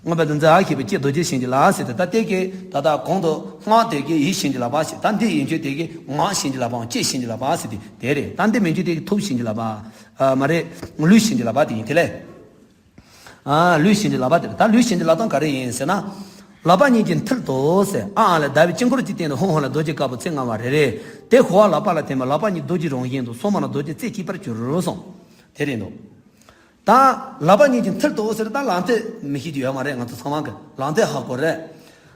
མངོན་པར་འདུ་འཛི་ཨ་ཞེས་པའི་ལྕེ་རྡོ་རྗེ་བྱིན་གྱིས་བརླབས་ཟེར་ཏེ། ད་དེ་གི་ད་ལྟ་གོང་དུ་སྔགས་དེ་གི་ཡིད་བྱིན་གྱིས་བརླབས་པ་ཞེས། ད་འདི་ཡིན་རྒྱུ་དེ་གི་ངག་བྱིན་གྱིས་བརླབས་པའམ་ལྕེ་བྱིན་གྱིས་བརླབས་པ་ཟེར་ཏེ་དེ་རེད། ད་འདི་མིན་རྒྱུ་དེ་གི་ཐུགས་བྱིན་གྱིས་བརླབས་པ། ཨ། མ་རེད། ལུས་བྱིན་གྱིས་བརླབས་པ་དེ་ཡིན་དེ་ལས། ཨ། ལུས་བྱིན་གྱིས་བརླབས་པ་དེ་རེད། ད་ལུས་བྱིན་གྱིས་བརླབས་སྟངས་ག་རེ་ཡིན་ཟེར་ན། ལག་པ་གཉིས་ཀྱི་མཐིལ་དུ་ཟེར། ཨ་ཨ་ལས་ཟླ་བའི་དཀྱིལ་འཁོར་གྱི་སྟེང་དུ་ཧཱུྃ་ཧཱུྃ་ལས་རྡོ་རྗེ་དཀར་པོ་ཚེས་ལྔ་པ་རེ་རེ། དེ་ཕོ་བ་ལག་པ་ལ་ཐིམ་པས་ལག་པ་གཉིས་རྡོ་རྗེ་རང་བཞིན་དུ། སོར་མོ་ན་རྡོ་རྗེ་རྩེ་གཅིག་པར་གྱུར་སོང་། དེ་རེད་འདུག་ད་ལག་པ་གཉིས་ཀྱི་མཐིལ་དུ་ཟེར། ད་ལག་མཐིལ་མི་ཤེས་རྒྱུ་ཡོད་མ་རེད། ང་ཚོ་ཚང་མ་གི་ལག་མཐིལ་ཧ་གོ་རེད།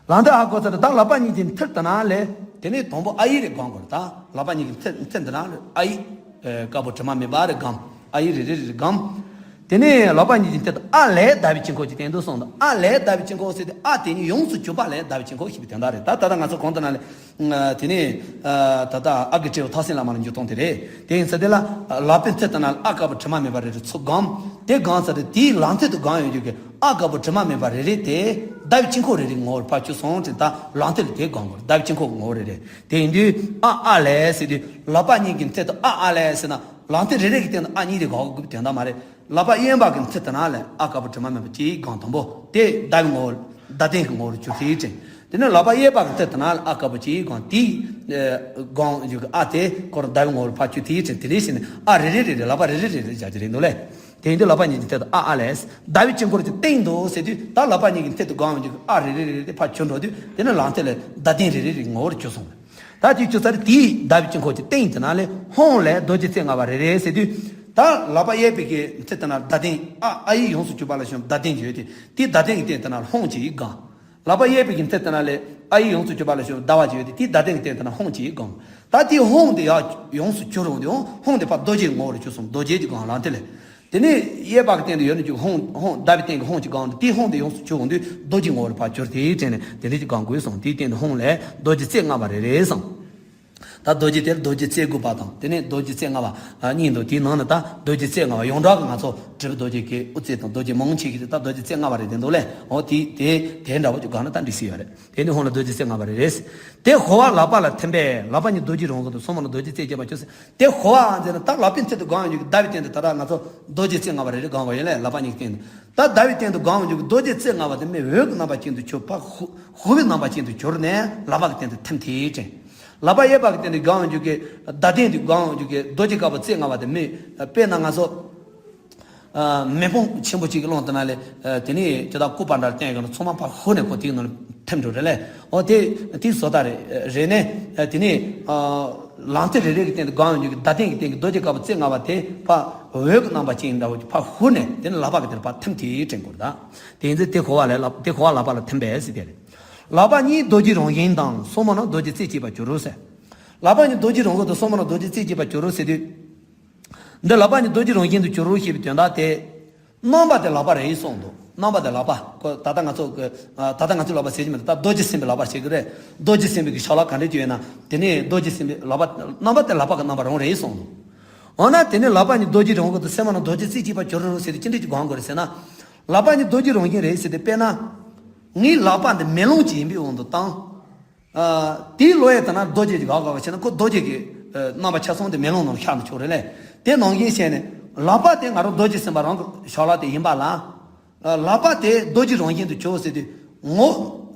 ལག་མཐིལ་ཧ་གོ་ཟེར། ད་ལག་པ་གཉིས་ཀྱི་མཐིལ་དུ་ན་ལས། དེ་ནས་དང་པོ་ཨ་ཡིག་རེ་སྒོམ་དགོས་རེད། ད་ལག་པ་གཉིས་ཀྱི་མཐིལ་མཐིལ་དུ་ན་ལས་ཨ་ཡིག་ཨ། དཀར་པོ་དྲི་མ་མེད་པ་རེ་སྒོམ། ཨ་ཡིག་རེ་རེ་རེ་སྒོམ། དེ་ནས་ལག་པ་གཉིས་ཀྱི་མཐིལ་དུ་ཨ་ལས་ཟླ་བའི་དཀྱིལ་འཁོར་གྱི་སྟེང་དུ་སོང་དང་། ཨ་ལས་ཟླ་བའི་དཀྱིལ་འཁོར་ཟེར་ཏེ། ཨ་དེ་གཉིས་ཡོངས་སུ་གྱུར་པ་ལས་ཟླ་བའི་དཀྱིལ་འཁོར་ཞེས་པའི་དོན་དག་རེད། ད་ད་ལྟ་ང་ཚོ་གོང་དུ་ན་ལས། ཨ། དེ་ནས། ཨ། ད་ལྟ་ཨ་གི་སྤྲེའུ་ཐག་སྲིན་ལ་མ་ལ་འཇུག་སྟངས་དེ་རེད། དེ་ཡིན་ཚེ་དེ་ལ། ཨ། ལག་པའི་མཐིལ་དུ་ན་ཨ་དཀར་པོ་དྲི་མ་མེད་པ་རེ་རེ་ཚུར་སྒོམ། དེ་སྒོམ་ཚར་ཏེ་དེའི་ལག་མཐིལ་དུ་སྒོམ་ཡོང་རྒྱུ་གི་ཨ་དཀར་པོ་དྲི་མ་མེད་པ་རེ་རེ་དེ་ཟླ་བའི་དཀྱིལ་འཁོར་རེ་རེའི་ངོ་བོར་ཕར་གྱུར་སོང་ཅིག་ད་ལག་མཐིལ་དེ་སྒོམ་དགོས། ཟླ་བའི་དཀྱིལ་འཁོར་གྱི་ངོ་བོ་རེ་རེ། དེ་ཡིན་དུས་ཨ་ཨ་ལས་ཟེར་དུས། ལག་པ་གཉིས་ཀྱི་མཐིལ་དུ་ཨ་ཨ་ལས་ཟེར་ན། ལག་མཐིལ་རེ་རེ་གི་སྟེང་དུ་ཨ་གཉིས་རེ་སྒོམ་དགོས་པའི་དོན་དག་མ་རེད། ལག་པ་གཡས་པ་གི་མཐིལ་དུ་ན་ལས་ཨ་དཀར་པོ་དྲི་མ་མེད་པ་གཅིག་སྒོམ། དང་པོ་དེ་ཟླ་བའི་ངོ་བོ། ཟླ་སྟེང་གི་ངོ་བོར་གྱུར་དེའི་དྲན། དེ་ནས་ལག་པ་གཡས་པ་གི་མཐིལ་དུ་ན་ལས་ཨ་དཀར་པོ་གཅིག་སྒོམ། དེའི། ཨ། སྒོམ་ཡོང་གི་ཨ་དེ་ཁོ་རང་ཟླ་བའི་ངོ་བོར་ཕར་གྱུར་དེའི་དྲན། དེ་འདྲ་བྱས་ནས་ཨ་རེ་རེ་རེ་རེ། ལག་པ་རེ་རེ་རེ་རེ་བཞག་རྒྱུ་རེད་འདུག་ལས། དེ་ཡིན་དུས་ལག་པ་གཉིས་ཀྱི་མཐིལ་དུ་ཨ་ཨ་ལས། ཟླ་བའི་དཀྱིལ་འཁོར་གྱི་སྟེང་དུ་ཟེར་དུས། ད་ལག་པ་གཉིས་ཀྱི་མཐིལ་དུ་སྒོམ་ཡོང་རྒྱུ་གི་ཨ་རེ་རེ་རེ་རེ་དེ་ཕར་གྱུར་འགྲོ་དུས། དེ་ནས་ལག་མཐིལ་ལ་ཟླ་སྟེང་རེ་རེ་རེའི་ངོ་བོར་གྱུར་སོང་། ད་དེ་གྱུར་ཚར་དེའི་ཟླ་བའི་དཀྱིལ་འཁོར་གྱི་སྟེང་དུ་ན་ལས་ཧཱུྃ་ལས་རྡོ་རྗེ་རྩེ་ལྔ་པ་རེ་རེ་ཟེར་དུས། ད་ལག་པ་གཡས་པའི་གི་མཐིལ་དུ་ན་ཟླ་སྟེང་ཨ། ཨ་ཡིག་ཡོངས་སུ་གྱུར་པ་ལ་བྱུང་ཟླ་སྟེང་གྱུར་ཡོད་དེ། དེའི་ཟླ་སྟེང་གི་སྟེང་དུ་ན་ཧཱུྃ་གཅིག་སྒོམ། ལག་པ་གཡས་པའི་གི་མཐིལ་དུ་ན་ལས་ཨ་ཡིག་ཡོངས་སུ་གྱུར་པ་ལ་བྱུང་ཟླ་བ་གཅིག་ཡོད་དེ། དེའི་ཟླ་སྟེང་གི་སྟེང་དུ་ན་ཧཱུྃ་གཅིག་སྒོམ། ད་དེའི་ཧཱུྃ་དེ་ཡང་ཡོངས་སུ་གྱུར་འོང་དུས། ཧཱུྃ་དེ་ཕར་རྡོ་རྗེའི་ངོ་བོར་གྱུར་སོང་། རྡོ་རྗེ་གཅིག་སྒོམ། ལག་མཐིལ་ལ། དེ་ནས་གཡས་པ་གི་སྟེང་དུ་ཡོད་ནི་ཅིག་ཧཱུྃ། ཧཱུྃ་ཟླ་བའི་སྟེང་གི་ཧཱུྃ་གཅིག་སྒོམ་དུས། དེའི་ཧཱུྃ་དེ་ཡོངས་སུ་གྱུར་འོང་དུས་རྡོ་རྗེ་ངོ་བོར་ཕར་གྱུར། དེའི་སྟེང་དུ་ཧཱུྃ་ལས་རྡོ་རྗེ་རྩེ་ལྔ་པ་རེ་རེ་སོང་། ད་རྡོ་རྗེ་དེར་རྡོ་རྗེ་རྩེ་དགུ་པ་དང་། དེ་ནས་རྡོ་རྗེ་རྩེ་ལྔ་པ་གཉིས་འདུག་དེའི་ནང་ནས་ད་རྡོ་རྗེ་རྩེ་ལྔ་པ། ཡོངས་གྲགས་ཀྱི་ང་ཚོ་དྲིལ་བུ་རྡོ་རྗེ་གི་དབུ་རྩེ་དང་། རྡོ་རྗེ་མང་ཆེ་གི་དེ་ད་རྡོ་རྗེ་རྩེ་ལྔ་པ་རེད་དེ་འདུག་ལས། འོ་དེ་དེ་དེ་འདྲ་བོ་ཅིག་སྒོམ་ན་ད་འགྲིག་སྲིད་ཡོད་རེད། དེ་ནི་ཧཱུྃ་ལས་རྡོ་རྗེ་རྩེ་ལྔ་པ་རེ་རེ་ཟེར། དེ་ཕོ་བ་ལག་པ་ལ་ཐིམ་པས་ལག་པ་གཉིས་རྡོ་རྗེ་རང་བཞིན་དུ། སོར་མོ་ན་རྡོ་རྗེ་རྩེ་གཅིག་པར་གྱུར་ཟེར། དེ་ཕོ་བ་ཟེར་ན་ད་ལག་པའི་མཐིལ་དུ་སྒོམ་ཡོང་རྒྱུ་གི་ཟླ་བའི་སྟེང་དུ། ད་ལྟ་ང་ཚོ་རྡོ་རྗེ་རྩེ་ལྔ་པ་རེ་རེ་སྒོམ་པ་ཡིན་ལས། ལག་པ་གཉིས་ཀྱི་སྟེང་དུ། ད་ཟླ་བའི་སྟེང་དུ་སྒོམ་ཡོང་རྒྱུ་གི་རྡོ་རྗེ་རྩེ་ལྔ་པ་དེ་མི་འོད་ཀྱི་རྣམ་པ་ཅན་དུ་གྱུར། ཕར་ཧུ་ཧུ་བའི་རྣམ་པ་ཅན་དུ་གྱུར་ནས་ལག་པ་གི་སྟེང་དུ་ཐིམ་དེའི་དྲན། ལག་པ་གཡས་པ་གི་སྟེང་དུ་སྒོམ་ཡོང་རྒྱུ་གི། ཟླ་སྟེང་དུ་སྒོམ་ཡོང་རྒྱུ་གི་རྡོ་རྗེ་དཀར་པོ་རྩེ་ལྔ་པ་དེ་མི། དཔེར་ན་ང་ཚོ། ཨ། མེ་དཔུང་ཆེན་པོ་གཅིག་གི་ཀློང་དུ་ན་ལས། ཨ། དེ་ནས་ཇི་ལྟར་སྐུད་པ་འདྲ་བསྟན་ཡོང་ན་ཚང་མ་ཕར་ཧུ་ནས་ཁོ་དེའི་ནང་ལ་ཐིམ་འགྲོ་རེད་ལས། འོ་དེ་དེའི་བཟོ་ལྟ་རེད། རེད་ནས། ཨ། དེ་ནས། ཨ། ལག་མཐིལ་རེ་རེ་གི་སྟེང་དུ་སྒོམ་ཡོང་རྒྱུ་གི་ཟླ་སྟེང་གི་སྟེང་གི་རྡོ་རྗེ་དཀར་པོ་རྩེ་ལྔ་པ་དེ་ཕར་འོད་ཀྱི་རྣམ་པ་ཅན་འདྲ་བོ་ཕར་ཧུ་ནས་དེ་ནས་ལག་པ་གི་དེར་ཕར་ཐིམ་དེའི་དྲན་དགོས་རེད། ད་དེ་ཡིན་ཚེ་དེ་ཕོ་བ་ལ་ལག་དེ་ཕོ་བ་ལག་པ་ལ་ཐིམ་པས་ཟེར་དེ་རེད། ལག་པ་གཉིས་རྡོ་རྗེ་རང་བཞིན་དང་། སོར་མོ་ན་རྡོ་རྗེ་རྩེ་གཅིག་པར་གྱུར་ཟེར། ལག་པ་གཉིས་རྡོ་རྗེ་རང་བཞིན་དང་། སོར་མོ་ན་རྡོ་རྗེ་རྩེ་གཅིག་པར་གྱུར་ཟེར་དུས། འདི་ལག་པ་གཉིས་རྡོ་རྗེ་རང་བཞིན་དུ་གྱུར་ཞེས་པའི་དོན་དག་དེ། རྣམ་པ་དེ་ལག་པ་རེད་གསུངས་འདུག་རྣམ་པ་དེ་ལག་པ། ཁོ་ད་ལྟ་ང་ཚོ་གི། ཨ། ད་ལྟ་ང་ཚོའི་ལག་པ་ཟེར་གྱི་མེད། ད་རྡོ་རྗེ་སེམས་དཔའི་ལག་པ་ཟེར་གྱི་རེད། རྡོ་རྗེ་སེམས་དཔའི་གི་ཕྱག་ལག་ག་འདྲ་ཅིག་ཡོད་ན། དེ་ནས་རྡོ་རྗེ་སེམས་དཔའི་ལག་པ། རྣམ་པ་དེ་ལག་པ་གི་རྣམ་པ་རང་རེད་གསུངས་འདུག་འོ་ན་དེ་ནས་ལག་པ་གཉིས་རྡོ་རྗེ་རང་བཞིན་དུ། སོར་མོ་ན་རྡོ་རྗེ་རྩེ་གཅིག་པར་གྱུར་ཟེར་དུས་ཅི་འདྲ་ཅིག་སྒོམ་དགོས་རེད་ཟེར་ན། ལག་པ་གཉིས་རྡོ་རྗེ་རང་བཞིན་རེད་ཟེར་དུས། དཔེར་ན། ངའི་ལག་པ་འདི་མེ་ལོང་ཅིག་ཡིན་པའི་དབང་དུ་བཏང་། ཨ། དེའི་བློ་ཡས་ལྟར་ན་རྡོ་རྗེ་གི་ག་ག་བ་བྱས་ན་ཁོ་རྡོ་རྗེ་གི། ཨ། རྣམ་པ་ཆ་ཚང་དེ་མེ་ལོང་ནང་ལ་ཤར་ནས་ཆོག་རེད་ལས། དེ་ནང་བཞིན་བྱས་ནས་ལག་པ་དེ་ང་རང་རྡོ་རྗེ་སེམས་དཔའ་རང་གི་ཕྱག་ལག་དེ་ཡིན་པ་ལ། ཨ། ལག་པ་དེ་རྡོ་རྗེ་རང་བཞིན་དུ་གྱུར་ཟེར་དུས། ངོ་།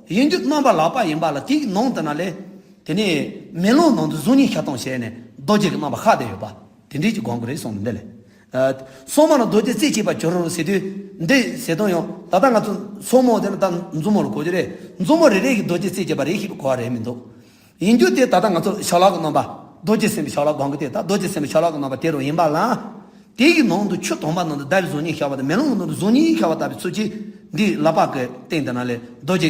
ཡིན་རྒྱུ་རྣམ་པ་ལག་པ་ཡིན་པ་ལ། དེའི་ནང་དུ་ན་ལས། དེ་ནས་མེ་ལོང་ནང་དུ་གཟུགས་བརྙན་ཤར་སྟངས་བྱས་ནས་རྡོ་རྗེ་གི་རྣམ་པ་ཤར་བསྡད་ཡོད་པ། དེ་འདྲའི་ཅིག་སྒོམ་དགོས་རེད་གསུངས་འདི་ལས། ཨ། སོར་མོ་ན་རྡོ་རྗེ་རྩེ་གཅིག་པར་གྱུར་ཟེར་དུས། འདི་ཟེར་སྟངས་ཡང་ད་ལྟ་ང་ཚོ་སོར་མོ་དེ་ནི་ད་མཛུབ་མོ་ལ་གོ་རྒྱུ་རེད། མཛུབ་མོ་རེ་རེ་གིས་རྡོ་རྗེ་རྩེ་གཅིག་པ་རེད་ཞེས་པའི་གོ་བ་རེད་མི་འདུག་ཡིན་རྒྱུ་དེ་ད་ལྟ་ང་ཚོ་ཕྱག་ལག་གི་རྣམ་པ། རྡོ་རྗེ་སེམས་དཔའི་ཕྱག་ལག་སྒོམ་གི་དེ། ད་རྡོ་རྗེ་སེམས་དཔའི་ཕྱག་ལག་གི་རྣམ་པ་དེ་རང་ཡིན་པ་ལ། དེ་གི་ནང་དུ་ཆུ་དྭངས་པ་ནང་དུ་ཟླ་བའི་གཟུགས་བརྙན་ཤར་བ་དང་། མེ་ལོང་གི་ནང་དུ་གཟུགས་བརྙན་ཤར་བ་ལྟ་བུའི་ཚུལ་གྱིས། འདི་ལག་པ་གི་སྟེང་དུ་ན་ལས་རྡོ་རྗེ།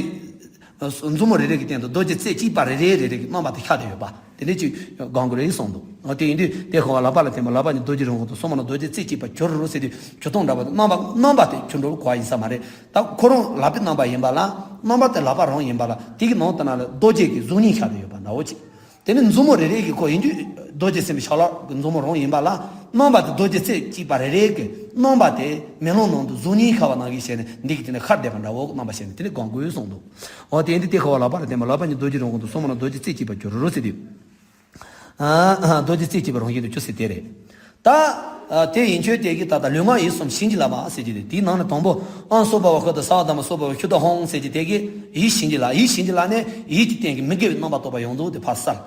མཛུབ་མོ་རེ་རེ་གི་སྟེང་དུ་རྡོ་རྗེ་རྩེ་གཅིག་པ་རེ་རེ་རེ་རེ་གི་རྣམ་པ་དེ་ཤར་བསྡད་ཡོད་པ། དེ་འདྲ་ཅིག་སྒོམ་དགོས་རེད་གསུངས་འདུག་འོ་དེ་ཡིན་དུས་དེ་ཕོ་བ་ལག་པ་ལ་ཐིམ་པས་ལག་པ་གཉིས་རྡོ་རྗེ་རང་བཞིན་དུ། སོར་མོ་ན་རྡོ་རྗེ་རྩེ་གཅིག་པར་གྱུར་ཟེར་དུས། གྱུར་སྟངས་འདྲ་བ་དེ། རྣམ་པ་རྣམ་པ་དེ་གྱུར་འགྲོ་བའི་གོ་བ་ཡིན་ས་མ་རེད། ད་ཁོ་རང་ལག་པའི་རྣམ་པ་ཡིན་པ་ལ། རྣམ་པ་དེ་ལག་པ་རང་ཡིན་པ་ལ། དེ་གི་ནང་དུ་ན་ལས་རྡོ་རྗེ་གི་གཟུགས་བརྙན་ཤར་བསྡད་ཡོད་པ་འདྲ་བོ་ཅིག་དེ་ནས་མཛུབ་མོ་རེ་རེ་གིས། ཁོ་ཡིན་རྒྱུ་རྡོ་རྗེ་སེམས་དཔའི་ཕྱག་ལག་གི་མཛུབ་མོ་རང་ཡིན་པ་ལ། རྣམ་པ་དེ་རྡོ་རྗེ་རྩེ་གཅིག་པ་རེ་རེ་གི་རྣམ་པ་དེ་མེ་ལོང་ནང་དུ་གཟུགས་བརྙན་ཤར་བ་ནང་བཞིན་བྱས་ནས་འདི་གི་དེ་ནས་ཤར་བསྡད་པ་འདྲ་བོ་རྣམ་པ་བྱས་ནས་དེ་ནས་སྒོམ་དགོས་གསུངས་འདུག་འོ་དེ་ཡིན་དུས་དེ་ཕོ་བ་ལག་པ་ལ་ཐིམ་པས་ལག་པ་གཉིས་རྡོ་རྗེ་རང་བཞིན་དུ། སོར་མོ་ན་རྡོ་རྗེ་རྩེ་གཅིག་པར་གྱུར་ཟེར་དུས། ཨ། རྡོ་རྗེ་རྩེ་གཅིག་པ་རང་བཞིན་དུ་གྱུར་ཟེར་དེ་རེད། ད་དེ་ཡིན་ཆོས་དེ་གི་ད་ལྟ་ལུས་ངག་ཡིད་གསུམ་བྱིན་གྱིས་བརླབས་པ་ཟེར་གྱི་རེད། དེའི་ནང་ནས་དང་པོ་ཨང་སོ་པ་བ་ཤུ་དང་ས་བ་དང་མ་སོ་པ་བ་ཤུ་དང་ཧོང་ཟེར་གྱི་དེ་གི་ཡིད་བྱིན་གྱིས་བརླབས། ཡིད་བྱིན་གྱིས་བརླབས་ནས་ཡིད་ཀྱི་སྟེང་གི་མི་དགེ་བའི་རྣམ་པར་རྟོག་པ་ཡོངས་རྫོགས་དེ་ཕར་བསལ།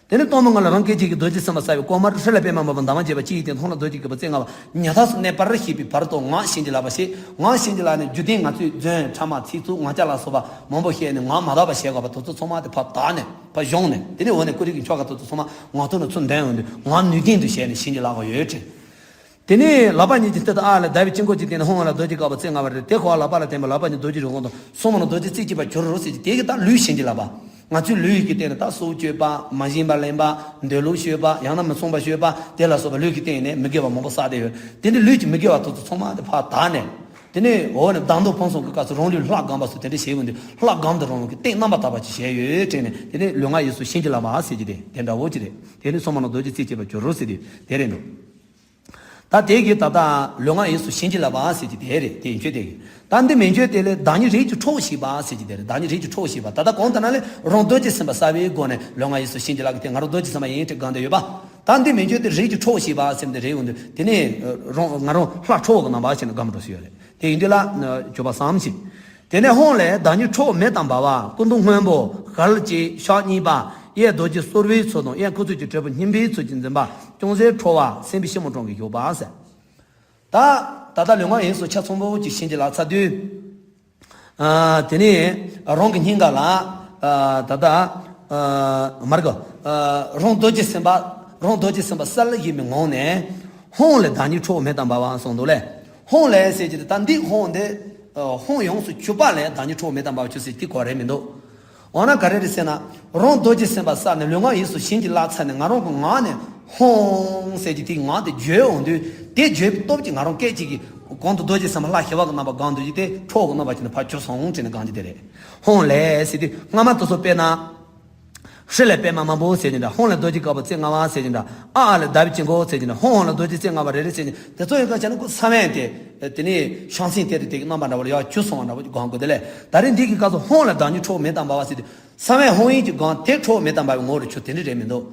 དེ་ནས་སྟོང་པ་ངང་ལ་རང་སྐད་ཅིག་གིས་རྡོ་རྗེ་སེམས་དཔའ་གསལ་བའི་སྐོར་མར་ཧྲཱི་ལ་པདྨ་མ་བུ་འདབ་མ་བྱས་པ་ཅི་ཡི་སྟེང་མཐོང་ལ་རྡོ་རྗེ་གུས་པ་རྩེ་ལྔ་པ་ཉག་ཐག་སུ་གནས་པར་ཤེས་པའི་བར་དུ་ངག་བྱིན་གྱིས་བརླབས་པ་ཞེས། ངག་བྱིན་གྱིས་བརླབས་ནས་རྒྱུ་ལྡན་ངག་བཅུས་རྫུན་ཕྲ་མ་ཚིག་རྩུབ་ངག་འཁྱལ་ལ་སོགས་པ་མང་པོ་བཤད་ནས་ངག་མ་དག་པ་བྱེད་དགོས་པ་དེ་ཚོ་ཚང་མ་དེ་ཕར་དག་ནས་ཕར་གཞོམ་ནས། དེ་ནས་འོག་ནས་ཀུན་རིག་གི་ཆོ་ག་དེ་ཚོ་ཚང་མ་ངག་ཐོག་ནས་ཚུར་འདོན་ཡོང་དུས་ངག་ནུས་ལྡན་དུ་བྱས་ནས་བྱིན་གྱིས་བརླབས་པ་ཡོད་དྲན། དེ་ནས་ལག་པ་གཉིས་ཀྱི་སྟེང་དུ་ཨ་ལས་བཟླས་པའི་དཀྱིལ་འཁོར་གྱི་སྟེང་ནས་ཧཱུྃ་ལ་རྡོ་རྗེ་དཀར་པོ་རྩེ་ལྔ་པ་རེད། དེ་ཁོ་བོ་ལག་པ་ལ་བརྟེན་པའི་ལག་པ་གཉིས་རྡོ་རྗེ་རིན་གོང་དང་སྲུང་མ་ལ་རྡོ་རྗེ་རྩེ་གཅིག་པ་གྱུར་ཟེར་གྱི་དེ་གི་ད་ལུས་བྱིན་གྱིས་བརླབས་པ། ང་ཚོའི་ལུས་ཀྱི་སྟེང་ནས་ད་སྲོག་གཅོད་པ། མ་བྱིན་པར་ལེན་པ། འདོད་ལུགས་སྤྱོད་པ། ཡང་ན་མི་བསྲུང་བ་སྤྱོད་པ། དེ་ལ་སོགས་པ་ལུས་ཀྱི་སྟེང་ནས་མི་དགེ་བ་མང་པོ་བསགས་བསྡད་ཡོད། དེ་འདྲའི་ལུས་ཀྱི་མི་དགེ་བ་དེ་ཚོ་ཚང་མ་དེ་ཕར་དག་ནས། དེ་ནས་འོག་ནས་བདག་མདོག་ཕུན་སུམ་གྱི་སྐབས་སུ་རང་ལུས་ལྷ་སྒོམ་པ་སོགས་དེ་འདྲ་བྱེད་ཡོང་དུས་ལྷ་སྒོམ་དུ་རང་ལུས་ཀྱི་སྟེང་རྣམ་པར་དག་པ་ཅིག་བྱས་ཡོད་དྲན་ནས། དེ་ནས་ལུས་ངག་ཡིད་གསུམ་བྱིན་གྱིས་བརླབས་པ་ཟེར་གྱི་དེ་དེ་འདྲ་བོ་ཅིག་རེད། དེ་ནས་སྲུང་མ་ལ་རྡོ་རྗེ་རྩེ་གཅིག་པ་གྱུར་ཟེར་དེ་དེ་རེད་འདུག་ད་དེ་གི་ད་ལྟ་ལུས་ངག་ཡིད་གསུམ་བྱིན་གྱིས་བརླབས་པ་ཟེར་གྱི་དེ་རེད། དེ་ཡིན་ཆོས་དེ་གི། ད་འདི་མན་ཆད་དེ་ལས་བདག་ཉིད་རིགས་ཀྱི་ཁྲོ་བོ་ཞེས་པ་ཟེར་གྱི་དེ་རེད། བདག་ཉིད་རིགས་ཀྱི་ཁྲོ་བོ་ཞེས་པ། ད་ལྟ་གོང་དེ་ན་ལས་རང་རྡོ་རྗེ་སེམས་དཔའ་གསལ་བའི་སྒོ་ནས་ལུས་ངག་ཡིད་གསུམ་བྱིན་གྱིས་བརླབས་ཀྱི་དེ་ང་རང་རྡོ་རྗེ་སེམས་དཔའ་ཡིན་དྲན་སྒོམ་བསྡད་ཡོད་པ། ད་འདི་མན་ཆད་དེ་རིགས་ཀྱི་ཁྲོ་བོ་ཞེས་པ་ཟེར་དེ་རེད་འོང་དུས་དེ་ནས་རང་ང་རང་ལྷ་ཁྲོ་བོ་གི་རྣམ་པ་ཞིག་ནས་སྒོམ་འགྲོ་སྲིད་ཡོད་རེད། དེ་ཡིན་དུས་ལ་བརྗོད་པ་བསམ་ཞིང་། དེ་ནས་ཧཱུྃ་ལས་བདག་ཉིད་ཁྲོ་བོ་མེ་དང་འབར་བ། སྐུ་མདོག་སྔོན་པོ། ཞལ་གཅིག། ཕྱག་གཉིས་པ། གཡས་རྡོ་རྗེ་གསོར་བའི་ཚུལ་དང་། གཡོན་ཁུ་ཚུར་གྱི་དྲིལ་བུ་སྙིམ་པའི་ཚུལ་གྱིས་འཛིན་པ། ཅུང་ཟད་ཁྲོ་བ། སེམས་དཔའི་སྤྱི་བོ་དྲུང་གིས་བཞུགས་པ་ཟེར། ད་ད་ལྟ་ལུས་ངག་ཡིད་གསུམ་ཆ་ཚང་པོ་ཅིག་བྱིན་གྱིས་བརླབས་ཚར་དུས། ཨ། དེ་ནས་རང་གི་སྙིང་ག་ལ། ཨ། ད་ལྟ། ཨ། མར་ག་ཨ། རང་རྡོ་རྗེ་སེམས་དཔའ། རང་རྡོ་རྗེ་སེམས་དཔའ་གསལ་ཡིན་པའི་ངང་ནས། ཧཱུྃ་ལས་བདག་ཉིད་ཁྲོ་བོ་མེ་དང་འབར་བ་གསུངས་འདུག་ལེ། ཧཱུྃ་ལས་ཟེར་གྱི་དེ་ད་འདི་ཧཱུྃ་འདི། ཨ། ཧཱུྃ་ཡོངས་སུ་གྱུར་པ་ལས་བདག་ཉིད་ཁྲོ་བོ་མེ་དང་འབར་བ་གྱུར་ཟེར་དེ་གོ་རེད་མི་འདུག་འོ་ན་ག་རེ་རེད་ཟེར་ན། རང་རྡོ་རྗེ་སེམས་དཔའ་གསལ་ནས་ལུས་ངག་ཡིད་གསུམ་བྱིན་གྱིས་བརླབས་ཚར་ནས་ང་རང་གི་ངག་ནས་ཧཱུྃ་ཟེར་གྱི་དེའི་ངག་དེ་བརྗོད་འོང་དུས། དེ་བརྗོད་པའི་སྟོབས་ཀྱིས་ང་རང་སྐད་ཅིག་གིས་གོང་དུ་རྡོ་རྗེ་སེམས་དཔའ་ལྷ་ཞི་བ་གི་རྣམ་པ་སྒོམ་དུས་ཀྱི་དེ་ཁྲོ་བོ་གི་རྣམ་པ་ཅན་དུ་ཕར་གྱུར་སོང་དྲན་ནས་སྒོམ་རྒྱུ་དེ་རེད། ཧཱུྃ་ལས་ཟེར་དུས་སྔ་མ་དེ་ཚོ་དཔེར་ན། ཧྲཱི་ལས་པདྨ་མ་བུ་ཟེར་གྱི་འདྲ། ཧཱུྃ་ལས་རྡོ་རྗེ་དཀར་པོ་རྩེ་ལྔ་པ་ཟེར་གྱི་འདྲ། ཨ་ཨ་ལས་བཟླས་པའི་དཀྱིལ་འཁོར་ཟེར་གྱི་འདྲ། ཧཱུྃ་ཧཱུྃ་ལས་རྡོ་རྗེ་རྩེ་ལྔ་པ་རེ་རེ་ཟེར་གྱི་འདྲ། དེ་ཚོ་ཡོད་ཀ་བྱས་ན་ཁོ་ས་བོན་དེ། དེ་ནས་ཤིང་ཟེར་དེ་རེད། དེ་གི་རྣམ་པ་འདྲ་བོ་ལ་ཡར་གྱུར་སོང་བ་འདྲ་བོ་ཅིག་སྒོམ་དགོས་དེ་ལས། ད་རེས་འདི་གི་སྐབས་སུ་ཧཱུྃ་ལས་བདག་ཉིད་ཁྲོ་བོ་མེ་དང་འབར་བ་ཟེར་དུས། ས་བོན་ཧཱུྃ་ཡིན་གྱི་སྒོམ་དེ་ཁྲོ་བོ་མེ་དང་འབར་བའི་ངོ་བོ་ལ་གྱུར་དེ་འདྲ་རེད་མི་འདུག་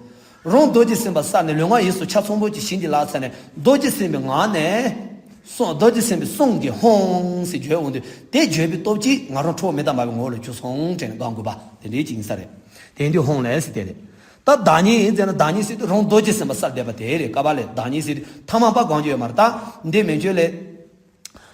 རང་རྡོ་རྗེ་སེམས་དཔའ་གསལ་ནས་ལུས་ངག་ཡིད་གསུམ་ཆ་ཚང་པོ་ཅིག་བྱིན་གྱིས་བརླབས་ཚར་ནས་རྡོ་རྗེ་སེམས་དཔའི་ངག་ནས། གསུང་། རྡོ་རྗེ་སེམས་དཔའི་གསུང་གིས་ཧཱུྃ་ཟེར་བརྗོད་འོང་དུས་དེ་བརྗོད་པའི་སྟོབས་ཀྱིས་ང་རང་ཁྲོ་བོ་མེ་དང་འབར་བའི་ངོ་བོ་ལ་གྱུར་སོང་དྲན་ནས་སྒོམ་དགོས་པ་དེ་འདྲའི་ཅིག་ཡིན་ས་རེད། དེ་ཡིན་དུས་ཧཱུྃ་ལས་ཟེར་དེ་རེད། ད་བདག་ཉིད་ཡིན་ཟེར་ན་བདག་ཉིད་ཟེར་དུས་རང་རྡོ་རྗེ་སེམས་དཔའ་གསལ་བསྡད་པ་དེ་རེད། ཀ་པཱ་ལས་བདག་ཉིད་ཟེར་དུས་ཐ་མལ་པ་སྒོམ་རྒྱུ་ཡོད་མ་རེད། ད་འདི་མན་ཆད་ལས།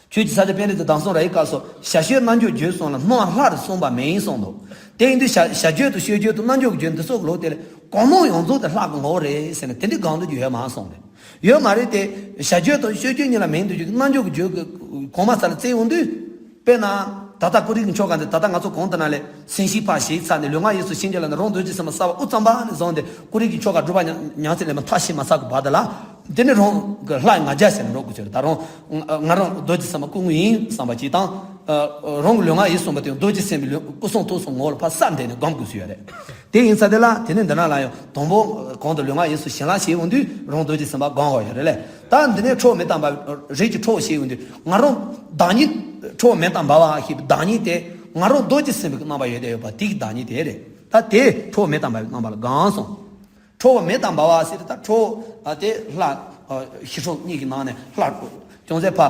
ཆོས་ཀྱི་ས་ཆ་པཎྜི་ཏ་དང་གསུང་ར་ཡི་སྐབས་སུ་བྱ་སྤྱོད་རྣལ་འབྱོར་བརྗོད་གསུམ་ལ་སྣང་བ་ལྷ་རུ་གསུངས་པ་མིན་གསུངས་འདུག་དེ་ཡིན་དུས་བྱ་བྱ་སྤྱོད་དང་སྤྱོད་བརྗོད་དང་རྣལ་འབྱོར་གྱི་བརྗོད་འདི་ཚོ་གི་ལུགས་དེ་ལ་གང་རྣམས་ཡོངས་རྫོགས་དེ་ལྷ་གི་ངོ་བོ་རེད་ཟེར་ནས་དེ་འདྲའི་སྒོམ་རྒྱུ་ཡོད་མ་གསུངས་རེད། ཡོད་མ་རེད་དེ། བྱ་སྤྱོད་དང་སྤྱོད་བརྗོད་གཉིས་ལ་མིན་དུ་བརྗོད་ཀྱི་རྣལ་འབྱོར་གྱི་བརྗོད་ཀྱི་གོང་མ་ས་ལ་བཙལ་འོང་དུས། དཔེར་ན། ད་ལྟ་ཀུན་རིག་གི་ཆོ་ག་འདི་ད་ལྟ་ང་ཚོ་གོང་དུ་ན་ལས་སེམས་བསྐྱེད་ཕར་བྱས་ཚར་ནས་ལུས་ངག་ཡིད་གསུམ་བྱིན་གྱིས་བརླབས་ནས་རང་རྡོ་རྗེ་སེམས་དཔའ་གསལ་བ་དབུ་གཙང་པ་ནས་བཟུང་སྟེ་ཀུན་རིག་གི་ཆོ་ག་སྒྲུབ་པ་ཉམས་ཉམས་ཚད་ལས་མ་ཐག་ཤེས་མ་ཚར་གི་བར་དུ་ལ། དེ་ནས་རང་གི་ལྷ་ཡི་ང་རྒྱལ་ཟེར་ནས་འགྲོ་དགོས་ཀྱི་རེད། ད་རང་ང་རང་རྡོ་རྗེ་སེམས་དཔའ་སྐུ་དངོས་ཡིན་བསམ་པ་གཅིག་དང་། རང་གི་ལུས་ངག་ཡིད་གསུམ་པ་དེ་རྡོ་རྗེ་སེམས་དཔའི་ལུས་སྐུ་གསུང་ཐུགས་གསུམ་ངོ་བོ་ལ་ཕར་གསལ་འདེབས་ནས་སྒོམ་དགོས་ཀྱི་ཡོད་རེད། དེ་ཡིན་ཙང་དེ་ལ་དེ་ནས་འདི་ན་ལ་ཡང་དང་པོ་གོང་དུ་ལུས་ངག་ཡིད་གསུམ་བྱིན་རླབས་བྱེད་འོང་དུས་རང་རྡོ་རྗེ་སེམས་དཔའ་སྒོམ་དགོས་ཡོད་རེད་ལས། ད་འདི་ནས་ཁྲོ་བོ་མེ་དང་འབར་བའི་རིགས་ཀྱི་ཁྲོ་བོ་བྱེད་ཡོང་དུས་ང་རང་བདག་ཉིད་ཁྲོ་བོ་མེ་དང་འབར་བ་ཞེས་པའི་བདག་ཉིད་དེ་ང་རང་རྡོ་རྗེ་སེམས་དཔའི་རྣམ་པ་ཡོད་བསྡད་ཡོད་པ་དེ་གི་བདག་ཉིད་དེ་རེད། ད་དེ་ཁྲོ་བོ་མེ་དང་འབར་བའི་རྣམ་པ་ལ་སྒོམ་སོང་། ཁྲོ་བོ་མེ་དང་འབར་བ་ཟེར་ཏེ་ད་ཁྲོ་བོ་དེ་ལྷ་ཞི་ཁྲོ་གཉིས་ཀྱི་ནང་ནས་ལྷ་ཅུང་ཟད་ཕར་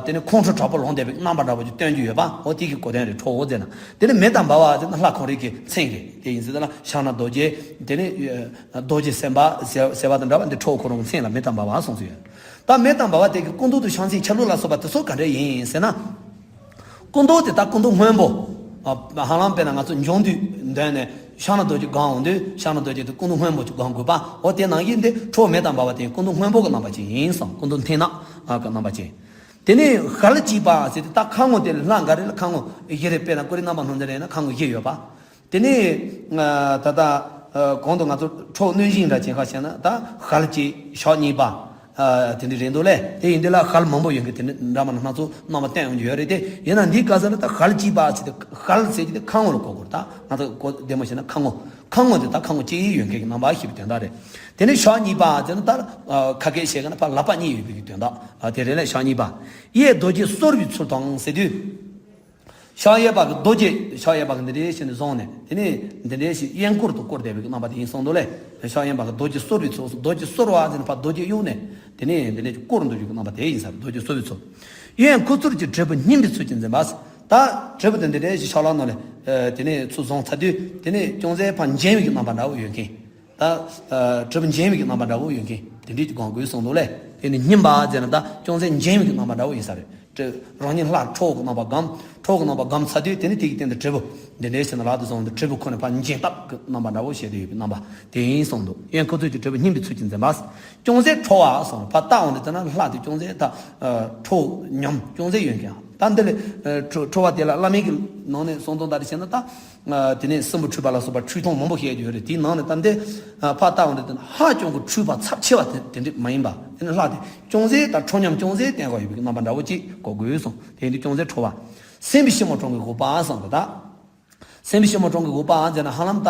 དེ་ནས་ཁོང་ཁྲོ་དྲག་པོ་ལངས་བསྡད་པའི་རྣམ་པ་འདྲ་པོ་ཅིག་སྟོན་རྒྱུ་ཡོད་པ་འོ་དེ་གི་གོ་དོན་རེད། ཁྲོ་བོ་ཟེར་ན། དེ་ནས་མེ་དང་འབར་བ་ཟེར་ན་ལྷ་ཁོང་རང་གི་མཚན་རེད། དེ་ཡིན་ཟེར་ན་ཕྱག་ན་རྡོ་རྗེ། དེ་ནས་རྡོ་རྗེ་སེམས་དཔའ་ཟེར་ཟེར་བ་དང་འདྲ་བ་འདི་ཁྲོ་བོ་ཁོ་རང་མཚན་ལ་མེ་དང་འབར་བ་གསུངས་སུ་ཡོད། ད་མེ་དང་འབར་བ་དེ་གི་སྐུ་མདོག་དང་ཕྱག་མཚན་ཆ་ལུགས་ལ་སོགས་པ་དེ་ཚོ་ག་འདྲ་ཡིན་ཟེར་ན། སྐུ་མདོག་དེ་ད་སྐུ་མདོག་སྔོན་པོ། ཧ་ལམ་དཔེར་ན་ང་ཚོ་འབྱུང་འདུས་འདོན་ནས་ཕྱག་ན་རྡོ་རྗེ་སྒོམ་འོང་དུས་ཕྱག་ན་རྡོ་རྗེ་དེ་སྐུ་མདོག་སྔོན་པོ་ཅིག་སྒོམ་དགོས་པ་འོ་དེ་ནང་བཞིན་དེ་ཁྲོ་བོ་མེ་དང་འབར་བ་དེ་སྐུ་མདོག་སྔོན་པོ་གི་རྣམ་པ་ཅན་ཡིན་གསུངས། སྐུ་མདོག་མཐིང་ནག་གི་རྣམ་པ་ཅན། དེ་ནས་ཞལ་གཅིག་པ་ཟེར་དུས་ད་ཁ་ངོ་དེ་ལ་ལྷ་འགའ་རེ་ལ་ཁ་ངོ་བཞི་རེ། དཔེར་ན་ཀུན་རིག་རྣམ་པར་སྣང་མཛད་རེ་ན་ཁ་ངོ་བཞི་ཡོད་པ། དེ་ནས་ད་ལྟ་གོང་དུ་ང་ཚོ་ཁྲོ་བོ་གནོད་སྦྱིན་འདྲ་ཅན་ཁ་བཤད་ན་ད་ཞལ་གཅིག་ཕྱག་གཉིས་པ། དེ་འདྲ་རེད་འདུག་ལས། དེ་ཡིན་དུས་ལ་ཞལ་མང་པོ་ཡོད་མཁན་དེ་འདྲ་འདྲ་མ་ན་སྣ་ཚོགས་རྣམ་པ་བསྟན་ཡོང་རྒྱུ་ཡོད་རེད་དེ། ཡིན་ན་འདིའི་སྐབས་སུ་ལ་ད་ཞལ་གཅིག་པ་ཟེར་ཏེ་ཞལ་ཟེར་གྱི་དེ་ཁ་ངོ་ལ་གོ་དགོས་རེད། ད་ང་ཚོ་གོ་བདེ་མོ་བྱས་ན་ཁ་ངོ་ཁ་ངོ་དེ་ད་ཁ་ངོ་གཅིག་ཡོད་མཁན་གྱི་རྣམ་པ་ཞེས་པའི་དོན་དག་རེད། དེ་ནས་ཕྱག་གཉིས་པ་ཟེར་ན་ད་ཁ་སྐད་བཤད་མཁན་ན་ཕར་ལག་པ་གཉིས་ཡོད་པའི་དོན་དག་དེ་རེད་ལས། ཕྱག་གཉིས་པ། གཡས་རྡོ་རྗེ་གསོར་བའི་ཚུལ་དང་ཟེར་དུས། ཕྱག་གཡས་པ་གི་རྡོ་རྗེ་ཕྱག་གཡས་པ་གི་འདི་འདྲའི་ཞིག་ནས་བཟུང་ནས་དེ་ནས་འདི་འདྲའི་ཞིག་གཡས་སྐོར་དུ་བསྐོར་བསྡད་པའི་རྣམ་པ་དེ་ཡིན་གསུངས་འདུག་ལས། ཕྱག་གཡས་པ་གི་རྡོ་རྗེ་གསོར་བའི་ཚུལ། རྡོ་རྗེ་གསོར་བ་ཟེར་ན་ཕར་རྡོ་རྗེ་གཡུག་ནས་ དེ་ནས་འདི་ནས་བསྐོར་འདུག་རྒྱུ་གི་རྣམ་པ་དེ་ཡིན་ས་རེད། རྡོ་རྗེ་གསོལ་བའི་ཚུལ། གཡོན་ཁུ་ཚུར་གྱིས་དྲིལ་བུ་སྙིམ་པའི་ཚུལ་གྱིས་འཛིན་པ། ད་དྲིལ་བུ་དེ་འདི་འདྲའི་ཞིག་ཕྱག་ལག་ནང་ལ་དེ་ནས་ཚུར་བཟུང་ཚར་དུས་དེ་ནས་ཅུང་ཟད་ཕར་འགྱེལ་བའི་གི་རྣམ་པ་འདྲ་བོ་ཡོད་མཁན། ད་དྲིལ་བུ་འགྱེལ་བའི་གི་རྣམ་པ་འདྲ་བོ་ཡོད་མཁན་དེ་འདྲའི་གི་སྒོམ་དགོས་གསུངས་འདུག་ལས། དེ་ནས་སྙིམ་པ་ཟེར་ན་ད་ཅུང་ཟད་འགྱེལ་བའི་གི་རྣམ་པ་འདྲ་བོ་ཡིན་ས་རེད། དྲིལ་རང་ཉིད་ལྷ་ཁྲོ་བོ་གི་རྣམ་པ་སྒོམ། ཁྲོ་བོ་གི་རྣམ་པ་སྒོམ་ཚར་དུས་དེ་ནས་དེ་གི་སྟེང་དུ་དྲིལ་བུ་འདི་འདྲའི་ཞིག་ནས་ལག་ཏུ་བཟུང་སྟེ་དྲིལ་བུ་ཁོ་ནས་ཕར་འགྱེལ་སྟབས་ཀྱི་རྣམ་པ་འདྲ་བོ་བྱས་ཏེ་ཡོད་པའི་རྣམ་པ་དེ་ཡིན་གསུངས་འདུག། གཡོན་ཁུ་ཚུར་གྱིས་དྲིལ་བུ་སྙིམ་པའི་ཚུལ་གྱིས་འཛིན་པ། ཅུང་ཟད་ཁྲོ་བ་གསུངས། ཕར་བལྟ་འོང་དུས་དེ་ན་ལྷ་དེ་ཅུང་ཟད་ད་ཁྲོ་ཉམས་ཅུང་ཟད་ཡོད་མཁན། ད་འདི་ལས་ཁྲོ་བ་དེ་ལ་བླ་མའི་གི་ནང་ནས་གསུང་དོན་ལྟར་བྱས་ན་ད། དེ་ནས་སྲིན་བུ་འཁྲུད་པ་ལ་སོགས་པ་འཁྲུད་སྟངས་མང་པོ་བཤད་ཡོད་རེད། དེའི་ནང་ནས་ད་འདི་ཕར་བལྟ་འོང་དུས་དེ་ན་ཧ་ཅང་གི་འཁྲུད་པ་ཚབས་ཆེ་བ་དེ་དེ་འདྲ་མ་ཡིན་པ། དེ་ནི་ལྷ་དེ་ཅུང་ཟད་དང་ཁྲོ་ཉམས་ཅུང་ཟད་བསྟན་དགོས་ཡོད་པའི་རྣམ་པ་འདྲ་བོ་ཅིག་གོ་དགོས་གསུངས། དེ་ཡིན་དུས་ཅུང་ཟད་ཁྲོ་བ། སེམས་དཔའི་ཕྱི་མོ་གྲངས་ཀྱི་དགུ་པ་གསུངས་ཏེ་ད། སེམས་དཔའི་ཕྱི་མོ་གྲངས་ཀྱི་དགུ་པ་ཟེར་ན་ཧ་ལམ་ད་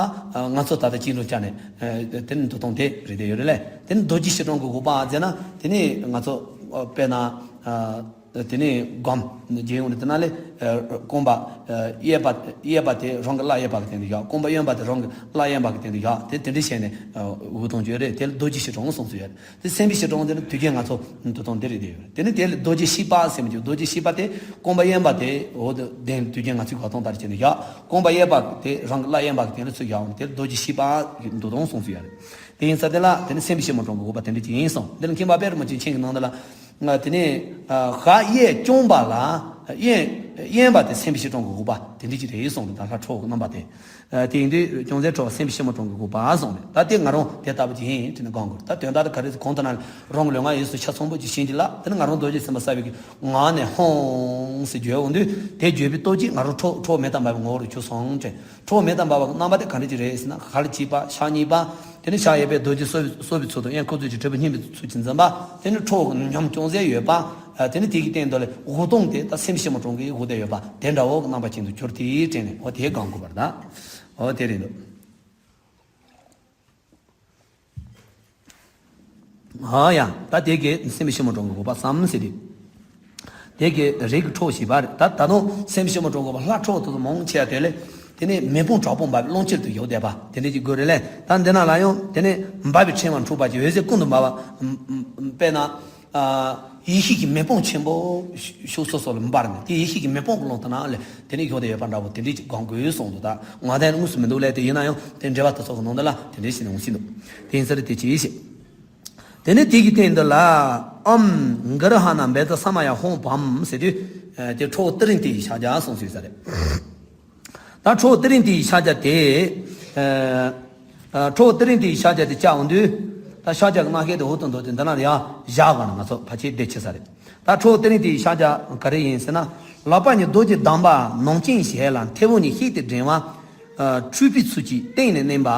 ང་ཚོ་ད་ལྟ་སྐྱིད་འགྲོ་བཅར་ནས་དེ་ནི་འདུག་སྟངས་དེ་རེད་དེ་ཡོད་རེད་ལས། དེ་ནི་རྡོ་རྗེ་ཕྱི་གྲངས་ཀྱི་དགུ་པ་ཟེར་ན་དེ་ནི་ང་ཚོ་དཔེར་ན། དེ་ནས་སྒོམ་རྒྱལ་ཡོང་ནས་དེ་ན་ལས། རྐང་པ་གཡས་པ་གཡས་པ་དེ་རང་གི་བརླ་གཡས་པ་གི་སྟེང་དུ་བཞག། རྐང་པ་གཡོན་པ་དེ་རང་གི་བརླ་གཡོན་པ་གི་སྟེང་དུ་བཞག། དེ་དེ་འདྲ་བྱས་ནས་དབུགས་གཏོང་རྒྱུ་རེད། དེ་ལ་རྡོ་རྗེ་ཕྱི་གྲངས་གསུངས་སུ་ཡོད། དེ་སེམས་དཔའི་ཕྱི་གྲངས་དེ་ལ་དུས་རྒྱུན་ང་ཚོ་འདུག་སྟངས་འདི་རེད་དེ་ཡོད། དེ་ནས་དེ་ལ་རྡོ་རྗེ་ཤེས་པ་ཟེར་མི་འདུག། རྡོ་རྗེ་ཤེས་པ་དེ་རྐང་པ་གཡོན་པ་དེ་འོག་ཏུ་གདན་དུས་རྒྱུན་ང་ཚོའི་འགོག་སྟངས་ལྟར་བྱས་ནས་བཞག། རྐང་པ་གཡས་པ་དེ་རང་གི་བརླ་གཡོན་པ་གི་སྟེང་ལ་ཚུར་བཞག་འོང་། དེ་ལ་རྡོ་རྗེ་ཤེས་པ་གི་འདུག་སྟངས་གསུངས་སུ་ཡོད་རེད། དེ་ཡིན་ཙང་དེ་ལ་དེ་ནི་སེམས་དཔའི་ཕྱི་མོ་གྲངས་ཀྱི་དགུ་པ་དེ་འདྲ་ཅིག་ཡིན་གསུངས། འདི་ལ་མཁྱེན་པ་དཔལ་རི་མོ་ཆེན་མཁྱེན་གྱི་ནང་དུ་ལ། དེ་ནས་ཤར་གཡས་བརྐྱང་པ་ལ་གཡོན་གཡོན་པ་དེ་སེམས་དཔའི་ཕྱི་གྲངས་ཀྱི་དགུ་པ་དེ་འདྲ་ཅིག་རེད་གསུངས། ད་ལྷ་ཁྲོ་བོ་གི་རྣམ་པ་དེ། དེ་ཡིན་དུས་ཅུང་ཟད་ཁྲོ་བོ་སེམས་དཔའི་ཕྱི་མོ་གྲངས་ཀྱི་དགུ་པ་གསུངས་རེད། ད་དེ་ང་རང་དེ་ལྟ་བུ་ཅིག་ཡིན་དྲན་ནས་སྒོམ་དགོས། ད་དོན་དག་དེ་ག་རེ་ཟེར་གོང་དུ་ན་རང་གི་ལུས་ངག་ཡིད་གསུམ་ཆ་ཚང་པོ་ཅིག་བྱིན་གྱིས་བརླབས། དེ་ནས་ང་རང་རྡོ་རྗེ་སེམས་དཔའ་གསལ་བའི་གི་ངག་ནས་ཧཱུྃ་ཟེར་བརྗོད་འོང་དུས་དེ་བརྗོད་པའི་སྟོབས་ཀྱིས་ང་རང་ཁྲོ་ཁྲོ་བོ་མེ་ལྟར་འབར་བའི་ངོ་བོ་རུ་གྱུར་སོང་དྲན། ཁྲོ་བོ་མེ་ལྟར་འབར་བ་གི་རྣམ་པ་དེ་ག་འདྲ་ཅིག་རེད་ཟེར་ན། ཤར་གཅིག་པ་ཤར་གཉིས་པ། དེ་ནས་ཤར་གཡས་པས་རྡོ་རྗེ་གསོལ་བའི་གསོལ་བའི་ཚུལ་དང་། གཡོན་ཁུ་ཚུར་གྱིས་དྲིལ་བུ་སྙིམ་པའི་ཚུལ་གྱིས་འཛིན་པ། དེ་ནས་ཁྲོ་བོ་གི་ཉམས་ཅུང་ཟད་ཡོད་པ། དེ་ནས་དེ་གི་སྟེང་དུ་ལས་དབུགས་གཏོང་དེ་ད་སེམས་ཕྱི་མོ་གྲངས་ཀྱི་དབུགས་དེ་ཡོད་པ་དེ་འདྲ་བོ་གི་རྣམ་པ་ཅན་དུ་གྱུར་ཏེ་དྲན་ནས་འོ་དེ་སྒོམ་དགོས་པ་རེད་ད། འོ་དེ་རེད་འདུག། ཨ་ཡ། ད་དེ་གི་སེམས་ཕྱི་མོ་གྲངས་ཀྱི་དགུ་པ་བསམ་ཟེར་དུས། དེ་གི་རིགས་ཀྱི་ཁྲོ་བོ་བཞི་པ་རེད། ད་ད་དུང་སེམས་ཕྱི་མོ་གྲངས་ཀྱི་དགུ་པ་ལྷ་ཁྲོ་བོ་དེ་ཚོ་མང་ཆེ་བ་དེ་ལས། དེ་ནས་མེ་དཔུང་དྲག་པོ་འབར་བའི་ཀློང་ཆེན་དུ་ཡོད་བསྡད་པ་དེ་འདྲ་ཅིག་དགོས་རེད་ལས། ད་འདི་ན་ལ་ཡང་དེ་ནས་འབར་བའི་ཕྲེང་བ་འཁྲུགས་པ་ཅིག་འོད་ཟེར་ཀུན་ཏུ་འབར་བ། དཔེར་ན། ཡེ་ཤེས་ཀྱི་མེ་དཔུང་ཆེན་པོ་ཕྱོགས་སོ་སོ་ལ་འབར་ནས་དེ་ཡེ་ཤེས་ཀྱི་མེ་དཔུང་གི་ཀློང་དུ་ན་ལས་དེ་ནས་ཡོད་དེ་ཡོད་པ་འདྲ་བོ་དེ་འདྲའི་ཅིག་སྒོམ་དགོས་གསུངས་འདུག། ད་ངག་དབང་དངོས་སུ་མི་འདུག་ལས། དེ་ཡིན་ན་ཡང་དེ་འགྲེལ་པ་དེ་ཚོ་གི་ནང་དུ་ལ་དེ་འདྲའི་ཞིག་ནས་འོང་སྲིད་འདུག། དེ་ཡིན་ཙང་དེ་ཅི་ཞིག། དེ་ནས་དེ་གི་སྟེང་དུ་ལ། ཨོཾ་གུ་རུ་ཧ་ན་བཛྲ་ས་མ་ཡ་ཧཱུྃ་ཕཊ་ཟེར་དུས། དེ་ཁྲོ་བོ་ཏི་རིང་ཏི་ཡི་ཕྱག་རྒྱ་གསུངས་སྲིད་ས་རེད། ད་ཁྲོ་བོ་ཏི་རིང་ཏི་ཡི་ཕྱག་རྒྱ་དེ། ཨ་ཁྲོ་བོ་ཏི་རིང་ཏི་ཡི་ཕྱག་རྒྱ་དེ་བཅའ་འོང་དུས། ད་ཕྱག་རྒྱ་གི་རྣམ་ཤེས་དེ་འོག་ཏུ་འདོར་ཏེ་འདི་ན་ལ་ཡར་བཞག་ག་ན་ང་ཚོ་ཕལ་ཆེར་བདེ་ཆེ་ས་རེད། ད་ཁྲོ་བོ་ཏི་རིང་ཏི་ཡི་ཕྱག་རྒྱ་ག་རེ་ཡིན་ཟེར་ན། ལག་པ་གཉིས་རྡོ་རྗེ་བསྡམས་པ་ནང་བཅིངས་བྱས་ལ་མཐེ་བོང་གཉིས་བཤེད་དེ་བསྒྲེང་བ། འཁྲུལ་པའི་ཚུལ་གྱིས་སྟེང་ནས་མནན་པ།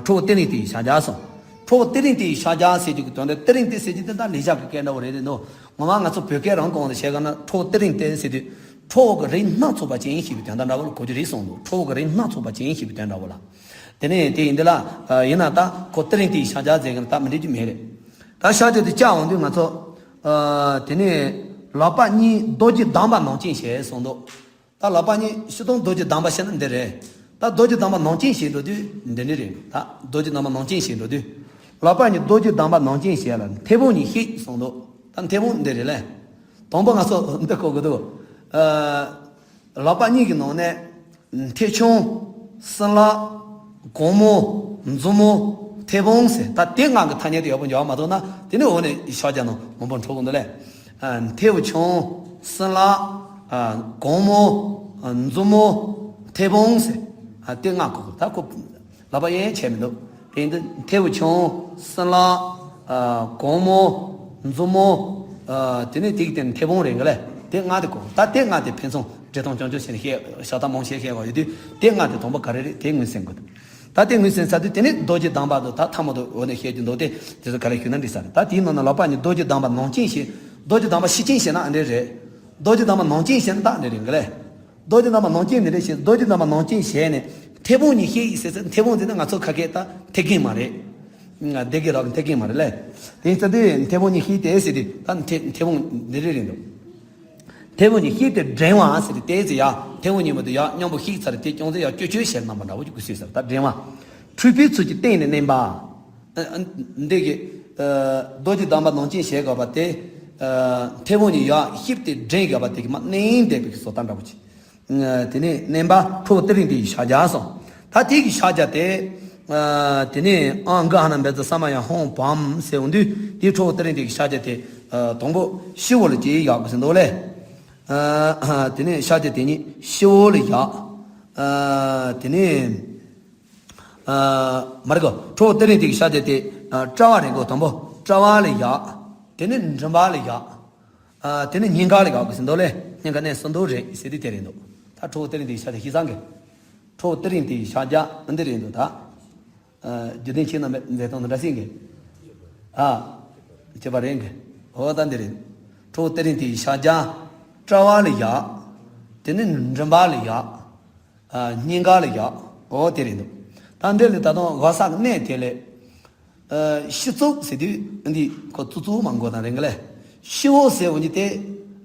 ཁྲོ་བོ་ཏི་རིང་ཏི་ཡི་ཕྱག་རྒྱ་གསུངས། ཁྲོ་བོ་ཏི་རིང་ཏི་ཡི་ཕྱག་རྒྱ་ཟེར་རྒྱུ་གི་དོན་དེ་ཏི་རིང་ཏི་ཟེར་རྒྱུ་དེ་ད་ལེགས་སྦྱར་གྱི་སྐད་འདྲ་བོ་རེད་རེད་འདུག། ངོ་མ་ང་ཚོ་བོད་སྐད་རང་གོང་དུ་བཤད་ག་ན་ཁྲོ་བོ་ཏི་རིང་ཏི་ཟེར་དུས། ཁྲོ་བོ་གི་རིགས་སྣ་ཚོགས་པ་ཅན་ཞེས་པའི་དོན་དག་འདྲ་བོ་ལ་གོ་རྒྱུ་རེད་གསུངས་འདུག། ཁྲོ་བོ་གི་རིགས་སྣ་ཚོགས་པ་ཅན་ཞེས་པའི་དོན་འདྲ་བོ་ལ། དེ་ནས་དེ་ཡིན་དེ་ལ། ཡིན་ན་ད་ཁོ་ཏི་རིང་ཏི་ཡི་ཕྱག་རྒྱ་ཟེར་གི་ན་ད་མི་འགྲིག་རྒྱུ་མེད་རེད། ད་ཕྱག་རྒྱ་དེ་བཅའ་འོང་དུས་ང་ཚོ། དེ་ནས་ལག་པ་གཉིས་རྡོ་རྗེ་བསྡམས་པ་ནང་བཅིངས་བྱས་གསུངས་འདུག། ད་ལག་པ་གཉིས་སྤྱིར་བཏང་རྡོ་རྗེ་བསྡམས་པ་བྱས་ན་འདི་རེད། ད་རྡོ་རྗེ་བསྡམས་པ་ནང་བཅིངས་བྱས་འགྲོ་དུས་འདི་འདྲ་རེད། ད་རྡོ་རྗེ་བསྡམས་པ་ནང་བཅིངས་བྱས་འགྲོ་དུས། ལག་པ་གཉིས་རྡོ་རྗེ་བསྡམས་པ་ནང་བཅིངས་བྱས་ལ་མཐེ་བོང་གཉིས་བཤེད་གསུངས་འདུག། ད་མཐེ་བོང་འདི་རེད་ལས། དང་པོ་ང་ཚོ་འདི་གོ་གི་འདུག། ལག་པ་གཉིས་ཀྱི་ནང་ནས་མཐེ་ཆུང་། སྲིན་ལག། གུང་མོ། མཛུབ་མོ། མཐེ་བོང་ཟེར་ད་དེ་ལྔ་གི་ཐ་སྙད་དེ་ཡག་པོ་འཇོག་མ་ཐུབ་ན་དེ་ནས་འོག་ནས་ཕྱག་རྒྱ་ནང་མང་པོ་འཁྲུག་གི་འདུག་ལས། མཐེ་བོང་ཆུང་། སྲིན་ལག། གུང་མོ། མཛུབ་མོ། མཐེ་བོང་ཟེར། དེ་ལྔ་གོ་གི། ད་ཁོ་ལག་པ་གཡས་གཡོན་བྱས་མི་འདུག། དེ་ཡིན་དུས་མཐེ་བོང་ཆུང་། སྲིན་ལག། གུང་མོ། མཛུབ་མོ། དེ་ནས་དེ་གི་སྟེང་མཐེ་བོང་རེད་གི་ལས། དེ་ལྔ་དེ་གོ་གི། ད་དེ་ལྔ་དེ་ཕན་ཚུན་འདྲེས་སྟངས་རྐྱང་རྐྱང་བྱས་ནས་བཤད་ཤ་སྟག་མང་ཆེ་བཤད་དགོས་ཡོད་དུས་དེ་ལྔ་དེ་དང་པོ་ག་རེ་རེད་དེ་ངོས་ཟིན་དགོས། ད་དེ་ངོས་ཟིན་ཚར་དུས་དེ་ནས་རྡོ་རྗེ་བསྡམས་པ་དང་ད་ཐ་མ་དང་འོག་ནས་བཤད་རྒྱུ་འདུག་སྟེ་དེ་ཚོ་ག་རེ་ཞུས་ན་འགྲིག་ས་རེད། ད་དེའི་ནང་ན་ལག་པ་གཉིས་རྡོ་རྗེ་བསྡམས་པ་ནང་བཅིངས་བྱས། རྡོ་རྗེ་བསྡམས་པ་ཕྱི་བཅིངས་བྱས་ན་ཨ་འདྲ་རེད། རྡོ་རྗེ་བསྡམས་པ་ནང་བཅིངས་བྱས་ན་ད་ཨ་འདྲ་རེད་གི་ལས། རྡོ་རྗེ་བསྡམས་པ་ནང་བཅིངས་འདི་འདྲ་བྱས། རྡོ་རྗེ་བསྡམས་པ་ནང་བཅིངས་བྱས་ནས་མཐེ་བོང་གཉིས་བཤེད་ཡིན་ཟེར་ཟེར། མཐེ་བོང་ཟེར་ན་ང་ཚོ་ཁ་སྐད་ད་མཐེ་རྒན་མ་རེད། སྡེ་དགེ་རག་གི་མཐེ་རྒན་མ་རེད་ལས། དེ་ཡིན་ཙང་དེ་མཐེ་བོང་གཉིས་བཤེད་དེ་ཟེར་དུས་ད་མཐེ་མཐེ་བོང་འདི་རེད་རེད་འདུག། མཐེ་བོང་གཉིས་བཤེད་དེ་བསྒྲེང་བ་ཟེར་དུས་དེ་ཟེར་ཡ་མཐེ་བོང་གཉིས་མ་དུ་ཡ་མཉམ་པོ་བཤེད་ཚར་དེ་ཅུང་ཟད་ཡ་ཅོ་ཅོ་བྱས་རྣམ་པ་འདྲ་བོ་ཅིག་གུ་སུས་ཟེར་ད་བསྒྲེང་བ། འཁྲུལ་པའི་ཚུལ་གྱིས་སྟེང་ནས་མནན་པ། འདི་གི་ རྡོ་རྗེ་བསྡམས་པ་ནང་བཞིན་བྱེད་དགོས་པ་དེ། མཐེ་བོང་གཉིས་ཡར་བཤིབས་ཏེ་བསྒྲེང་དགོས་པ་དེ་གི་མ་མནན་བསྡད་པའི་བཟོ་ལྟ་འདྲ་པོ་ཅིག་དེ་ནས་མནན་པ་ཁྲོ་བོ་ཏི་རིང་ཏི་ཡི་ཕྱག་རྒྱ་སོང་། ད་དེ་གི་ཕྱག་རྒྱ་དེ། དེ་ནས་ཨང་ག་ཧ་ན་བཛྲ་ས་མ་ཡ་ཧོང་བམ་ཟེར་འོང་དུས་དེ་ཁྲོ་བོ་ཏི་རིང་ཏི་ཡི་ཕྱག་རྒྱ་དེ། དང་པོ་སྤྱི་བོ་ལ་ཅིག་ཡག་པོ་ཟེར་འདུག་ལེ། དེ་ནས་ཕྱག་རྒྱ་དེ་ཉིད་སྤྱི་བོ་ལ་ཡག་དེ་ནས། མ་རེད་གོ། ཁྲོ་བོ་ཏི་རིང་ཏི་ཡི་ཕྱག་རྒྱ་དེ། དཔྲལ་བ་རེད་གོ། དང་པོ་དཔྲལ་བ་ལ་ཡག་དེ་ནས་མགྲིན་པ་ལ་ཡག་དེ་ནས་སྙིང་ག་ལ་ཡག་གི་ཟེར་འདུག་ལེ། སྙིང་ག་གནས་གསུམ་འདུག་རེད་ཟེར་དུས་དེ་རེད་འདུག་ད་ཁྲོ་བོ་ཏི་རིང་ཏི་ཡི་ཕྱག་རྒྱ་ཤེས་ཚང་གི། ཁྲོ་བོ་ཏི་རིང་ཏི་ཡི་ཕྱག་རྒྱ་འདི་རེད་འདུག་ད། རྒྱུད་ལྡན་ཁྱེད་རྣམ་པས་མཛད་སྟངས་འདི་འདྲ་ཟིན་གི། ཨ། བྱས་པ་རེད་གི། འོ་ད་འདི་རེད། ཁྲོ་བོ་ཏི་རིང་ཏི་ཡི་ཕྱག་རྒྱ། དཔྲལ་བ་ལ་ཡག་དེ་ནས་མགྲིན་པ་ལ་ཡག་སྙིང་ག་ལ་ཡག་འོ་དེ་རེད་འདུག་ད་འདི་ལ་ད་དུང་ཧ་སག་གནས་དེ་ལས། སྤྱི་གཙུག་ཟེར་དུས་འདི་ཁོ་གཙུག་གཙུག་མ་མགོ་དང་རེད་གི་ལེ། སྤྱི་བོ་ཟེར་འོང་གི་དེ།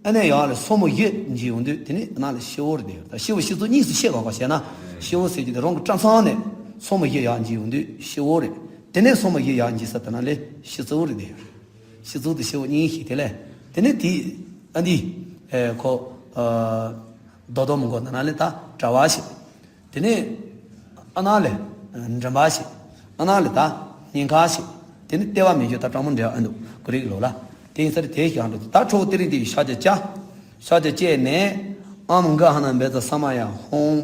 ཨ་ནས་ཡང་ལ་སོར་མོ་བཞི་འཇིབ་འོང་དུས་དེ་ནི་ནང་ལ་སྤྱི་བོ་རེད་དེ། ད་སྤྱི་བོ་སྤྱི་གཙུག་གཉིས་སུ་ཕྱེ་དགོས་པ་བྱས་ན། སྤྱི་བོ་ཟེར་གྱི་དེ་རང་གི་སྐྲ་ཚང་ནས་སོར་མོ་བཞི་ཡར་འཇིབ་འོང་དུས་སྤྱི་བོ་རེད། དེ་ནས་སོར་མོ་བཞི་ཡར་འཇིབ་ས་དེ་ན་ལས་སྤྱི་གཙུག་རེད་དེ། སྤྱི་གཙུག་དེ་སྤྱི་བོ་གཉིས་ཤིག་དེ་ལས། དེ་ནས་དེ། ཨ་འདི། ཁོ། རྡོག་རྡོག་མི་མགོ་ནང་ན་ལས་ད་དྲ་བ་ཞིག་དེ་ནས། ཨ་ན་ལས། མགྲིན་པ་ཞིག་ཨ་ན་ལས་ད། སྙིང་ག་ཞིག་དེ་ནས་ལྟེ་བ་མི་བཞི་ད་དྲང་མོ་འབྲེལ་ཨ་འདུག་གོ་རིག་ལོ་ལ། དེ་ཡིན་ས་རེད་དེ་ཞག་འགྲོ་དུས་ད་ཁྲོ་བོ་ཏི་རིང་ཏི་ཡི་ཕྱག་རྒྱ་བཅའ། ཕྱག་རྒྱ་བཅས་ནས། ཨམ་ག་ཧ་ན་བཛྲ་ས་མ་ཡ་ཧོང་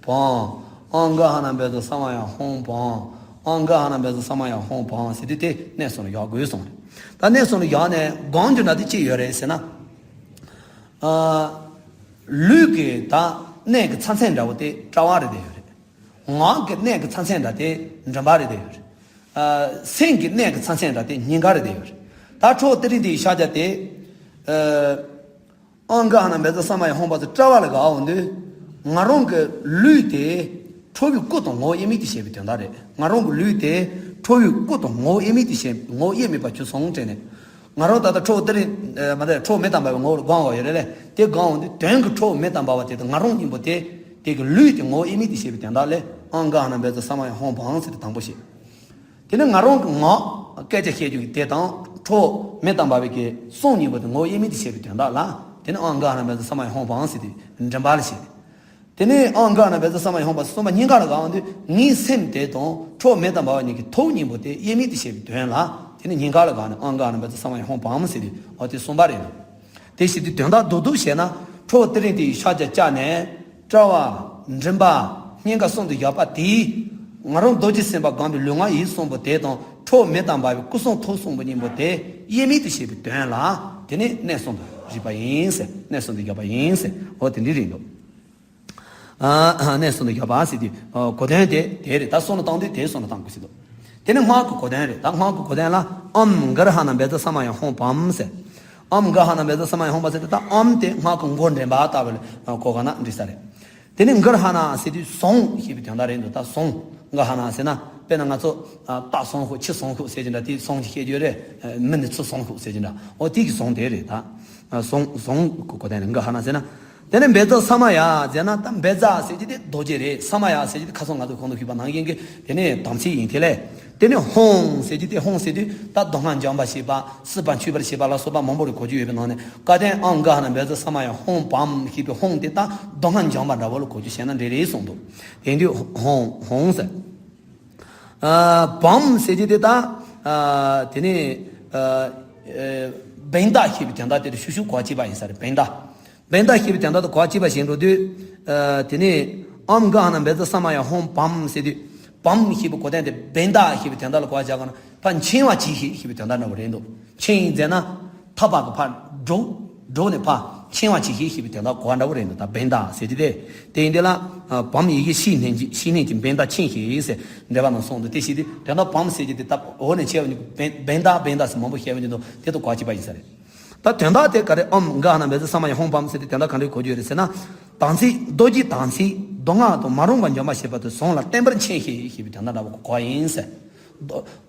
བམ། ཨམ་ག་ཧ་ན་བཛྲ་ས་མ་ཡ་ཧོང་བམ། ཨམ་ག་ཧ་ན་བཛྲ་ས་མ་ཡ་ཧོང་བམ་ཟེར་དུས་དེ་གནས་གསུམ་ལ་ཡག་དགོས་སོང་རེད། ད་གནས་གསུམ་ལ་ཡག་ནས་སྒང་རྒྱུ་ན་དེ་ཅི་ཡོད་རེད་ཟེར་ན། ལུས་ཀྱི་ད་གནས་ཀྱི་ཚ་ཚད་འདྲ་བོ་དེ་དཔྲལ་བ་རེད་དེ་ཡོད་རེད། ངག་གི་གནས་ཀྱི་ཚ་ཚད་འདྲ་དེ་མགྲིན་པ་རེད་དེ་ཡོད་རེད། སེམས་ཀྱི་གནས་ཀྱི་ཚ་ཚད་འདྲ་དེ་སྙིང་ག་རེད་དེ་ཡོད་རེད། ད་ཁྲོ་བོ་ཏི་རིང་ཏི་ཡི་ཕྱག་རྒྱ་དེ། ཨང་ག་ཧ་ན་བཛྲ་ས་མ་ཡ་ཧོང་བམ་ཟེར་དཔྲལ་བ་ལ་དགའ་འོང་དུས། ང་རང་གི་ལུས་དེ། ཁྲོ་བོའི་སྐུ་དང་ངོ་བོ་དབྱེར་མེད་དུ་བྱས་པའི་དོན་དག་རེད། ང་རང་གི་ལུས་དེ། ཁྲོ་བོའི་སྐུ་དང་ངོ་བོ་དབྱེར་མེད་དུ་བྱས་ངོ་བོ་དབྱེར་མེད་པ་ཁྱོད་སོང་དྲན་ནས། ང་རང་ད་ལྟ་ཁྲོ་བོ་ཏི་རིང་། མ་དེ་ཁྲོ་བོ་མེ་དང་འབར་བའི་ངོ་བོ་ལ་དགོངས་པ་ཡོད་རེད་ལས་དེ་དགོངས་འོང་དུས་དོན་གྱི་ཁྲོ་བོ་མེ་དང་འབར་བ་དེ་དང་ང་རང་གཉིས་པོ་དེ། དེ་གི་ལུས་དེ་ངོ་བོ་དབྱེར་མེད་དུ་བྱས་པའི་དོན་དག་ལས་ཨང་ག་ཧ་ན་བཛྲ་ས་མ་ཡ་ཧོང་བམ་ཟེར་དེ་དང་པོ་བཤད། དེ་ནས་ང་རང་གི་ངག་སྐད་ཆ་བཤད་རྒྱུ་དེ་དང་ཁྲོ་བོ་མེ་དང་འབར་བའི་གི་གསུང་གཉིས་པོ་དེ་ངོ་བོ་དབྱེར་མེད་དུ་བྱས་པའི་དོན་དག་ལ། དེ་ནས་ཨང་ག་ཧ་ན་བཛྲ་ས་མ་ཡ་ཧོང་བམ་ཟེར་དེ་མགྲིན་པ་ལ་བཤད། དེ་ནས་ཨང་ག་ཧ་ན་བཛྲ་ས་མ་ཡ་ཧོང་བམ་གསུམ་པ་སྙིང་ག་ལ་དགའ་འོང་དུས་ངའི་སེམས་དེ་དང་ཁྲོ་བོ་མེ་དང་འབར་བ་གཉིས་ཀྱི་ཐུགས་གཉིས་པོ་དེ་དབྱེར་མེད་དུ་བྱས་པའི་དོན་ལ། དེ་ནས་སྙིང་ག་ལ་དགའ་ནས་ཨང་ག་ཧ་ན་བཛྲ་ས་མ་ཡ་ཧོང་བམ་ཟེར་དུས་འོ་དེ་གསུམ་པ་རེད། དེ་བཞིན་དུ་དོན་དག་རྡོག་རྡོག་བཤད་ན། ཁྲོ་བོ་ཏི་རིང་ཏི་ཡི་ཕྱག་རྒྱ་བཅག་ནས། དཔྲལ་བ། མགྲིན་པ། སྙིང་ག་གསུམ་དུ་བཞག་པ་དེས། ང་རང་རྡོ་རྗེ་སེམས་དཔའ་སྒོམ་པའི་ལུས་ངག་ཡིད་གསུམ་པོ་དེ་དང་ཁྲོ་བོ་མེ་དང་འབར་བའི་སྐུ་གསུང་ཐུགས་གསུམ་པོ་གཉིས་པོ་དེ་དབྱེར་མེད་དུ་བྱེད་པའི་དོན་ལ། དེ་ནི་གནས་གསུམ་དུ་བཞག་པ་ཡིན་ཟེར། གནས་གསུམ་དུ་བཞག་པ་ཡིན་ཟེར། འོ་དེ་འདྲ་རེད་འདུག་ཨ། གནས་གསུམ་དུ་བཞག་པ་ཟེར་དུས། གོ་དོན་དེ་དེ་རེད། ད་གསུམ་ལ་བཏང་དུས་དེ་གསུམ་ལ་བཏང་དགོས་ཟེར་འདུག་དེ་ནི་སྔགས་ཀྱི་གོ་དོན་རེད། ད་སྔགས་ཀྱི་གོ་དོན་ལ། ཨོཾ་གར་ཧ་ན་བཛྲ་ས་མ་ཡ་ཧོཾ་བཾ་ཟེར། ཨོཾ་གར་ཧ་ན་བཛྲ་ས་མ་ཡ་ཧོཾ་བཾ་ཟེར་དུས་ད་ཨོཾ་དེ་སྔགས་ཀྱི་མགོ་འདྲེན་པ་ལྟ་བུ་ལ་གོ་ག་ན་འགྲིག་ས་རེད། དེ་ནི་གར་ཧ་ན་ཟེར་དུས་བཟུང་ཞེས་པའི་དོན་དག་རེད་འདུག་ད་བཟུང་། གར་ཧ་ན་ཟེར་ན་དཔེར་ན་ང་ཚོ་རྟ་བཟུང་ཤོག་ཁྱི་བཟུང་ཤོག་ཟེར་གྱི་འདྲ། དེ་བཟུང་གི་བཤད་རྒྱུ་རེད། མི་ནི་ཚུར་བཟུང་ཤོག་ཟེར་གྱི་འདྲ། འོ་དེ་གི་བཟུང་དེ་རེད་ད། བཟུང་བཟུང་གི་གོ་དོན་ནི་གར་ཧ་ན་ཟེར་ན། དེ་ནས་བཛྲ་ས་མ་ཡ་ཟེར་ན་ད་བཛྲ་ཟེར་གྱི་དེ་རྡོ་རྗེ་རེད། ས་མ་ཡ་ཟེར་གྱི་དེ་ཁ་སང་ང་ཚོ་གོང་དུ་ཞུས་པ་ནང་བཞིན་གྱི་དེ་ནས་དམ་ཚིག་ཡིན། དེ་ལས་དེ་ནས་ཧོཾ་ཟེར་གྱི་དེ་ཧོཾ་ཟེར་དུས་ད་མདོ་སྔགས་འཇོམས་པར་བྱེད་པ། སྲིད་པ་འཆོས་པར་བྱེད་པ་ལ་སོགས་པ་མང་པོ་རེ་གོ་རྒྱུ་ཡོད་པའི་ནང་ནས་བཀའ་བསྟན་ཨོཾ་གར་ཧ་ན་བཛྲ་ས་མ་ཡ་ཧོཾ་བཾ་ཞེས་པའི་ཧོཾ་དེ་ད་མདོ་སྔགས་འཇོམས་པ་འདྲ་བོ་ལ་གོ་རྒྱུ་བྱས་ན་འགྲིག་རེད་གསུངས་འདུག་དེ་དུས་ཧོཾ་ཧོཾ་ཟེར། བཾ་ཟེར་གྱི་དེ་ད། དེ་ནས། བེན་ད་ཞེས་པའི་དོན་དག་དེ་ཤུ་ཤུ་གོ་གཅིག་པ་ཡིན་ས་རེད། བེན་ད། བེན་ད་ཞེས་པའི་དོན་དག་དེ་གོ་གཅིག་པ་ཞིག་འགྲོ་དུས། དེ་ནས་ཨོཾ་གར་ཧ་ན་བཛྲ་ས་མ་ཡ་ཧོཾ་བཾ་ཟེར་དུས། བཾ་ཞེས་པའི་གོ་དོན་དེ་བེན་ད་ཞེས་པའི་དོན་དག་ལ་གོ་བྱ་གོ་ན་ཕར་འཆིང་བ་གྱིས་ཤིག་ཞེས་པའི་དོན་དག་འདྲ་བོ་རེད་འདུག་འཆིང་ཟེར་ན། ཐག་པ་གི་ཕར་འགྲོ། འགྲོ་ནས་ཕར་འཆིང་བ་གྱིས་ཤིག་ཞེས་པའི་དོན་དག་གོ་བ་འདྲ་བོ་རེད་འདུག་ད་བེན་ད་ཟེར་གྱི་དེ། དེ་ཡིན་དེ་ལ། བཾ་ཡི་གེ་ཕྱིས་ནས་ཀྱི་ཕྱིས་ནས་ཀྱི་བེན་ད་འཆིང་ཞིག་ཟེར་འགྲེལ་པ་ནང་གསུངས་འདུག་དེ་ཞིག་དེ་དོན་དག་བཾ་ཟེར་གྱི་དེ་ད་འོག་ནས་ཆེ་བ་ཉིད་ཀྱི་བེན་ད་བེན་ད་ཟེར་མང་པོ་བཤད་པ་ཉིད་དུ་དེ་དང་གོ་གཅིག་པ་ཡིན་ས་རེད། ད་དོན་དག་དེ་ག་རེ། ཨོཾ་གར་ཧ་ན་བཛྲ་ས་མ་ཡ་ཧོཾ་བཾ་ཟེར་དེ་དོན་དག་ག་འདྲའི་གོ་རྒྱུ་རེད་ཟེར་ན། དམ་ཚིག་རྡོ་རྗེ་དམ་ཚིག་མདོ་སྔགས་དང་མ་རུངས་པ་འཇོམས་པར་བྱེད་པ་དེ་བཟུང་ལ་བརྟན་པར་འཆིང་ཞིག་ཞེས་པའི་དོན་དག་འདྲ་བོ་གོ་ཡིན་ཟེར།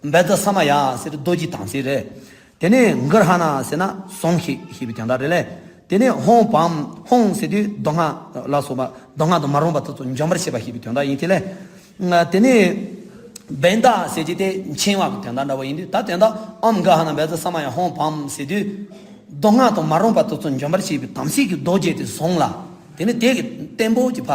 བཛྲ་ས་མ་ཡ་ཟེར་རྡོ་རྗེ་དམ་ཚིག་རེད། དེ་ནས་གར་ཧ་ན་ཟེར་ན་བཟུང་ཞིག་ཞེས་པའི་དོན་དག་རེད་ལས། དེ་ནས་ཧོཾ་བཾ་ཧོཾ་ཟེར་དུས་མདོ་སྔགས་ལ་སོགས་པ་མདོ་སྔགས་དང་མ་རུངས་པ་དེ་ཚོ་འཇོམས་པར་བྱེད་པ་ཞེས་པའི་དོན་དག་ཡིན། དེ་ལས། དེ་ནས། བན་ད་ཟེར་གྱི་དེ་འཆིང་བ་གི་དོན་དག་འདྲ་བོ་ཡིན་དུས། ད་དོན་དག་ཨོཾ་ག་ཧ་ན་བཛྲ་ས་མ་ཡ་ཧོཾ་བཾ་ཟེར་དུས། མདོ་སྔགས་དང་མ་རུངས་པ་དེ་ཚོ་འཇོམས་པར་བྱེད་པའི་དམ་ཚིག་གི་རྡོ་རྗེ་དེ་བཟུང་ལ། དེ་ནི་དེ་གི་བརྟན་པོ་གྱི་ཕ་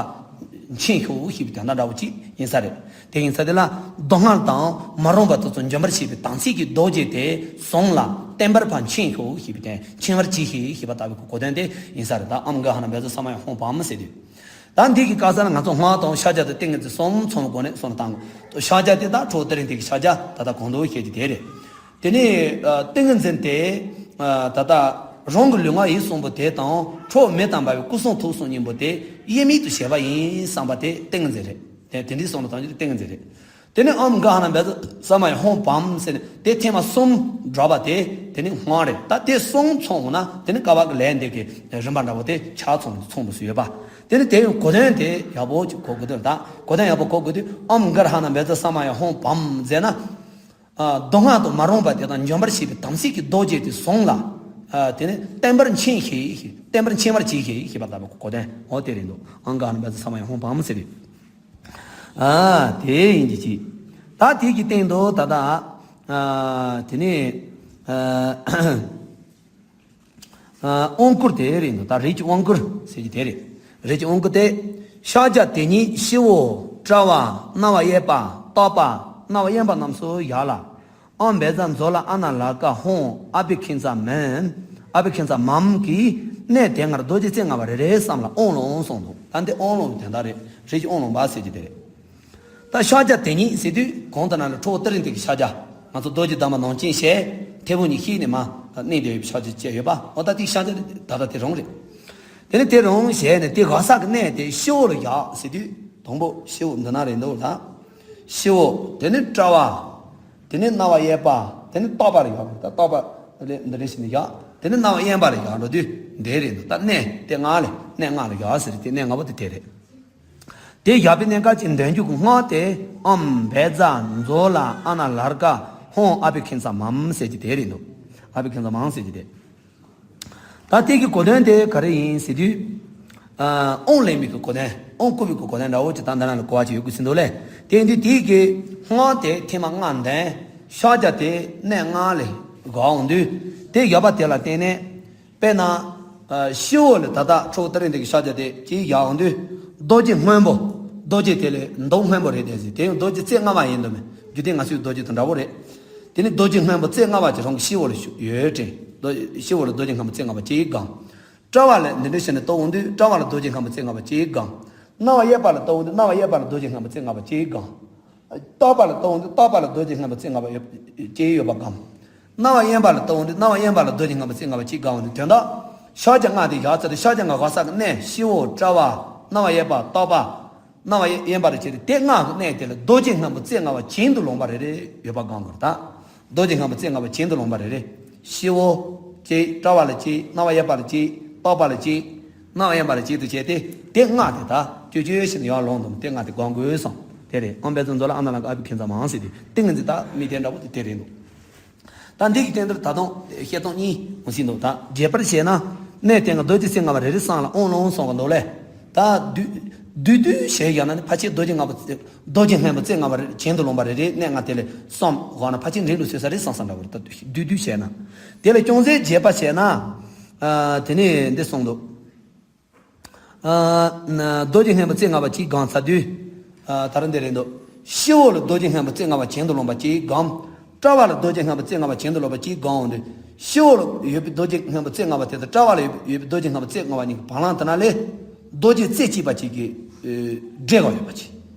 འཆིང་ཤོག་ཞེས་པའི་དོན་དག་འདྲ་བོ་ཅིག་ཡིན་ས་རེད། དེ་ཡིན་ས་དེ་ལ། མདོ་སྔགས་དང་མ་རུངས་པ་དེ་ཚོ་འཇོམས་པར་བྱེད་པའི་དམ་ཚིག་གི་རྡོ་རྗེ་དེ་བཟུང་ལ། བརྟན་པར་ཕ་འཆིང་ཤོག་ཞེས་པའི་དོན། འཆིང་བར་གྱིས་ཤིག་ཞེས་པ་ལྟ་བུའི་གོ་དོན་དེ་ཡིན་ས་རེད། ད་ཨོཾ་ག་ཧ་ན་བཛྲ་ས་མ་ཡ་ཧོཾ་བཾ་ཟེར་དུས། ད་འདི་གི་སྐབས་སུ་ལ་ང་ཚོ་སྔགས་དང་ཕྱག་རྒྱ་དང་ཏིང་ངེ་འཛིན་གསུམ་ཚང་བའི་སྒོ་ནས་བསམ་བློ་བཏང་དགོས། ཕྱག་རྒྱ་དེ་ད་ཁྲོ་བོ་ཏི་རིང་ཐིང་གི་ཕྱག་རྒྱ་ད་ལྟ་གོང་དུ་བཤད་ཀྱི་དེ་རེད། དེ་ནས་ཨ་ཏིང་ངེ་འཛིན་དེ་ཨ་ད་ལྟ་རང་གི་ལུས་ངག་ཡིད་གསུམ་པོ་དེ་དང་ཁྲོ་བོ་མེ་དང་འབར་བའི་སྐུ་གསུང་ཐུགས་གསུམ་གཉིས་པོ་དེ་དབྱེར་མེད་དུ་བྱས་པ་ཡིན་བསམ་པ་དེ་ཏིང་ངེ་འཛིན་རེད། དེ་དེ་འདྲའི་བསམ་བློ་བཏང་རྒྱུ་དེ་ཏིང་ངེ་འཛིན་རེད། དེ་ནས་ཨོཾ་ག་ཧ་ན་བཛྲ་ས་མ་ཡ་ཧོཾ་བཾ་ཟེར་ནས་དེ་ཐེངས་མ་གསུམ་བསྒྲགས་པ་དེ་དེ་ནི་སྔགས་རེད། ད་དེ་གསུམ་ཚང་བ་ན་དེ་ནི་བསྐལ་པ་གི་ལས་འདི་གི་རིམ་པ་འདྲ་བོ་དེ་ཆ་ཚང་ཚང་དུ་སུ་ཡོད་པ། དེ་ནི་དེ་ཡང་གོ་དོན་དེ་ཡག་པོ་ཅིག་གོ་དགོས་དོན། ད་གོ་དོན་ཡག་པོ་གོ་དགོས་དུས་ཨོཾ་ག་ཧ་ན་བཛྲ་ས་མ་ཡ་ཧོཾ་བཾ་ཟེར་ན། ཨ་མདོ་སྔགས་དང་མ་རུངས་པ་དེ་དག་འཇོམས་པར་བྱེད་པའི་དམ་ཚིག་གི་རྡོ་རྗེ་དེ་བཟུང་ལ། ཨ་དེ་ནི་བརྟན་པར་འཆིང་ཤིག་བརྟན་པར་འཆིང་བར་གྱིས་ཤིག་ཞེས་པ་ལྟ་བུ་གོ་དོན་འོ་དེ་རེད་འདུག་ཨོཾ་ག་ཧ་ན་བཛྲ་ས་མ་ཡ་ཧོཾ་བཾ་ཟེར་རེད། ཨ་དེ་ཡིན་གྱི་ཅིག་ད་དེ་གི་སྟེང་དུ་ད་ལྟ་ཨ་དེ་ནི་ཨ་ཨ་དབང་བསྐུར་དེ་རེད་འདུག་ད་རིགས་ཀྱི་དབང་བསྐུར་ཟེར་གྱི་དེ་རེད། རིགས་ཀྱི་དབང་བསྐུར་དེ། ཕྱག་རྒྱ་དེ་ཉིད་སྤྱི་བོ། དཔྲལ་བ། རྣ་བ་གཡས་པ། ཏོག་པ། རྣ་བ་གཡོན་པ་རྣམས་སུ་བཞག་ལ། ཨོཾ་བཛྲ་མཛོ་ལ་ཨ་ན་ལ་ཀ་ཧཱུྃ་ཨ་བྷི་ཥིཉྩ་མཾ། ཨ་བྷི་ཥིཉྩ་མཾ་གྱིས་གནས་དེ་ལྔར་རྡོ་རྗེ་རྩེ་ལྔ་པ་རེ་རེ་བསམས་ལ་དབང་ལོངས་གསུངས་འདུག་ད་འདི་དབང་ལོངས་ཀྱི་དོན་དག་རེད། རིགས་ཀྱི་དབང་ལོངས་པ་ཟེར་གྱི་དེ་རེད། ད་ཕྱག་རྒྱ་དེ་ཉིད་ཟེར་དུས་གོང་དུ་ན་ལ་ཁྲོ་བོ་ཏི་རིང་ཐིང་གི་ཕྱག་རྒྱ། ང་ཚོ་རྡོ་རྗེ་གདམས་པ་ནང་བཞིན་བྱས་མཐེ་བོ་གཉིས་བཤིག་ནས་མར་གནས་དེ་ཕྱག་རྒྱ་བཅས་ཡོད་པ། འོ་ད་དེ་ཕྱག་རྒྱ་ད་ལྟ་དེ་རང་རེད། དེ་ནི་དེ་རང་བྱས་ནས་དེ་བཞག་ས་གི་གནས་དེ་སྤྱི་བོ་ལ་བཞག་ཟེར་དུས་དང་པོ་སྤྱི་བོ་འདི་ན་རེད་འདུག་ད་སྤྱི་བོ། དེ་ནི་དཔྲལ་བ། དེ་ནི་རྣ་བ་གཡས་པ། དེ་ནི་ཏོག་པ་ལ་བཞག་ད་ཏོག་པ་ལས་འདི་རེ་ཞིག་ནས་བཞག་དེ་ནི་རྣ་བ་གཡོན་པ་ལ་བཞག་འགྲོ་དུས་འདི་རེད་འདུག་ད་གནས་དེ་ལྔ་ལས་གནས་ལྔ་ལ་བཞག་ཟེར་དེ་གནས་ལྔ་པོ་དེ་དེ་རེད། དེ་བཞག་པའི་གནས་སྐབས་ཀྱི་འདོན་རྒྱུ་གི་སྔགས་དེ་ཨོཾ་བཛྲ་མཛོ་ལ་ཨ་ན་ལར་ཀ་ཧཱུྃ་ཨ་བྷི་ཥིཉྩ་མཾ་ཟེར་གྱི་དེ་རེད་འདུག་ཨ་བྷི་ཥིཉྩ་མཾ་ཟེར་གྱི་དེ། ད་དེ་གི་གོ་དོན་དེ་ག་རེ་ཡིན་ཟེར་དུས། ཨ་དབང་ལེན་པའི་གི་གོ་དོན། དབང་བསྐུར་བའི་གི་གོ་དོན་འདྲ་བོ་ཅིག་ད་འདི་ན་ལ་གོ་བ་ཅིག་ཡོད་དགོས་ཟིན་འདུག་ལས། དེ་ཡིན་དུས་དེ་གི་སྔགས་དེ་ཐེངས་མ་ལྔ་འདོན། ཕྱག་རྒྱ་དེ་གནས་ལྔ་ལས་བཞག་འོང་དུས་དེ་བཞག་པ་དེ་ལ་བརྟེན་ནས། དཔེར་ན། ཨ་སྤྱི་བོ་ལ་ད་ལྟ་ཁྲོ་བོ་ཏི་རིང་ཐིང་གི་ཕྱག་རྒྱ་དེ་གཅིག་བཞག་འོང་དུས། རྡོ་རྗེ་སྔོན་པོ། རྡོ་རྗེ་དེ་ལས་མདོ་སྔོན་པོ་རེད་དེ་ཟེར། དེ་ཡང་རྡོ་རྗེ་རྩེ་ལྔ་པ་ཡིན་འདུག་མེད། རྒྱུ་དེ་ང་ཚོའི་རྡོ་རྗེ་དང་འདྲ་བོ་རེད། དེ་ནི་རྡོ་རྗེ་སྔོན་པོ་རྩེ་ལྔ་པ་ཅིག་རང་གི་སྤྱི་བོ་ལ་བཞུགས་ཡོད་དྲན། རྡོ་སྤྱི་བོ་ལ་རྡོ་རྗེ་སྔོན་པོ་རྩེ་ལྔ་པ་གཅིག་སྒོམ། དཔྲལ་བ་ལ་འདི་འདྲ་བྱས་ནས་གཏོགས་འོང་དུས་དཔྲལ་བ་ལ་རྡོ་རྗེ་སྔོན་པོ་རྩེ་ལྔ་པ་གཅིག་སྒོམ། རྣ་བ་གཡས་པ་ལ་གཏོགས་འོང་དུས་རྣ་བ་གཡས་པ་ལ་རྡོ་རྗེ་སྔོན་པོ་རྩེ་ལྔ་པ་གཅིག་སྒོམ། ཏོག་པ་ལ་གཏོགས་འོང་དུས་ཏོག་པ་ལ་རྡོ་རྗེ་སྔོན་པོ་རྩེ་ལྔ་པ་ཡོད་གཅིག་ཡོད་པ་སྒོམ། རྣ་བ་གཡོན་པ་ལ་གཏོགས་འོང་དུས་རྣ་བ་གཡོན་པ་ལ་རྡོ་རྗེ་སྔོན་པོ་རྩེ་ལྔ་པ་གཅིག་སྒོམ་འོང་དུས་དོན་དག་ཕྱག་རྒྱ་ལྔ་དེ་བཞག་ཚར་དུས་ཕྱག་རྒྱ་ལྔ་བཞག་ས་གི་གནས་སྤྱི་བོ། དཔྲལ་བ། རྣ་བ་གཡས་པ། ཏོག་པ། རྣ་བ་གཡོན་པ་རེ་བྱས་ཏེ་དེ་ལྔ་གི་གནས་དེ་ལ་རྡོ་རྗེ་སྔོན་པོ་རྩེ་ལྔ་པ་གྱེན་དུ་ལོངས་པ་རེ་རེ་ཡོད་པ་སྒོམ་དགོས་རེད་ད། རྡོ་རྗེ་སྔོན་པོ་རྩེ་ལྔ་པ་གྱེན་དུ་ལོངས་པ་རེ་རེ། སྤྱི་བོ། གཅིག་དཔྲལ་བ་ལ་གཅིག་རྣ་བ་གཡས་པ་ལ་གཅིག་ཏོག་པ་ལ་གཅིག་རྣ་བ་གཡོན་པ་ལ་གཅིག་ཏུ་བྱས་ཏེ་དེ་ལྔ་དེ་ད་ཅོ་ཅོ་བྱས་ནས་ཡར་ལོངས་དང་དེ་ལྔ་དེ་སྒོམ་དགོས་སོང་། དེ་རེད། ཨོཾ་བཛྲ་མཛོ་ལ་ཨ་ན་ལ་ཀ་ཨ་བྷི་ཥིཉྩ་མཾ་ཟེར་དེ་ཏིང་ངེ་འཛིན་ད་མི་དེ་འདྲ་པོ་དེ་དེ་རེད་འདུག་ད་འདི་གི་སྟེང་དུ་ད་དུང་བཤད་སྟངས་གཉིས་འོང་སྲིད་འདུག་ད་རྒྱས་པར་བཤད་ན། གནས་དེ་ལྔར་རྡོ་རྗེ་རྩེ་ལྔ་པ་རེ་རེ་བསམས་ལ་དབང་ལོངས་གསུངས་པ་འདུག་ལས། ད་བསྡུས་བསྡུས་བསྡུས་བྱས་ཡང་ན་ནི་ཕལ་ཆེར་རྡོ་རྗེ་ལྔ་པོ་རྩེ་རྡོ་རྗེ་སྔོན་པོ་རྩེ་ལྔ་པ་རེ་གྱེན་དུ་ལོངས་པ་རེ་རེ་གནས་ལྔ་དེ་ལས་གསུམ་བཞག་ན་ཕལ་ཆེར་འགྲིག་འགྲོ་སྲིད་ས་རེད་བསམ་བསམ་འདྲ་བོ་རེད། ད་བསྡུས་བསྡུས་བྱས་ན། དེ་ལས་ཅུང་ཟད་རྒྱས་པ་བྱས་ན། ཨ་དེ་ནས་འདི་གསུངས་འདུག་ཨ་ན་རྡོ་རྗེ་སྔོན་པོ་རྩེ་ལྔ་པ་གཅིག་སྒོམ་ཚར་དུས། ཨ་ད་རུང་འདི་རེད་འདུག་སྤྱི་བོ་ལ་རྡོ་རྗེ་སྔོན་པོ་རྩེ་ལྔ་པ་གྱེན་དུ་ལོངས་པ་གཅིག་སྒོམ། དཔྲལ་བ་ལ་རྡོ་རྗེ་སྔོན་པོ་རྩེ་ལྔ་པ་གྱེན་དུ་ལོངས་པ་གཅིག་སྒོམ་འོང་དུས། སྤྱི་བོ་ལ་ཡོད་པའི་རྡོ་རྗེ་སྔོན་པོ་རྩེ་ལྔ་པ་དེ་དང་དཔྲལ་བ་ལ་ཡོད་པའི་ཡོད་པའི་རྡོ་རྗེ་སྔོན་པོ་རྩེ་ལྔ་པ་གཉིས་ཀྱི་བར་ལམ་དེ་ན་ལས། རྡོ་རྗེ་རྩེ་གཅིག་པ་གཅིག་གི་ཨེ་འདྲེས་པ་ཡོད་པ་གཅིག་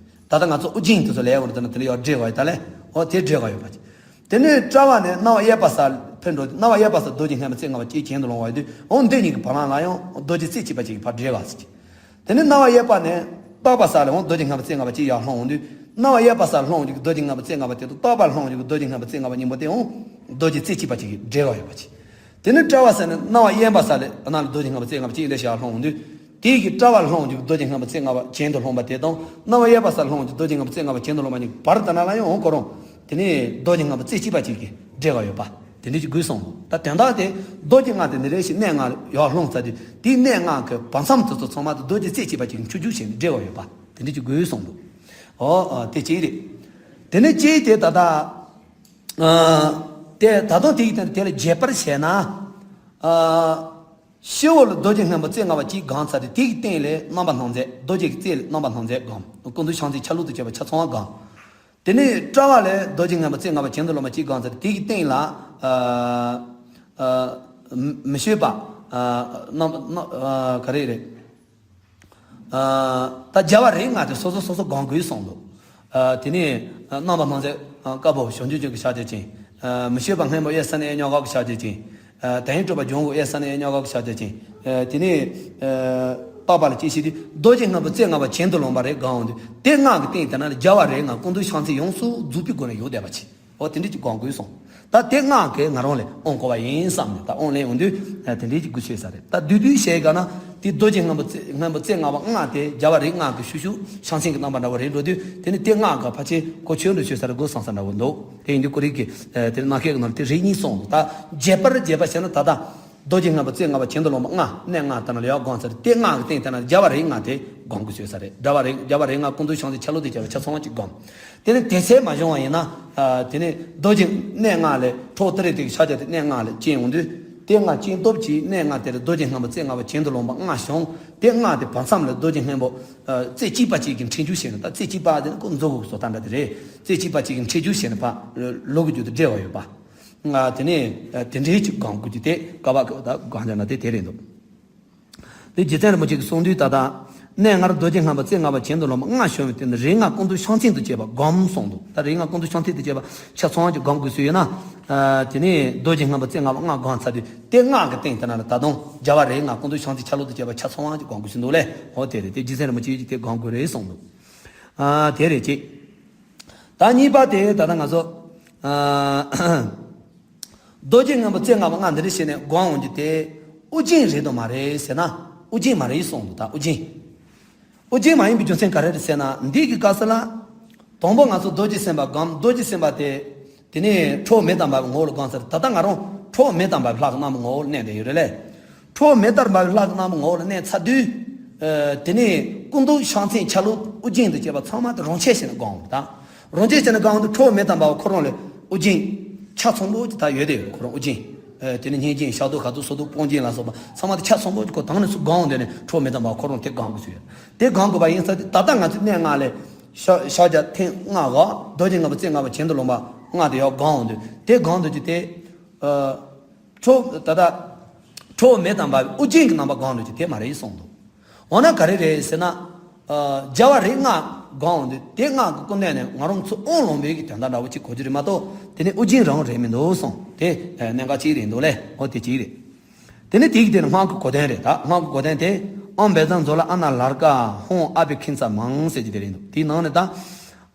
ད་ལྟ་ང་ཚོ་དབུ་རྒྱན་དེ་ཚོ་ལས་འོར་དེ་ན་དེ་ལ་ཡང་འདྲེས་པ་ཡོད་ད་ལས། འོ་དེ་འདྲེས་པ་ཡོད་པ་གཅིག་དེ་ནས་དཔྲལ་བ་ནས་རྣ་བ་གཡས་པ་སར་འཕེན་འགྲོ་དུས་རྣ་བ་གཡས་པ་སར་རྡོ་རྗེ་སྔོན་པོ་རྩེ་ལྔ་པ་གཅིག་གྱེན་དུ་ལོངས་པ་ཡོད་དུས་འོ་འདི་གཉིས་ཀྱི་བར་ལམ་ལ་ཡང་རྡོ་རྗེ་རྩེ་གཅིག་པ་གཅིག་གི་བར་འདྲེས་པ་ཟེར་གྱི། དེ་ནས་རྣ་བ་གཡས་པ་ནས་ཏོག་པ་སར་ལ་འོང་རྡོ་རྗེ་སྔོན་པོ་རྩེ་ལྔ་པ་གཅིག་ཡར་ལྷུང་འོང་དུས་རྣ་བ་གཡས་པ་སར་ལྷུང་འོང་རྒྱུ་རྡོ་རྗེ་སྔོན་པོ་རྩེ་ལྔ་པ་དེ་དང་ཏོག་པ་ལྷུང་འོང་རྒྱུ་རྡོ་རྗེ་སྔོན་པོ་རྩེ་ལྔ་པ་གཉིས་པོ་དེ་འོང་རྡོ་རྗེ་རྩེ་གཅིག་པ་གཅིག་གི་འདྲེས་པ་ཡོད་པ་གཅིག་དེ་ནས་དཔྲལ་བ་ཟེར་ནས་རྣ་བ་གཡོན་པ་སར་ལ་ཨ་ན་ལ་རྡོ་རྗེ་སྔོན་པོ་རྩེ་ལྔ་པ་གཅིག་འདྲེས་ཤིག་ཡར་ལྷུང་འོང་དུས། དེའི་གི་དཔྲལ་བར་ལྷུང་འོང་རྒྱུ་རྡོ་རྗེ་སྔོན་པོ་རྩེ་ལྔ་པ་གྱེན་དུ་ལྷུང་པ་དེ་དང་རྣ་བ་གཡས་པ་སར་ལྷུང་འོང་རྒྱུ་རྡོ་རྗེ་སྔོན་པོ་རྩེ་ལྔ་པ་གྱེན་དུ་ལྷུང་པ་གཉིས་བར་དེ་ན་ལ་ཡང་འོང་ཁོ་རང་། དེ་ནས་རྡོ་རྗེ་སྔོན་པོ་རྩེ་གཅིག་པ་གཅིག་གི་འདྲེས་པ་ཡོད་པ། དེ་འདྲ་ཅིག་དགོས་གསུངས་འདུག་ད་དོན་དག་དེ་རྡོ་རྗེ་ལྔ་དེ་ནི་རེ་ཞིག་གནས་ལྔ་ཡར་ལྷུང་ཚར་དུས་དེའི་གནས་ལྔ་གི་བར་མཚམས་དེ་ཚོ་ཚང་མ་དེ་རྡོ་རྗེ་རྩེ་གཅིག་པ་གཅིག་གི་འཁྱུ་འཁྱུ་བྱས་ནས་འདྲེས་པ་ཡོད་པ། དེ་འདྲ་ཅིག་དགོས་གསུངས་འདུག་འོ་ཨ་དེ་གཅིག་རེད། དེ་ནས་ཅིའི་དེ་ད་ལྟ། ཨ། དེ་ད་དུང་དེ་ཡི་སྟེང་དེ་ལ་རྒྱས་པར་བྱས་ན། ཨ། སྤྱི་བོ་ལ་རྡོ་རྗེ་སྔོན་པོ་རྩེ་ལྔ་པ་གཅིག་སྒོམ་ཚར་ཏེ་དེ་ཡི་སྟེང་ལ་རྣམ་པར་སྣང་མཛད། རྡོ་རྗེ་གི་རྩེ་ལ་རྣམ་པར་སྣང་མཛད་སྒོམ། སྐུ་མདོག་ཕྱག་མཚན་ཆ་ལུགས་དང་བཅས་པ་ཆ་ཚང་བ་སྒོམ། དེ་ནས་དཔྲལ་བ་ལ་རྡོ་རྗེ་སྔོན་པོ་རྩེ་ལྔ་པ་གྱེན་དུ་ལོངས་པ་གཅིག་སྒོམ་ཚར་ཏེ་དེ་ཡི་སྟེང་ལ། ཨ། ཨ། མི་བསྐྱོད་པ། ཨ། རྣམ་རྣམ་ཨ། ག་རེ་རེད། ཨ། ད་རྒྱལ་བ་རིགས་ལྔ་དེ་སོ་སོ་སོ་སོ་སྒོམ་དགོས་གསུངས་འདུག་ཨ། དེ་ནས་རྣམ་པར་སྣང་མཛད། ཨ། དཀར་པོ་བྱང་ཆུབ་ཀྱི་ཕྱག་རྒྱ་ཅན། ཨ། མི་བསྐྱོད་པ་སྔོན་པོ་གཡས་ས་ནས་གཡས་གཡོན་ག་གི་ཕྱག་རྒྱ་ཅན། ཨ། དོན་ཡོད་གྲུབ་པ་འཇམ་པོ་གཡས་ས་ནས་གཡས་གཡོན་ག་གི་ཕྱག་རྒྱ་ཅན། ཨ། དེ་ནས། ཨ། རྟག་པ་ལ་སྐྱེ་ཤི་དུས་རྡོ་རྗེ་སྔོན་པོ་རྩེ་ལྔ་པ་གྱེན་དུ་ལོངས་པ་རེད་སྒོམ་འོང་དུས་དེ་ལྔ་གི་སྟེང་དེ་ན་ལ་རྒྱལ་བ་རིགས་ལྔ་སྐུ་མདོག་ཕྱག་མཚན་ཡོངས་སུ་རྫོགས་པའི་སྒོ་ནས་ཡོད་བསྡད་པ་ཅིག་འོ་དེ་འདྲ་ཅིག་སྒོམ་དགོས་གསུངས། ད་དེ་ལྔ་གིས་ང་རང་ལ་དབང་བསྐུར་བ་ཡིན་བསམ་ནས་ད་དབང་ལེན་འོང་དུས་དེ་འདྲའི་ཅིག་དགོས་ཆེ་ས་རེད། ད་བསྡུས་བསྡུས་བཤད་ག་ན་དེ་རྡོ་རྗེ་སྔོན་པོ་རྩེ་སྔོན་པོ་རྩེ་ལྔ་པ་ལྔ་དེ་རྒྱལ་བ་རིགས་ལྔ་གི་ཤུ་ཤུ་ཤང་ཤིང་གི་རྣམ་པ་འདྲ་བོ་རེད་འགྲོ་དུས་དེ་ནི་དེ་ལྔ་ག་ཕལ་ཆེར་གོ་ཆོད་འགྲོ་ཆོད་ས་རེད་དགོས་བསམ་ས་འདྲ་བོ་འདུག་དེ་ཡིན་དུས་ཁོ་རིག་གི་དེ་ནི་སྣང་མཁན་གི་ནང་དེ་རིགས་གཉིས་གསུངས་འདུག་ད་རྒྱས་པར་རྒྱས་པ་བཤད་ན་ད་ལྟ། རྡོ་རྗེ་སྔོན་པོ་རྩེ་ལྔ་པ་གྱེན་དུ་ལོངས་པ་ལྔ་གནས་ལྔ་ལྟར་ན་ལེའུ་སྒོམ་ཚར་དེ་ལྔ་གི་སྟེང་དེ་ན་རྒྱལ་བ་རིགས་ལྔ་དེ་སྒོམ་དགོས་ཆེ་ས་རེད། རྒྱལ་བ་རིགས་རྒྱལ་བ་རིགས་ལྔ་སྐུ་མདོག་ཕྱག་མཚན་ཆ་ལུགས་དང་བཅས་པ་ཆ་ཚང་བ་ཅིག་སྒོམ། དེ་ནས་དེ་ཚད་མ་བྱུང་བ་ཡིན་ན། ཨ། དེ་ནས་རྡོ་རྗེ་གནས་ལྔ་ལས་ཁྲོ་བོ་ཏི་ལིང་གི་ཕྱག་རྒྱ་དེ་གནས་ལྔ་ལས་སྐྱེ་འོང་དུས་དེ་ལྔ་སྐྱེ་སྟོབས་ཀྱིས་གནས་ལྔ་དེ་ལ་རྡོ་རྗེ་སྔོན་པོ་རྩེ་ལྔ་པ་གྱེན་དུ་ལོངས་པ་ལྔ་བྱུང་། དེ་ལྔ་དེ་བར་མཚམས་ལ་རྡོ་རྗེ་སྔོན་པོ། ཨ། རྩེ་གཅིག་པ་གཅིག་གིས་འཕྲིན་བཅོལ་བྱས་ནས་ད་རྩེ་གཅིག་པ་དེ་ནི་ཁོ་མཛོ་གི་བཟོ་ལྟ་འདྲ་དེ་རེད། རྩེ་གཅིག་པ་གཅིག་གིས་འཕྲིན་བཅོལ་བྱས་ནས་ཕར་ལོག་གི་རྒྱུ་དང་འབྲེལ་བ་ཡོད་པ། ང་དེ་ནས་དེ་འདྲའི་ཅིག་སྒོམ་དགོས་ཀྱི་དེ་ཀ་བ་ཀ་ད་སྒོམ་བྱ་ན་དེ་དེ་རེད་འདུག་དེ་རྗེ་བཙུན་རིན་པོ་ཆེ་གིས་གསུངས་དུས་ད་ལྟ་གནས་ལྔར་རྡོ་རྗེ་སྔོན་པོ་རྩེ་ལྔ་པ་གྱེན་དུ་ལོངས་པ་ལྔ་བྱུང་བའི་དེ་ནི་རིགས་ལྔ་སྐུ་མདོག་ཕྱག་མཚན་དང་བཅས་པ་སྒོམ་གསུངས་འདུག་ད་རིགས་ལྔ་སྐུ་མདོག་ཕྱག་མཚན་དང་བཅས་པ་ཆ་ཚང་བ་ཅིག་སྒོམ་དགོས་སུ་ཡོད་ན། ཨ། དེ་ནས་རྡོ་རྗེ་སྔོན་པོ་རྩེ་ལྔ་པ་ལྔ་སྒོམ་ཚར་དུས་དེ་ལྔ་གི་སྟེང་དེ་ན་ལ་ད་དུང་རྒྱལ་བ་རིགས་ལྔ་སྐུ་མདོག་ཕྱག་མཚན་ཆ་ལུགས་དང་བཅས་པ་ཆ་ཚང་བ་ཅིག་སྒོམ་དགོས་སུ་འདུག་ལེ། འོ་དེ་རེད། དེ་རྗེ་བཙུན་རིན་པོ་ཆེ་གིས་དེ་སྒོམ་དགོས་རེད་གསུངས་འདུག་ཨ། དེ་རེད་ཅེས། ད་གཉིས་པ་དེ་ད་ལྟ་ང་ཚོ། ཨ། རྡོ་རྗེ་སྔོན་པོ་རྩེ་ལྔ་པ་ལྔ་འདི་འདྲ་བྱས་ནས་སྒོམ་འོང་རྒྱུ་དེ་དབུ་རྒྱན་རེད་དམ་མ་རེད་ཟེར་ན། དབུ་རྒྱན་མ་རེད་གསུངས་འདུག་ད་དབུ་རྒྱན། དབུ་རྒྱན་མ་ཡིན་པའི་རྒྱུ་མཚན་ག་རེ་རེད་ཟེར་ན། འདི་གི་སྐབས་སུ་ལ། དང་པོ་ང་ཚོ་རྡོ་རྗེ་སེམས་དཔའ་སྒོམ། རྡོ་རྗེ་སེམས་དཔའ་དེ། དེ་ནས་ཁྲོ་བོ་མེ་དང་འབར་བའི་ངོ་བོ་ལ་སྒོམ་ཚར། ད་ལྟ་ང་རང་ཁྲོ་བོ་མེ་དང་འབར་བའི་ལྷ་གི་རྣམ་པའི་ངོ་བོ་ལ་གནས་བསྡད་ཡོད་རེད་ལེ། ཁྲོ་བོ་མེ་ལྟར་འབར་བའི་ལྷ་གི་རྣམ་པའི་ངོ་བོ་ལ་གནས་ཚར་དུས། ཨ། དེ་ནས་སྐུ་མདོག་ཕྱག་མཚན་ཆ་ལུགས་དབུ་རྒྱན་དང་བཅས་པ་ཚང་མ་དེ་རང་ཆས་བྱས་ནས་སྒོམ་འོང་། ད་རང་ཆས་བྱས་ནས་སྒོམ་འོང་དུས་ཁྲོ་བོ་མེ་དང་འབར་བ་ཁོ་རང་ལ་དབུ་རྒྱན་ཆ་ཚང་པོ་ཅིག་ད་ཡོད་དེ་ཡོད། ཁོ་རང་དབུ་རྒྱན། ཨ། དེ་ནས་སྙན་རྒྱན་ཞབས་རྡོལ་ཁ་དོག་སོར་མདོག་སྤང་རྒྱན་ལ་སོགས་པ་ཚང་མ་དེ་ཆ་ཚང་པོ་ཅིག་ཁོ་དང་ནས་སུ་སྒོམ་འོང་དེ་ནས་ཁྲོ་བོ་མེ་དང་འབར་བ་ཁོ་རང་དེ་སྒོམ་དགོས་སུ་ཡོད། དེ་སྒོམ་དགོས་པ་ཡིན་ཙང་དེ་ད་ལྟ་ང་ཚོའི་གནས་ལྔ་ལས། ཕྱག་ཕྱག་རྒྱ་ཐེངས་ལྔ་འོག་རྡོ་རྗེ་སྔོན་པོ་རྩེ་ལྔ་པ་གྱེན་དུ་ལོངས་པ་ལྔ་དེ་ཡར་སྒོམ་འོང་དུས་དེ་སྒོམ་འོང་དུས་དེ། ཨ། ཁྲོ་ད་ལྟ་ཁྲོ་བོ་མེ་དང་འབར་བའི་དབུ་རྒྱན་གྱི་རྣམ་པ་སྒོམ་འོང་དུས་དེ་མ་རེད་གསུངས་འདུག་འོ་ན་ག་རེ་རེད་ཟེར་ན། ཨ། རྒྱལ་བ་རིགས་ལྔ་སྒོམ་འོང་དུས་དེ་ལྔ་གི་སྐུ་མདོག་ནས་ང་རང་ཚོ་དབང་ལུང་པའི་གི་དོན་དག་འདྲ་བོ་ཅིག་གོ་རྒྱུ་རེད་མ་གཏོགས་དེ་ནི་དབུ་རྒྱན་རང་རེད་མི་འདུག་གསུངས། དེ་གནད་འགག་གཅིག་རེད་འདུག་ལེ། འོ་དེ་གཅིག་རེད། དེ་ནས་དེ་གི་དེ་ནི་སྔགས་ཀྱི་གོ་དོན་རེད། ད་སྔགས་ཀྱི་གོ་དོན་དེ། ཨོཾ་བཛྲ་མཛོད་ལ་ཨ་ན་ལར་ཀ་ཧཱུྃ་ཨ་བྷི་ཥིཉྩ་མཾ་ཟེར་གྱི་དེ་རེད་འདུག་དེའི་ནང་ནས་ད།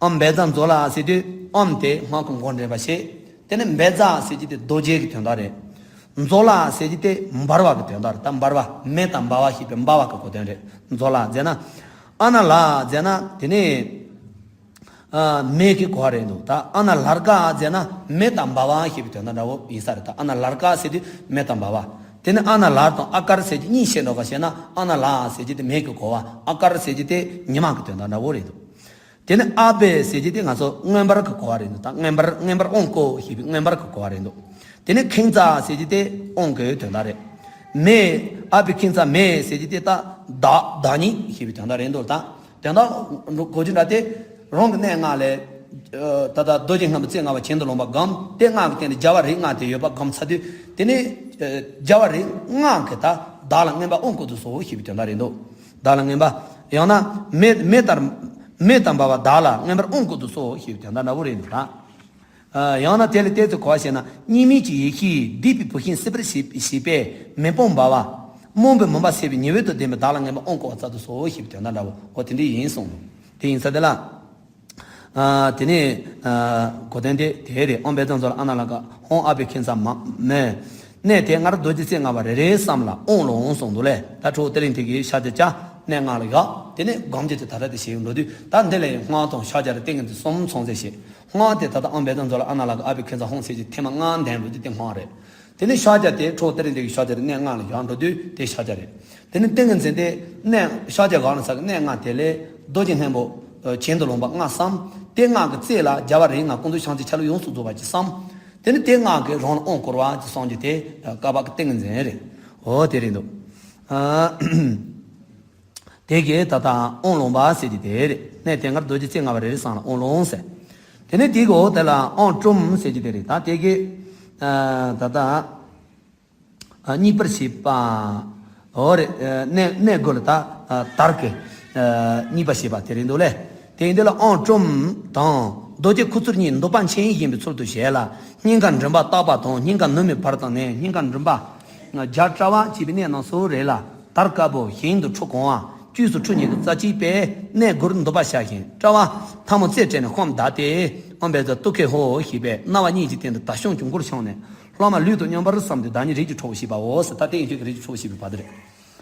ཨོཾ་བཛྲ་མཛོད་ལ་ཟེར་དུས་ཨོཾ་དེ་སྔགས་ཀྱི་མགོ་འདྲེན་པ་བྱེད། དེ་ནས་བཛྲ་ཟེར་གྱི་དེ་རྡོ་རྗེ་གི་དོན་དག་རེད། མཛོད་ལ་ཟེར་གྱི་དེ་འབར་བ་གི་དོན་དག་རེད། ད་འབར་བ་མེ་དང་འབར་བ་ཞེས་པའི་འབར་བ་གི་གོ་དོན་རེད། མཛོད་ལ་ཟེར་ན། ཨ་ན་ལ་ཟེར་ན་དེ་ནས། ཨ། མེ་གི་གོ་བ་རེད་འདུག་ད་ཨ་ན་ལར་ཀ་ཟེར་ན་མེ་དང་འབར་བ་ཞེས་པའི་དོན་དག་འདྲ་བོ་ཡིན་ས་རེད། ད་ཨ་ན་ལར་ཀ་ཟེར་དུས་མེ་དང་འབར་བ། དེ་ནི་ཨ་ན་ལར་དང་ཨ་ཀར་ཟེར་གྱི་གཉིས་བཤད་འགྲོ་ག་བཤད་ན་ཨ་ན་ལ་ཟེར་གྱི་དེ་མེ་གི་གོ་བ། ཨ་ཀར་ཟེར་གྱི་དེ་ཉི་མ་གི་དོན་དག་འདྲ་བོ་རེད་འདུག་དེ་ནི་ཨ་བྷི་ཟེར་གྱི་དེ་ང་ཚོ་མངོན་པར་གི་གོ་བ་རེད་འདུག་ད་མངོན་པར་མངོན་པར་དབང་བསྐུར་ཞེས་པའི་མངོན་པར་གི་གོ་བ་རེད་འདུག་དེ་ནི་ཥིཉྩ་ཟེར་གྱི་དེ་དབང་གི་དོན་དག་རེད། མེ། ཨ་བྷི་ཥིཉྩ་མེ་ཟེར་གྱི་དེ་ད་བདག་བདག་ཉིད་ཞེས་པའི་དོན་དག་རེད་འདུག་ད། དོན་དག་གོ་རྒྱུ་འདྲ་སྟེ། རང་གི་གནས་ལྔ་ལས། ཨ། ད་ལྟ་རྡོ་རྗེ་སྔོན་པོ་རྩེ་ལྔ་པ་གྱེན་དུ་ལོངས་པ་སྒོམ། དེ་ལྔ་གི་སྟེང་ནས་རྒྱལ་བ་རིགས་ལྔ་དེ་ཡོད་པ་སྒོམ་ཚར་དུས་དེ་ནས། ཨ། རྒྱལ་བ་རིགས་ལྔ་གིས་ད་བདག་ལ་མངོན་པར་དབང་བསྐུར་དུ་གསོལ་ཞེས་པའི་དོན་དག་རེད་འདུག་བདག་ལ་མངོན་པ། ཡང་ན་མེ་མེ་ལྟར། མེ་དང་འབར་བ་བདག་ལ་མངོན་པར་དབང་བསྐུར་དུ་གསོལ་ཞེས་པའི་དོན་དག་འདྲ་བོ་རེད་འདུག་ད། ཨ། ཡང་ན་དེ་ལ་བལྟས་ཚེ་གོ་བ་བཤད་ན། གཉིས་མེད་ཀྱི་ཡེ་ཤེས་བདེ་བའི་བུ་ཤིང་སྲིད་པར་བྱེད་བྱེད་པས་མེ་དཔུང་འབར་བ། རྨོངས་པའི་མུན་པ་སེལ་བའི་ཉི་འོད་དང་ལྡན་པའི་བདག་ལ་མངོན་པར་དབང་བསྐུར་བ་སྩལ་དུ་གསོལ་ཞེས་པའི་དོན་དག་འདྲ་བོ། འོ་དེ་འདྲ་ཡིན་གསུངས་འདུག་དེ་ཡིན་ས་དེ་ལ། ཨ། དེ་ནས། ཨ། གོ་དོན་དེ་དེ་རེད། ཨོཾ་བཛྲ་མཛོད་ལ་ཨ་ན་ལར་ཀ་ཧཱུྃ་ཨ་བྷི་ཥིཉྩ་མ་མེ། གནས་དེ་སྔར་རྡོ་རྗེ་རྩེ་ལྔ་པ་རེ་རེའི་མཚམས་ལ་དབང་ལུང་གསུངས་འདུག་ལེ། ད་ཁྲོ་བོ་ཏི་ལིང་དེ་གིས་ཕྱག་རྒྱ་བཅའ། གནས་ལྔ་ལ་བཞག་དེ་ནས་སྒོམ་རྒྱུ་དེ་ད་ལྟ་དེ་བྱེད་འགྲོ་དུས་ད་འདི་ལ་སྔགས་དང་ཕྱག་རྒྱ་རེ་ཏིང་ངེ་འཛིན་གསུམ་ཚང་ཚེ་བྱེད། སྔགས་དེ་ད་ལྟ་ཨོཾ་བཛྲ་མཛོད་ལ་ཨ་ན་ལར་ཀ་ཨ་བྷི་ཥིཉྩ་ཧཱུྃ་ཟེར་གྱི་ཐེངས་མ་ལྔ་འདོན་འགྲོ་དུས་དེ་སྔགས་རེད། དེ་ནས་ཕྱག་རྒྱ་དེ་ཁྲོ་བོ་ཏི་ལིང་དེ་གི་ཕྱག་རྒྱ་རེ་གནས་ལྔ་ལ་བཞག་འགྲོ་དུས་དེ་ཕྱག་རྒྱ་རེད། དེ་ནས་ཏིང་ངེ་འཛིན་དེ་གནས་ཕྱག་རྒྱ་བཞག་ན་ས་གི་གནས་ལྔ་དེ་ལས་རྡོ་རྗེ་སྔོན་པོ། ཨ། གྱེན་དུ་ལོངས་པ་ལྔ་བསམ། དེ་སྔགས་ཀྱི་རྩེ་ལ་རྒྱལ་བ་རིགས་ལྔ་ཀུན་འདུས་བྱང་རྩེའི་ཆ་ལུགས་ཡོངས་སུ་རྫོགས་པ་ཅིག་བསམ། དེ་ནི་དེ་སྔགས་ཀྱི་རང་ལ་དབང་བསྐུར་བ་ཅིག་གསུངས་རྒྱུ་དེ་བཀའ་བབས་ཀྱི་ཏིང་ངེ་འཛིན་རེད། འོ་དེ་རེད་འདུག་དེ་གའི་ད་ལྟ་དབང་ལུང་པ་ཟེར་གྱི་དེ་རེད། གནས་དེ་སྔར་རྡོ་རྗེ་རྩེ་ལྔ་པ་རེ་རེ་ཚང་ལ་དབང་ལུང་ཟེར། དེ་ནས་དེ་གའི་འོག་དེ་ལ་དབང་སྒྲོམ་ཟེར་གྱི་དེ་རེད། ད་དེ་གའི་ད་ལྟ་གཉིས་པར་བྱེད་པ། འོ་རེད། གནས་གནས་དགུ་ལ་ད་དར་གྱི་གཉིས་པར་བྱེད་པ་དེ་རེད་འདུག་ལེ། དེ་ཡིན་དེ་ལ་དབང་སྒྲོམ་དང་རྡོ་རྗེ་ཁུ་ཚུར་གཉིས་འདོད་པ་ཆེན་བཞིན་པའི་ཚུལ་དུ་བྱས་ལ། སྙིང་ག་མགྲིན་པ་ལྟག་པ་དང་སྙིང་ག་ནུབ་མོའི་བར་དང་ནས་སྙིང་ག་མགྲིན་པ་བརྒྱ་དཔྲལ་བ་བཅས་པའི་གནས་རྣམས་སུ་རེད་ལ། དར་དཀར་པོ་ཞིང་དུ་ཁྲུ་གང་བ་དཀྱུས་སུ་ཁྲུ་ཉིས་དང་རྩ་གཅིག་པས་གནས་དགུར་འདོད་པ་བྱ་ཞིང་དཔྲལ་བ་ཐལ་མོ་རྩེ་སྤྲད་ནས་ཤམ་བརྡབས་ཏེ། ཨོཾ་བཛྲ་ཏུ་ཁེ་ཧོ་ཞེས་པས་རྣ་བ་གཉིས་ཀྱི་སྟེང་དུ་དར་ཤོམ་གྱི་མགུར་ཤོམ་ནས། སློབ་མ་ལུས་དང་མཉམ་པར་བསམས་ཏེ་བདག་ཉིད་རིགས་ཀྱི་ཁྲོ་བོ་ཞེས་པའོ་ཟེར། ད་དེ་ཡིན་ཁྱོད་ཀྱི་རིགས་ཀྱི་ཁྲོ་བོ་ཞེས་པའི་བར་དུ་རེད།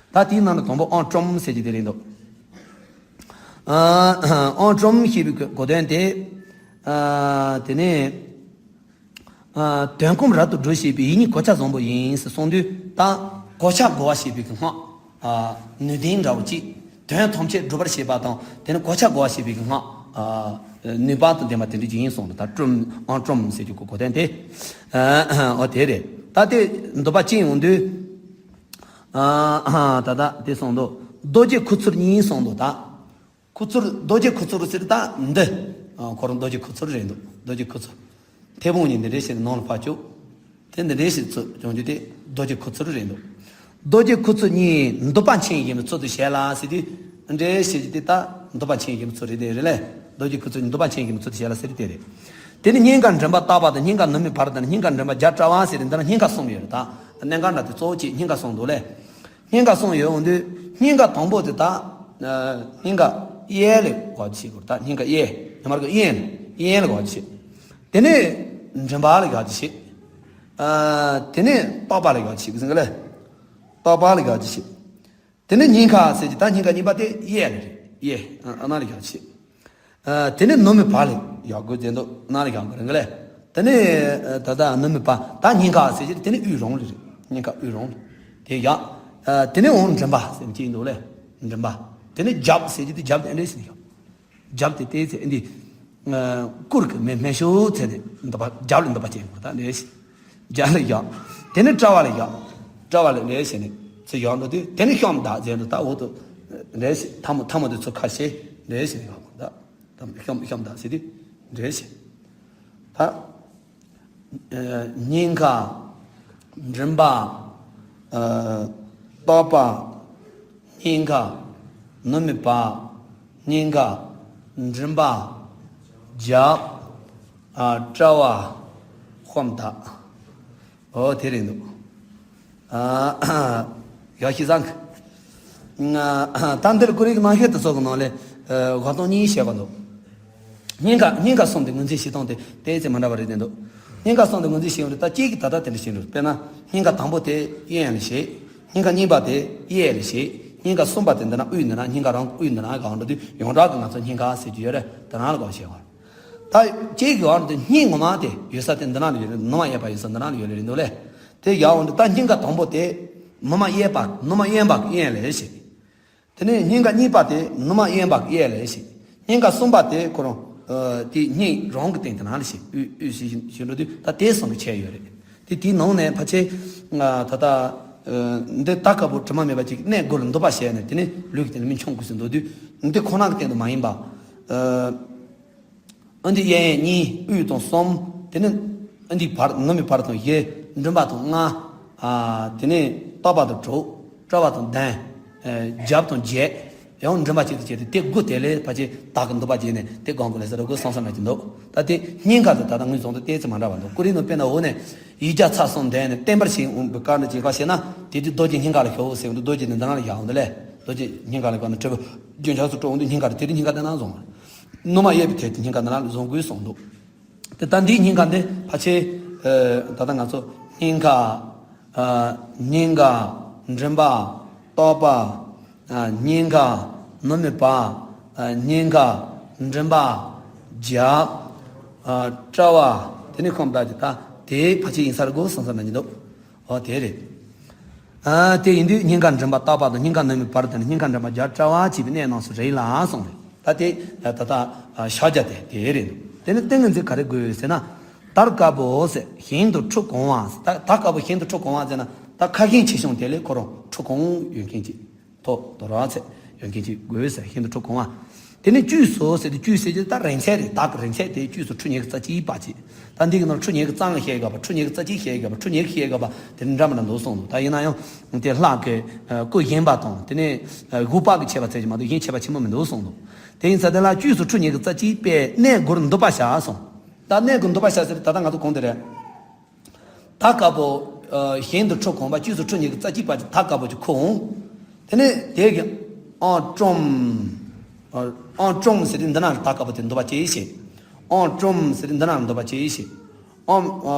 ད་དེའི་ནང་ནས་དང་པོ་དབང་སྒྲོམ་ཟེར་གྱི་དེ་རེད་འདུག་ཨ་དབང་སྒྲོམ་ཞེས་པའི་གོ་དོན་དེ། ཨ་དེ་ནས་ཨ་དོན་གོམས་རབ་ཏུ་སྒྲུབ་ཤེས་པའི་ཡིད་གཉིས་གོ་ཆ་བཟང་པོ་ཡིན་ཟེར་གསུངས་དུས། ད་གོ་ཆ་བགོ་བ་ཞེས་པའི་གི་སྔགས། ཨ་ནུས་ལྡན་འདྲ་བོ་ཅིག་དོན་ཐམས་ཅད་སྒྲུབ་པར་བྱེད་པ་དང་། དེ་ནི་གོ་ཆ་བགོ་བ་ཞེས་པའི་གི་སྔགས། ཨ་ནུས་པ་དང་ལྡན་པ་དེ་འདྲ་ཅིག་ཡིན་གསུངས་ལ། ད་སྒྲོམ་དབང་སྒྲོམ་ཟེར་གྱི་གོ་གོ་དོན་དེ། ཨ་འོ་དེ་རེད། ད་དེ་འདོད་པ་ཅན་ཡོང་དུས། ཨ་ད་ད་དེ་གསུངས་འདུག་རྡོ་རྗེ་ཁུ་ཚུར་གཉིས་གསུངས་འདུག་ད་ཁུ་ཚུར། རྡོ་རྗེ་ཁུ་ཚུར་ཟེར་ད་འདི། ཨ་ཁོ་རང་རྡོ་རྗེ་ཁུ་ཚུར་རེད་འདུག་རྡོ་རྗེ་ཁུ་ཚུར། མཐེ་བོང་གཉིས་འདི་འདྲས་བྱས་ནས་ནང་ལ་ཕར་བཅུག་དེ་འདི་འདྲས་བྱས་ཚུར་བྱུང་རྒྱུ་དེ་རྡོ་རྗེ་ཁུ་ཚུར་རེད་འདུག་རྡོ་རྗེ་ཁུ་ཚུར་གཉིས་འདོད་པ་ཆེན་ཡིན་པའི་ཚུལ་དུ་བྱས་ལ་ཟེར་དུས། འདྲས་བྱས་ཀྱི་དེ་ད་འདོད་པ་ཆེན་ཡིན་པའི་ཚུལ་རེད། དེ་རེད་ལེ། རྡོ་རྗེ་ཁུ་ཚུར་གཉིས་འདོད་པ་ཆེན་ཡིན་པའི་ཚུལ་དུ་བྱས་ལ་ཟེར་དེ་རེད། དེ་ནི་སྙིང་ག་མགྲིན་པ་ལྟག་པ་དང་སྙིང་ག་ནུབ་མོའི་བར་དང་སྙིང་ག་མགྲིན་པ་བརྒྱ་དཔྲལ་བ་ཟེར་དེ་འདི་ན་སྙིང་ག་གསུམ་ཡོད་རེད། ད་གནད་འགག་འདྲ་དེ་གཙོ་བོ་གཅིག་སྙིང་ག་གསུམ་འདུག་ལེ། སྙིང་ག་གསུམ་ཡོད་འོང་དུས། སྙིང་ག་དང་པོ་དེ་ད་སྙིང་ག་གཡས་ལ་གོ་བྱེད་དགོས། ད་སྙིང་ག་གཡས། ཉི་མར་གི་གཡས་ལ་གཡས་ལ་གོ་བྱེད། དེ་ནས་མགྲིན་པ་ལ་གོ་བྱེད། དེ་ནས་ལྟག་པ་ལ་གོ་བྱེད་ཟེར་གི་ལེ། ལྟག་པ་ལ་གོ་བྱེད། དེ་ནས་སྙིང་ག་ཟེར་གྱི་ད་སྙིང་ག་གཉིས་པ་དེ་གཡས་ལ་རེད། གཡས་ཨ་ན་ལ་གོ་བྱེད། དེ་ནས་ནུབ་མོའི་བར་ལ་གོ་བྱེད་འདུག་ན་ལ་གོ་གི་རེད་གི་ལེ། དེ་ནས་ད་ལྟ་ནུབ་མོའི་བར། ད་སྙིང་ག་ཟེར་གྱི་དེ་ནས་དབུས་རང་ལ་རེད། སྙིང་ག་དབུས་རང་ལ་དེ་གོ། དེ་ནས་འོང་མགྲིན་པ་ཟེར་གྱི་འདུག་ལེ། མགྲིན་པ། དེ་ནས་རྒྱབ་ཟེར་གྱི་དེ་རྒྱབ་དེ་འདྲས་ཟེར་གོ། རྒྱབ་དེ་དེ་ཚེ་འདི། ཨ་གུར་གྱི་མེ་མེ་ཤོ་ཚེ་དེ་འདི་པ་རྒྱབ་ལ་འདི་པ་ཅན་གོ་ད་འདྲས་ཤི། རྒྱབ་ལ་གོ། དེ་ནས་དཔྲལ་བ་ལ་གོ། དཔྲལ་བ་ལ་འདྲས་ཤི་ནས་ཚེ་གོ་འགྲོ་དུས། དེ་ནས་ཤམ་བརྡབས་ཟེར་འདུག་ད་འོག་ཏུ་འདྲས་ཤི། ཐལ་མོ་ཐལ་མོ་དེ་ཚུར་ཁ་ཕྱེ་འདྲས་ཤི་ནས་གོ་ད། ཤམ་ཤམ་བརྡབས་ཟེར་དུས་འདྲས་ཤི། ད། སྙིང་ག་མགྲིན་པ། ཨ་ལྟག་པ། སྙིང་ག་ནུབ་མོའི་བར། སྙིང་ག་མགྲིན་པ། རྒྱབ། ཨ་དཔྲལ་བ། ཤམ་བརྡབས། འོ་དེ་རེད་འདུག་ཨ་ཡག་ཤི་བཟང་གི། ད་འདིར་ཀུ་རེ་གི་རྣམ་བཤད་དེ་ཚོ་གི་ནང་ལས་ཨ་དགག་སྟངས་གཉིས་བཤད་པ་འདུག་སྙིང་ག་སྙིང་ག་གསུམ་དེ་ངོས་འཛིན་བྱེད་སྟངས་དེ་དེ་ཚེ་མ་འདྲ་བ་རེད་དེ་འདུག་སྙིང་ག་གསུམ་དེ་ངོས་འཛིན་བྱེད་ཡོང་དུས། ད་གཅིག་གིས་ད་ལྟ་དེ་འདྲ་བྱེད་འགྲོ། དཔེར་ན་སྙིང་ག་དང་པོ་དེ་གཡོན་ལ་བྱེད། སྙིང་ག་གཉིས་པ་དེ་གཡས་ལ་བྱེད། སྙིང་ག་གསུམ་པ་དེ་འདི་ན་དབུས་འདི་ན་སྙིང་ག་རང་དབུས་འདི་ན་གང་འགྲོ་དུས། ཡོངས་གྲགས་ཀྱི་ང་ཚོ་སྙིང་ག་ཟེར་གྱི་ཡོད་རེད། དེ་རང་ལ་གང་བྱེད་བར། ད་གཅིག་གི་བར་དུ་སྙིང་ངོ་མ་དེ་ཡོད་ས་དེ་འདི་ན་ལ་ཡོད་རེད། ནུ་མ་གཡས་པ་ཡོད་ས་འདི་ན་ལ་ཡོད་རེད་འདུག་ལེ། དེ་ཡག་འོང་དུས། ད་སྙིང་ག་དང་པོ་དེ་ནུ་མ་གཡས་པ། ནུ་མ་གཡོན་པ་གི་གཡོན་ལ་བྱེད། དེ་ནས་སྙིང་ག་གཉིས་པ་དེ་ནུ་མ་གཡོན་པ་གི་གཡས་ལ་བྱེད། སྙིང་ག་གསུམ་པ་དེ་ཁོ་རང་ཨ་དེ་སྙིང་རང་གི་སྟེང་དེ་ན་ལ་བྱེད། དབུས་དབུས་ཟེར་བཞིན་བཞིན་འགྲོ་དུས། ད་དེ་གསུམ་གྱི་ཁྱད་ཡོད་རེད། དེ་དེའི་ནང་ནས་ཕལ་ཆེར་ད་ལྟ་འདི་དར་དཀར་པོ་དྲི་མ་མེད་པ་ཅིག་གནས་དགུ་ལ་འདོད་པ་བྱས་ནས། དེ་ནས་ལུས་ཀྱི་སྟེང་ལ་མི་མཆོང་དགོས་ཟེར་འདུག་དུས། འདི་ཁོ་ན་གི་སྟེང་དུ་མ་ཡིན་པ། ཨ་འདི་གཡས་གཡོན་གཉིས། དབུས་དང་གསུམ། དེ་ནས་ཨ་འདི་བར། ནུབ་མོའི་བར་དང་བཞི། མགྲིན་པ་དང་ལྔ། ཨ་དེ་ནས་ལྟག་པ་དང་དྲུག་དཔྲལ་བ་དང་བདུན། ཨ་རྒྱབ་དང་བརྒྱད། ཡང་མགྲིན་པ་གཅིག་ཏུ་བྱས་ཏེ་དེ་དགུ་དེ་ལས་ཕལ་ཆེར་བདག་གི་འདོད་པ་བྱས་ནས་དེ་གང་དགོས་ལས་ཟེར་ར་དགོས་བསམ་བསམ་ན་གྱི་འདུག་ད་དེ་སྙིང་ག་དེ་ད་ལྟ་ངོས་བཟུང་དུས་དེ་ཚེ་མ་འདྲ་བ་འདུག་ཀུ་རེ་ནང་དཔེར་ན་འོག་ནས་ཡིག་བརྒྱ་ཚར་གསུམ་བསྡད་ནས་བརྟན་པར་བྱེད་འོང་བའི་སྐབས་ནས་ཅིག་ག་བྱས་ན། དེ་དུས་རྡོ་རྗེ་སྙིང་ག་ལ་ཤོག་ཟེར་འདུག་རྡོ་རྗེ་ནི་འདི་ན་ལ་ཡག་འོང་དུས་ལས། རྡོ་རྗེ་སྙིང་ག་ལ་གོ་ན་དྲིལ་བུ་རྒྱུན་ཆགས་སུ་དཀྲོགས་འོང་དུས་སྙིང་ག་དེ་དེ་དུས་སྙིང་ག་དེ་ན་བཟུང་། ནུ་མ་གཡས་པའི་ཐད་དུ་སྙིང་ག་འདི་ན་བཟུང་དགོས་གསུངས་འདུག་དེ་ད་འདིའི་སྙིང་ག་འདི་ཕལ་ཆེར་ཨ་ད་ལྟ་ང་ཚོ་སྙིང་ག་ཨ་སྙིང་ག་མགྲིན་པ། ལྟག་པ། ཨ་སྙིང་ག་ནུབ་མོའི་བར། ཨ་སྙིང་ག་མགྲིན་པ། རྒྱབ། ཨ་དཔྲལ་བ། དེ་ནས་ཤམ་བརྡབས་ཀྱི་ད་དེ་ཕལ་ཆེར་ཡིན་ས་རེད་དགོས་བསམ་བསམ་ན་གྱི་འདུག་འོ་དེ་རེད། ཨ་དེ་ཡིན་དུས་སྙིང་ག་མགྲིན་པ་ལྟག་པ་དང་སྙིང་ག་ནུབ་མོའི་བར་དེ་ནི་སྙིང་ག་མགྲིན་པ་བརྒྱ་དཔྲལ་བ་བྱས་པའི་གནས་རྣམས་སུ་རེད་ལ་གསུངས་རེད། ད་ ད་དེ་ད་ལྟ་ཕྱག་རྒྱ་དེ་དེ་རེད་འདུག་དེ་ནི་ཏིང་ངེ་འཛིན་ག་རེ་དགོས་ཟེར་ན། དར་དཀར་པོ་ཟེར་གཞན་དུ་འཁྲུལ་གང་བ། ད་དར་དཀར་པོ་གཞན་དུ་འཁྲུལ་གང་བ་ཟེར་ན། ད་ཁ་གཞན་ཆེ་ཆུང་དེ་ལས་ཁོ་རང་འཁྲུལ་གང་ཡོད་མཁན་ཅིག་ཐོག་དོ་ར་ཚེ་ཡོད་མཁན་ཅིག་དགོས་ཟེར་གཞན་དུ་འཁྲུལ་གང་བ། དེ་ནས་བཅུས་སོ་ཟེར་དུས་བཅུས་ཟེར་གྱི་ད་རིང་ཚད་རེད། དར་གྱི་རིང་ཚད་དེ་བཅུས་སོ་ཁྲི་ཉིས་ཀྱི་རྩ་གཅིག་པ་ཅིག་ད་འདི་གི་ནང་ཁྲི་ཉིས་ཀྱི་རྩ་ལྔ་བཤད་དགོས་པ། ཁྲི་ཉིས་ཀྱི་རྩ་གཅིག་བཤད་དགོས་པ། ཁྲི་ཉིས་ཀྱི་བཤད་དགོས་པ་དེ་འདྲ་མི་འདྲ་འདུག་གསུངས་འདུག་ད་ཡིན་ན་ཡང་དེ་ལྷག་གི་སྐུ་བཞེངས་པ་དང་དེ་ནས་དགུ་པ་གི་ཁྱད་པར་ཚད་ཅིག་མ་གཏོགས་གཞན་ཁྱད་པར་ཆེན་པོ་མི་འདུག་གསུངས་འདུག་དེ་ཡིན་ཙང་དེ་ལ་བཅུས་སོ་ཁྲི་ཉིས་ཀྱི་རྩ་གཅིག་པས་གནས་དགུར་འདུ་བར་བྱ་གསུངས། ད་གནས་དགུར་འདུ་བར་བྱ་ཟེར་ད་ལྟ་ང་ཚོ་གོང་དེ་རེད། དར་དཀར་པོ། ཨ། གཞན་དུ་འཁྲུལ་གང་བ། བཅུས་སོ་ཁྲི་ཉིས་ཀྱི་རྩ་གཅིག་པ་ཅིག་དར་དཀར་པོ་ཅིག་ཁུར་འོང་། དེ་ནས་དེ་གི་ཨོཾ་ཀྲོམ། ཨོཾ་ཀྲོམ་ཟེར་དུས་འདི་ན་དར་དཀར་པོ་དེ་འདུ་བ་ཅིག་བྱེད། ཨོཾ་ཀྲོམ་ཟེར་དུས་འདི་ན་འདུ་བ་ཅིག་བྱེད། ཨོཾ།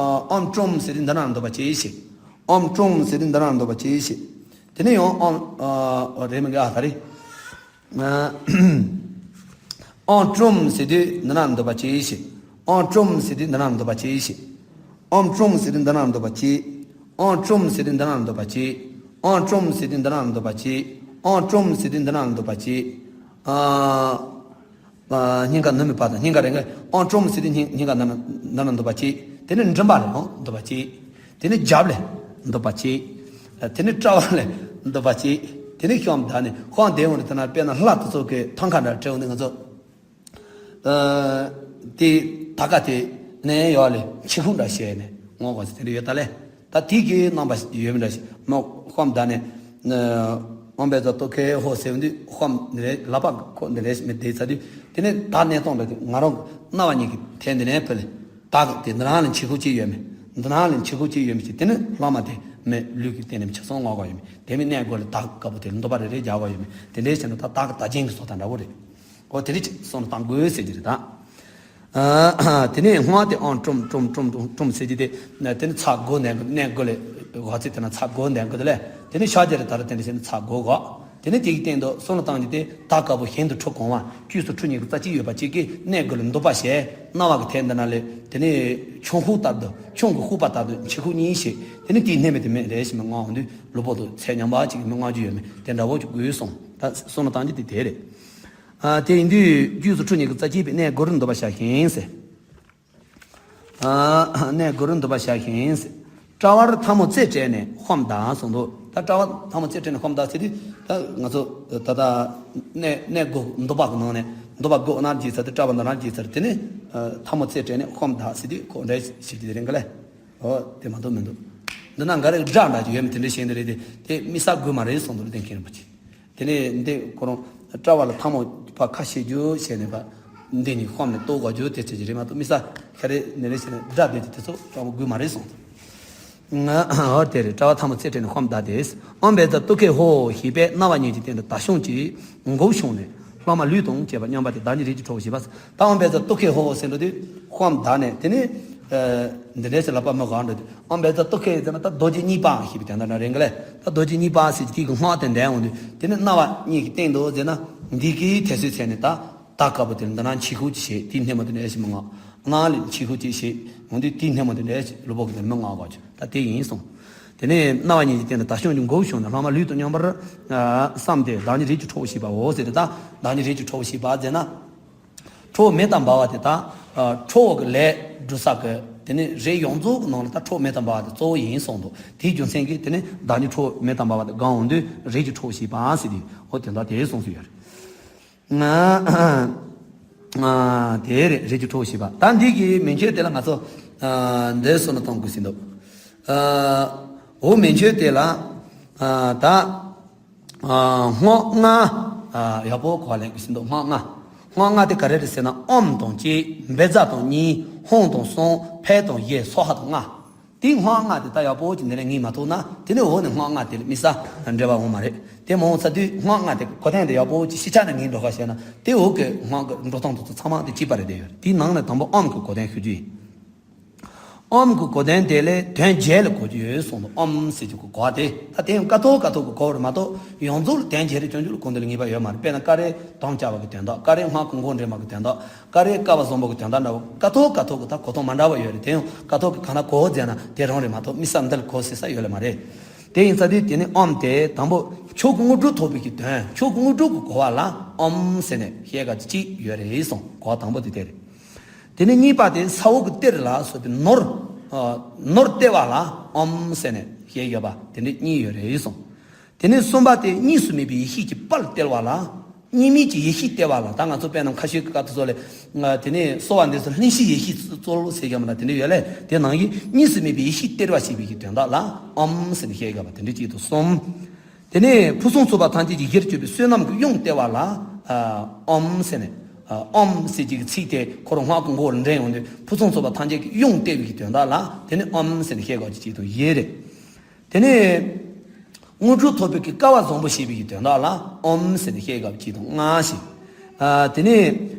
ཨོཾ་ཀྲོམ་ཟེར་དུས་འདི་ན་འདུ་བ་ཅིག་བྱེད། ཨོཾ་ཀྲོམ་ཟེར་དུས་འདི་ན་འདུ་བ་ཅིག་བྱེད། དེ་ནས་ཡང་ཨོཾ། ཨ། རེད་མི་འགའ་ད་རེད། ཨོཾ་ཀྲོམ་ཟེར་དུས་འདི་ན་འདུ་བ་ཅིག་བྱེད། ཨོཾ་ཀྲོམ་ཟེར་དུས་འདི་ན་འདུ་བ་ཅིག་བྱེད། ཨོཾ་ཀྲོམ་ཟེར་དུས་འདི་ན་འདུ་བ་ཅིག་ཨོཾ་ཀྲོམ་ཟེར་དུས་འདི་ན་འདུ་བ་ཅིག་ཨོཾ་ཀྲོམ་ཟེར་དུས་འདི་ན་འདུ་བ་ཅིག་ཨོཾ་ཀྲོམ་ཟེར་དུས་འདི་ན་འདུ་བ་ཅིག་ཨ། ཨ། སྙིང་ག་ནུབ་མི་བར་དང་སྙིང་ག་རེ་འགའ། ཨོཾ་ཀྲོམ་ཟེར་དུས་སྙིང་སྙིང་ག་ནང་ན་ནང་ན་འདུ་བ་ཅིག་དེ་ནས་མགྲིན་པ་ལ་ཡང་འདུ་བ་ཅིག་དེ་ནས་རྒྱབ་ལ་འདུ་བ་ཅིག་དེ་ནས་དཔྲལ་བ་ལ་འདུ་བ་ཅིག་དེ་ནས་ཤམ་བདག་ནི་ཁོང་དེ་འོང་དུས་ན་དཔེར་ན་ལྷ་དེ་ཚོ་གི་ཐང་ཁ་འདྲ་སྤྲེའུ་འདི་ང་ཚོ། ཨ། དེ་ད་ག་དེ་ནས་ཡོག་ལས་འཆི་ཁུག་འདྲ་བྱས་ནས་ངོ་ག་ཚོད་དེ་འདྲ་ཡོད་ད་ལས། ད་དེ་གི་རྣམ་པ་ཡོད་མི་འདྲ་ཞིག་མོ་ཤམ་བདག་ནི། ཨ། ཨོཾ་བཛྲ་ཏོ་ཁེ་ཧོ་ཟེར་དུས་ཤམ་འདི་རེད། ལག་པ་ཁོ་འདི་རེད་མི་བདེ་ཚ་དུས་དེ་ནས་ད་གནས་སྟངས་འདྲ་དེ་ང་རང་རྣ་བ་གཉིས་ཀྱི་ཐད་འདི་ནས་ཕུལ་ལས། ད་གི་དེ་འདི་ནང་ལ་འཆི་ཁུག་ཅིག་ཡོད་མེད། འདི་ནང་ལ་འཆི་ཁུག་ཅིག་ཡོད་མེད་ཅིག་དེ་ནི་བླ་མ་དེ་མི་ལུས་ཀྱི་སྟེང་ནས་འཆི་སོང་ངོ་ག་ཡོད་མེད། དེ་མི་གནས་དགོས་ལ་ད་དཀར་པོ་དེ་ལ་འདུ་བ་རེ་རེ་རྒྱག་ག་ཡོད་མེད། དེ་འདྲའི་བྱས་ན་ད་ད་གི་ད་ཅན་གྱི་སོ་ད་འདྲ་བོ་རེད། ཨོ་དེ་རིགས་ཅིག་སོང་ན་བཏང་དགོས་ཟེར་གྱི་རེད་ད། ཨ། དེ་ནས་སྔགས་དེ་ཨོཾ་ཀྲོམ་ཀྲོམ་ཀྲོམ་ཀྲོམ་ཀྲོམ་ཟེར་གྱི་དེ། དེ་ནི་ཚ་དགོས་ནས་གནས་དགོས་ལས་ག་ཚོད་དེ་ན་ཚ་དགོས་ནས་དགོས་དེ་ལས། དེ་ནི་ཤ་རྒྱ་རེ་ད་ར་དེ་འདྲ་བྱས་ན་ཚ་དགོས་ག་དེ་ནི་དེ་གི་སྟེང་དུ་སོང་ལ་བཏང་གྱི་དེ་དར་དཀར་པོ་གཞན་དུ་འཁྲུལ་གང་བ་བཅུས་སོ་ཁྲི་ཉིས་ཀྱི་རྩ་གཅིག་ཡོད་པ་གཅིག་གིས་གནས་དགོས་ལ་འདུ་བ་བྱས། རྣ་བ་གི་ཐད་འདི་ན་ལས་དེ་ནི་ཆུང་ཁུག་ལྟར་དུ་ཆུང་གི་ཁུག་པ་ལྟར་དུ་འཆི་ཁུག་གཉིས་བྱས། དེ་ནི་དེའི་སྣེ་མི་དེ་མི་རེ་ཞིག་མི་མངའ་འོང་དུས་ལུས་པོ་དུ་ཚད་མཉམ་པ་གཅིག་གིས་མི་མངའ་རྒྱུ་ཡོད་མེད་དེ་འདྲ་བོ་ཅིག་དགོས་སོང་། ད་སོང་ལ་བཏང་གྱི་དེ་དེ་རེད། ཨ། དེ་ཡིན་དུས་རྒྱུས་སུ་ཁྲུ་ཉིད་ཀྱི་རྩ་གཅིག་པའི་གནས་སྒོ་རུ་འདུ་བར་བྱ་ཞིང་ཟེར། ཨ། གནས་སྒོ་རུ་འདུ་བར་བྱ་ཞིང་ཟེར། དཔྲལ་བར་ཐལ་མོ་རྩེ་སྤྲད་ནས་ཤོམ་དང་གསུངས་འདུག་ད་དཔྲལ་བར་ཐལ་མོ་རྩེ་སྤྲད་ནས་ཤོམ་དང་ཟེར་དུས་ད་ང་ཚོ་ད་ལྟ་གནས་གནས་སྒོ་འདུ་བ་གི་ནང་ནས་འདུ་བ་སྒོ་ནར་བརྗེས་ཚར་དུས་དཔྲལ་བ་ནར་བརྗེས་ཚར་དེ་ནས་ཐལ་མོ་རྩེ་སྤྲད་ནས་ཤོམ་དང་ཟེར་དུས་ཁོ་འདྲ་ཞིག་དེ་རིང་ག་ལས། ཨོ་དེ་མ་གཏོགས་མི་འདུག་འདི་ན་འགའ་རེ་སྒྲ་འདྲ་ཅིག་ཡོད་མི་དེ་འདྲ་བཤད་འདི་རེད་དེ་དེ་དམིགས་བསལ་དགོས་མ་རེད་གསུངས་འདུག་ལ་བསྟན་མཁན་རིན་པོ་ཆེ། དེ་ནས་འདི་ཁོ་རང་དཔྲལ་བ་ལ་ཐལ་མོ་པ་ཁ་ཕྱེ་རྒྱུ་བྱས་ནས་པ་འདི་གཉིས་ཤོམ་ནས་གཏོར་དགོས་རྒྱུ་དེ་ཆེ་ཅིག་རེད་མ་གཏོགས་དམིགས་བསལ་ཤ་རེ་ནི་རེ་བྱས་ནས་སྒྲ་འདི་དེ་ཚོ་དཔྲལ་བ་དགོས་མ་རེད་གསུངས་འདུག་ཨོ་དེ་རེད། དཔྲལ་བ་ཐལ་མོ་རྩེ་སྤྲད་ནས་ཤོམ་དང་དེས། ཨོཾ་བཛྲ་ཏུ་ཁེ་ཧོ་ཞེས་པས་རྣ་བ་གཉིས་ཀྱི་སྟེང་དུ་དར་ཤོམ་གྱིས་འགུགས་ཤོམ་ནས། སློབ་མ་ལུས་དང་བཅས་པ་མཉམ་པ་དེ་བདག་ཉིད་རིགས་ཀྱི་ཁྲོ་བོ་ཞེས་པ། ད་ཨོཾ་བཛྲ་ཏུ་ཁེ་ཧོ་ཟེར་འགྲོ་དུས་ཤོམ་དང་ནས་དེ་ནི། འདི་འདྲའི་ལག་པ་མི་གང་འགྲོ་དུས་ཨོཾ་བཛྲ་ཏུ་ཁེ་ཟེར་ན་ད་རྡོ་རྗེ་གཉིས་པ་ཞེས་པའི་དོན་དག་འདྲ་རེད་ག་ལས། ད་རྡོ་རྗེ་གཉིས་པ་ཟེར་གྱི་དེ་གི་སྔགས་དེ་འདྲ་འོང་དུས་དེ་ནི་རྣ་བ་གཉིས་ཀྱི་སྟེང་དུ་ཟེར་ན་འདི་གི་དེ་ཚོའི་ཚད་ནས་ད་དར་དཀར་པོ་དེ་འདི་ན་འཆི་ཁུག་ཅིག་བྱེད་དེའི་སྣེ་མོ་དེ་འདྲ་ཞིག་མི་མངའ། ངག་ལ་འཆི་ཁུག་ཅིག་བྱེད་འོང་དུས་དེའི་སྣེ་མོ་དེ་འདྲ་ཞིག་ལུས་པོ་གི་དེ་མི་མངའ་གོ་ཆོད་ད་དེ་ཡིན་གསུངས། དེ་ནས་རྣ་བ་གཉིས་ཀྱི་སྟེང་དུ་དར་ཤོམ་གྱིས་འགུགས་ཤོམ་ནས་སློབ་མ་ལུས་དང་མཉམ་པར་བསམས་ཏེ་བདག་ཉིད་རིགས་ཀྱི་ཁྲོ་བོ་ཞེས་པའོ་ཟེར་ཏེ་ད་བདག་ཉིད་རིགས་ཀྱི་ཁྲོ་བོ་ཞེས་པ་ཟེར་ན། ཁྲོ་བོ་མེ་དང་འབར་བ་དེ་དག་ཁྲོ་བོ་གི་ལས་སྒྲུབ་ས་གི་དེ་ནི་རིགས་ཡོངས་རྫོགས་ཀྱི་ནང་ལ་ད་ཁྲོ་བོ་མེ་དང་འབར་བ་དེ་གཙོ་བོ་ཡིན་གསུངས་འདུག་དེའི་རྒྱུ་མཚན་གྱིས་དེ་ནི་བདག་ཉིད་ཁྲོ་བོ་མེ་དང་འབར་བ་དེ་གང་འོང་དུས་རིགས་ཀྱི་ཁྲོ་བོ་ཞེས་པ་ཟེར་དུས་ཨོ་དེ་འདྲ་དེ་གསུངས་སུ་ཡོད་རེད། དེ་རེད་རིགས་ཀྱི་ཁྲོ་བོ་ཞེས་པ། ད་འདི་གི་མན་ཆད་དེ་ལ་ང་ཚོ་འདི་སོ་ན་གཏོང་དགོས་ཟིན་འདུག་འོ་མན་ཆད་དེ་ལ་ད། སྔགས་ལྔ། ཡག་པོ་གོ་བ་ལེན་དགོས་ཟིན་འདུག་སྔགས་ལྔ། སྔགས་ལྔ་དེ་ག་རེ་རེད་ཟེར་ན་ཨོཾ་དང་གཅིག་བཛྲ་དང་གཉིས། ཧཱུྃ་དང་གསུམ། ཕཊ་དང་བཞི། སྭཱ་ཧཱ་དང་ལྔ། དེའི་སྔགས་ལྔ་དེ་ད་ཡག་པོ་ཅིག་འདི་ནས་ངེས་མ་ཐུབ་ན་དེ་ནས་འོག་ནས་སྔགས་ལྔ་དེ་ལ་དམིགས་བསལ་འབྲེལ་བ་འོང་མ་རེད། དེ་མ་འོང་ཚར་དུས་སྔགས་ལྔ་དེ་གོ་དོན་དེ་ཡག་པོ་ཅིག་ཤེས་བྱ་ནས་ངེས་འགྲོ་ཁ་བཤད་ན་དེ་འོག་གི་སྔགས་ཀྱི་འགྲོ་སྟངས་དེ་ཚོ་ཚང་མ་དེ་གཅིག་པ་རེད་བསྡད་ཡོད་རེད། དེའི་ནང་ནས་དང་པོ་ཨོཾ་གི་གོ་དོན་ཞུ་རྒྱུ་ཡིན། ཨོཾ་གི་གོ་དོན་དེ་ལས་དོན་བརྒྱད་ལ་གོ་རྒྱུ་ཡོད་གསུངས་འདུག་ཨོཾ་ཟེར་རྒྱུ་གི་གོ་བ་དེ་ད་དེ་ཡང་ཀ་ཐོག་ཀ་ཐོག་གི་གོ་བ་རེད་མ་གཏོགས་ཡོངས་རྫོགས་ལ་དོན་བརྒྱད་རེ་སྐྱོང་རྒྱུ་ལ་གོ་འདི་ལ་ངེས་པ་ཡོད་མ་རེད། དཔེར་ན་ཀ་རེ་དམ་བཅའ་བ་གི་དོན་དག་ཀ་རེ་སྔགས་ཀྱི་མགོ་འདྲེན་པ་གི་དོན་དག་ཀ་རེ་བསྐལ་པ་བཟང་པོ་གི་དོན་དག་འདྲ་བོ་ཀ་ཐོག་ཀ་ཐོག་གི་ད་གོ་དོན་མ་འདྲ་བ་ཡོད་རེད། དེ་ཡང་ཀ་ཐོག་གི་གང་ལ་གོ་བ་མཛད་ན་དེ་རང་རེད་མ་གཏོགས་དམིགས་བསལ་འདི་ལ་གོ་ཟེར་ས་ཡོད་ལ་མ་རེད། དེ་ཡིན་ཙང་དེ་དེ་ནི་ཨོཾ་དེ་དང་པོ་ མཆོག་གི་དངོས་གྲུབ་ཐོབ་པའི་གི་དོན། མཆོག་གི་དངོས་གྲུབ་ཀྱི་གོ་བ་ལ་ཨོམ་ཟེར་ནས་བཤད་ག་ཅིག་ཡོད་རེད་གསུངས། གོ་བ་དང་པོ་དེ་དེ་རེད། དེ་ནས་གཉིས་པ་དེ་ས་འོག་གི་གཏེར་ལ་སོགས་པའི་ནོར། ནོར་སྟེར་བ་ལ་ཨོམ་ཟེར་ནས་བཤད་ཡོད་པ་དེ་འདྲ་གཉིས་ཡོད་རེད་གསུངས། དེ་ནས་གསུམ་པ་དེ་གཉིས་སུ་མེད་པའི་ཡེ་ཤེས་ཀྱི་དཔལ་སྟེར་བ་ལ། གཉིས་མེད་ཀྱི་ཡེ་ཤེས་སྟེར་བ་ལ། ད་ང་ཚོ་དཔེར་ན་ཁ་ཤས་ཀྱི་སྐབས་སུ་ལས། དེ་ནས་གསོལ་བ་འདེབས་སོ་ལྷན་སྐྱེས་ཡེ་ཤེས་སྩོལ་ཟེར་གྱི་མ་ད་དེ་འདྲ་ཡོད་ལས། དེ་ནང་བཞིན་གཉིས་སུ་མེད་པའི་ཡེ་ཤེས་སྟེར་བ་ཞེས་པའི་གི་དོན་དག་ལ་ཨོམ་ཟེར་ནས་བཤད་དགོས་པ་དེ་འདྲ་གཅིག་དང་གསུམ། དེ་ནས་ཕུན་སུམ་ཚོགས་པ་ཐམས་ཅད་ཀྱི་གཞིར་གྱུར་པའི་བསོད་ནམས་ཀྱི་གཡང་སྟེར་བ་ལ། ཨོམ་ཟེར་ནས། ཨོམ་ཟེར་གྱི་ཚིག་དེ་ཁོ་རང་སྔགས་ཀྱི་མགོ་ལ་འདྲེན་ཡོང་དུས་ཕུན་སུམ་ཚོགས་པ་ཐམས་ཅད་ཀྱི་གཡང་སྟེར་བའི་གི་དོན་དག་ལ་དེ་ནས་ཨོམ་ཟེར་ནས་བཤད་དགོས་པ་གཅིག་དང་བཞི་རེད། དེ་ནས། དངོས་གྲུབ་ཐོབ་པའི་གི་སྐལ་བ་བཟང་པོ་ཞེས་པའི་གི་དོན་དག་ལ་ཨོམ་ཟེར་ནས་བཤད་དགོས་པ་གཅིག་དང་ལྔ་ཞིག། ཨ། དེ་ནས།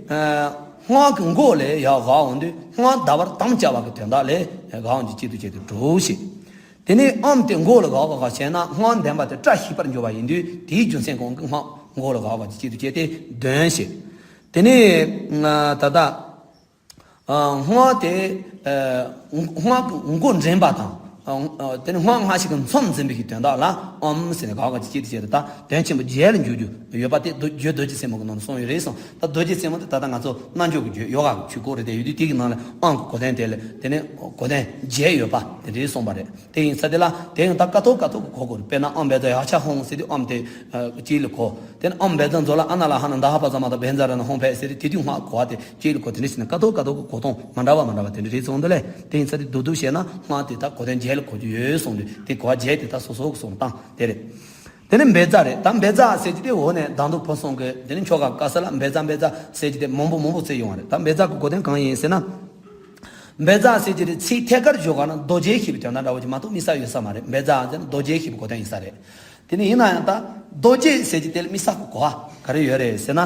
ཨ། སྔགས་ཀྱི་མགོ་ལ་ཡར་བཞག་འོང་དུས་སྔགས་བཟླ་བར་དམ་བཅའ་བ་གི་དོན་དག་ལ་བཞག་འོང་དུས་གཅིག་དང་བྱས་ཏེ་དྲུག་ཞིག། དེ་ནས་ཨོམ་དེ་མགོ་ལ་བཞག་བཞག་བྱས་ན་སྔགས་བདེན་པ་དེ་བཀྲ་ཤིས་པར་འགྱུར་བ་ཡིན་དུས་དེའི་རྒྱུ་མཚན་གང་གི་སྔགས་མགོ་ལ་བཞག་བཞག་གཅིག་དང་བྱས་ཏེ་བདུན་ཞིག། དེ་ནས། ཨ། ད་ལྟ། ཨ། སྔགས་དེ། ཨ། སྔགས་ཀྱི་མགོ་འདྲེན་པ་དང་། ཨ། དེ་ནི་སྔགས་སྔ་ཕྱི་གི་མཚམས་འཛིན་པའི་གི་དོན་དག་ལ་ཨོམ་ཟེར་ནས་བཞག་བཞག་གཅིག་གཅིག་ཏུ་བྱས་ཏེ་ད་དོན་ཆེན་པོ་བརྒྱད་ལ་འཇུག་རྒྱུ་ཡོད་པ་དེ་རྡོ་རྗེ་རྡོ་རྗེ་རྩེ་མོ་གི་ནང་ནས་གསུངས་ཡོད་རེད་གསུངས། ད་རྡོ་རྗེ་རྩེ་མོ་དེ་ད་ལྟ་ང་ཚོ་རྣལ་འབྱོར་གྱི་རྒྱུད་ཡོ་ག་གི་ཆོས་སྐོར་རེད་དེ། ཡོད་དུས་དེ་གི་ནང་ལ་ཨོམ་གྱི་གོ་དོན་དེ་ལ་དེ་ནི་གོ་དོན་བརྒྱད་ཡོད་པ་དེ་འདྲའི་གསུངས་པ་རེད། དེ་ཡིན་ས་དེ་ལ་དེ་ཡང་ད་ཀ་ཐོག་ཀ་ཐོག་གི་གོ་དགོས་རེད། དཔེར་ན་ཨོམ་བཛྲ་ཡཀྵ་ཧཱུྃ་ཟེར་དུས་ཨོམ་དེ་གཅིག་ལ་གོ། དེ་ནི་ཨོམ་བཛྲ་མཛོད་ལ་ཨ་ན་ལ་ཧ་ན་ད་ཧ་པ་ཙ་མ་ད་བཛྲ་ར་ན་ཧཱུྃ་ཕཊ་ཟེར་དུས་དེ་དུས་སྔགས་གོ་བ་དེ་གཅིག་ལ་གོ། དེ་འདྲ་བྱས་ན་ཀ་ཐོག་ཀ་ཐོག་གི་གོ་སྟངས་མ་འདྲ་བ་མ་འདྲ་བ་དེ་འདྲ་རེད་ཚོགས་འདུག་ལས། དེ་ཡིན་ས་དེ་བསྡུ་བསྡུ་བྱས་ན་སྔགས་དེ་ད་གོ་དོན་བརྒྱད་ལ་གོ་རྒྱུ་ཡོད་གསུངས་དུས་དེ་གོ་བ་བརྒྱད་དེ་ད་སོ་སོ་གི་གསུང་སྟངས་དེ་རེད། དེ་ནི་བཛྲ་རེད། ད་བཛྲ་ཟེར་གྱི་དེ་འོག་ནས་དང་དུ་ཕོ་སོང་གི་དེ་ནི་ཆོ་ག་ག་ས་ལ་བཛྲ་བཛྲ་ཟེར་གྱི་དེ་མང་པོ་མང་པོ་བརྩི་ཡོང་བ་རེད། ད་བཛྲ་གི་གོ་དོན་གང་ཡིན་ཟེར་ན། བཛྲ་ཟེར་གྱི་དེ་ཚིག་ཐད་ཀར་བརྗོད་ག་ན་རྡོ་རྗེ་ཞེས་པའི་དོན་དག་འདྲ་བོ་ཅིག་མ་གཏོགས་དམིགས་བསལ་ཡོད་ས་མ་རེད། བཛྲ་ཟེར་ན་རྡོ་རྗེ་ཞེས་པའི་གོ་དོན་ཡིན་ས་རེད། དེ་ནི་ཡིན་ན་ཡང་ད་རྡོ་རྗེ་ཟེར་གྱི་དེ་ལ་དམིགས་བསལ་གྱི་གོ་བ་ག་རེ་ཡོད་རེད་ཟེར་ན།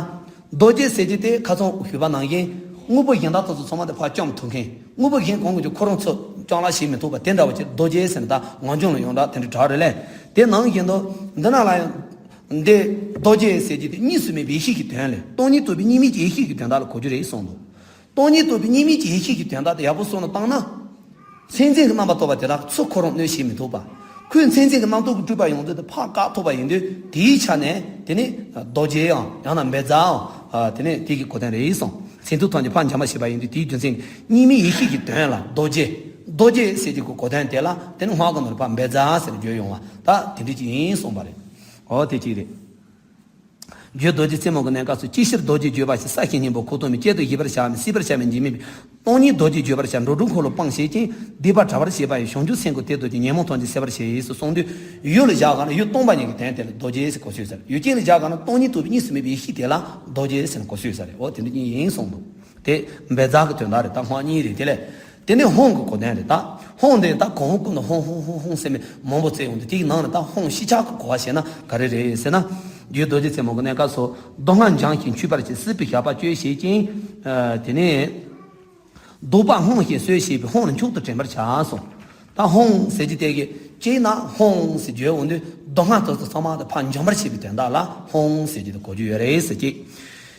རྡོ་རྗེ་ཟེར་གྱི་དེ་ཁ་སང་ཞུས་པ་ནང་བཞིན་དངོས་པོ་གཞན་དག་དེ་ཚོ་ཚང་མ་དེ་ཕར་བཅོམ་ཐུབ་མཁན། དངོས་པོ་གཞན་གང་གི་ཁོ་རང་ཚོ་བཅོམ་ལ་བྱེད་མི་ཐུབ་པ་དེ་འདྲ་བ་ཅིག་རྡོ་རྗེ་ཟེར་ན་ད་ངོས་སྦྱོང་ལ་ཡོངས་གྲགས་དེ་འདྲ་གྲགས་རེད་ལས། དེ་ནང་བཞིན་དུ་འདི་ནང་ལ་ཡང་འདི་རྡོ་རྗེ་ཟེར་གྱི་དེ་གཉིས་སུ་མེད་པའི་ཡེ་ཤེས་ཀྱི་དོན་ལས། སྟོང་ཉིད་རྟོགས་པའི་གཉིས་མེད་ཀྱི་ཡེ་ཤེས་ཀྱི་དོན་དག་ལ་གོ་རྒྱུ་རེད་གསུངས་འདུག། སྟོང་ཉིད་རྟོགས་པའི་གཉིས་མེད་ཀྱི་ཡེ་ཤེས་ཀྱི་དོན་དག་དེ་ཡག་པོ་གསུངས་ན་བཏང་ན། མཚན་འཛིན་གྱི་རྣམ་པར་རྟོག་པ་དེ་དག་ཚུར་ཁོ་རང་གནོད་བྱེད་མི་ཐུབ་པ། ཁོས་མཚན་འཛིན་གྱི་རྣམ་རྟོག་གི་སྤྲུལ་པ་ཡོང་དུས་དེ་ཕར་བཀག་ཐུབ་པ་ཡིན་དུས་དེའི་ཆ་ནས་དེ་ནི་རྡོ་རྗེའམ་ཡང་ན་བཛྲའམ། དེ་ནི་དེ་གི་གོ་དོན་རེད་གསུངས། མཚན་མཐུན་ཐམས་ཅད་ཕར་འབྱམས་པར་བྱེད་པ་ཡིན་དུས་དེའི་རྒྱུ་མཚན་གཉིས་མེད་ཡེ་ཤེས་ཀྱི་དོན་ལ་རྡོ་རྗེ། རྡོ་རྗེ་ཟེར་གྱི་གོ་གོ་དོན་དེ་ལ་དེ་ནི་སྔགས་ཀྱི་ནང་ལ་ཕར་བཛྲ་ཟེར་བརྗོད་ཡོང་བ་ད་དེ་འདྲ་ཅིག་ཡིན་གསུངས་པ་རེད། འོ་དེ་གཅིག་རེད། རྗེ་རྡོ་རྗེ་རྩེ་མོ་གི་གནས་སྐབས་སུ་ཅི་ཕྱིར་རྡོ་རྗེ་བརྗོད་པ་ཞེས། ས་གཞི་སྙིང་པོ་ཁོག་སྟོང་མིན། གཅད་དུ་གཞིལ་བར་བྱ་མིན། བསྲེག་པར་བྱ་མིན། འབྱིན་མིན་པའི། སྟོང་ཉིད་རྡོ་རྗེ་བརྗོད་པར་བྱ། འགྲོ་དྲུག་འཁོར་ལོ་སྤངས་བྱེད་ཅིང་། སྡིག་པ་བྲལ་བར་བྱེད་པ་ཡི། བྱང་ཆུབ་སེམས་ཀྱི་གཏེར་རྡོ་རྗེ། ཉོན་མོངས་ཐམས་ཅད་སེལ་བར་བྱེད་ཟེར་གསུངས་དུས་ཡུལ་ལ་བཞག་ག་ན་ཡུལ་སྟོང་པ་ཉིད་ཀྱི་དོན་དེ་ལ་རྡོ་རྗེ་ཟེར་གོ་སྲོལ་ཡོད་ས་རེད། ཡུལ་ཅན་ལ་བཞག་ག་ན་སྟོང་ཉིད་རྟོགས་པའི་གཉིས་སུ་མེད་པའི་ཡེ་ཤེས་དེ་ལ་རྡོ་རྗེ་ཟེར་ནས་གོ་སྲོལ་ཡོད་ས་རེད། འོ་དེ་འདྲ་གཉིས་ཡིན་གསུངས་འདུག། དེ་བཛྲ་གི་དོན་དག་རེད། ད་སྔགས་གཉིས་རེད། དེ་ལས་དེ་ནི་ཧཱུྃ་གི་གོ་དོན་རེད། ད་ཧཱུྃ་དེ་ད་གོང་འོག་ཀུན་ཏུ་ཧཱུྃ་ཧཱུྃ་ཧཱུྃ་ཧཱུྃ་ཟེར་མི་མང་པོ་བརྩི་ཡོང་དུས་དེའི་ནང་ནས་ད་ཧཱུྃ་ཤེས་བྱ་གི་གོ་བ་བྱས་ན་ག་རེ་རེད་ཟེར་ན། རྗེ་རྡོ་རྗེ་རྩེ་མོ་གི་གནས་སྐབས་སུ་མདོ་སྔགས་འབྱང་ཞིང་འཁྱུད་པར་བྱེད། སྲིད་པའི་ཞགས་པ་གཅོད་བྱེད་ཅིང་། དེ་ནས་བཟློག་པ་སྔོན་བཞིན་གསོལ་ཞེས་པའི་ཧཱུྃ་ལ་མཆོག་ཏུ་དྲན་པར་བྱ་གསུངས། ད་ཧཱུྃ་ཟེར་གྱི་དེ་གི་ཅིག་ན་ཧཱུྃ་ཟེར་བརྗོད་འོང་དུས་མདོ་སྔགས་དེ་ཚོ་ཚང་མ་དེ་ཕར་འཇོམས་པར་བྱེད་པའི་དོན་དག་ལ་ཧཱུྃ་ཟེར་གྱི་དེ་གོ་རྒྱུ་ཡོད་རེད་ཟེར་གྱི།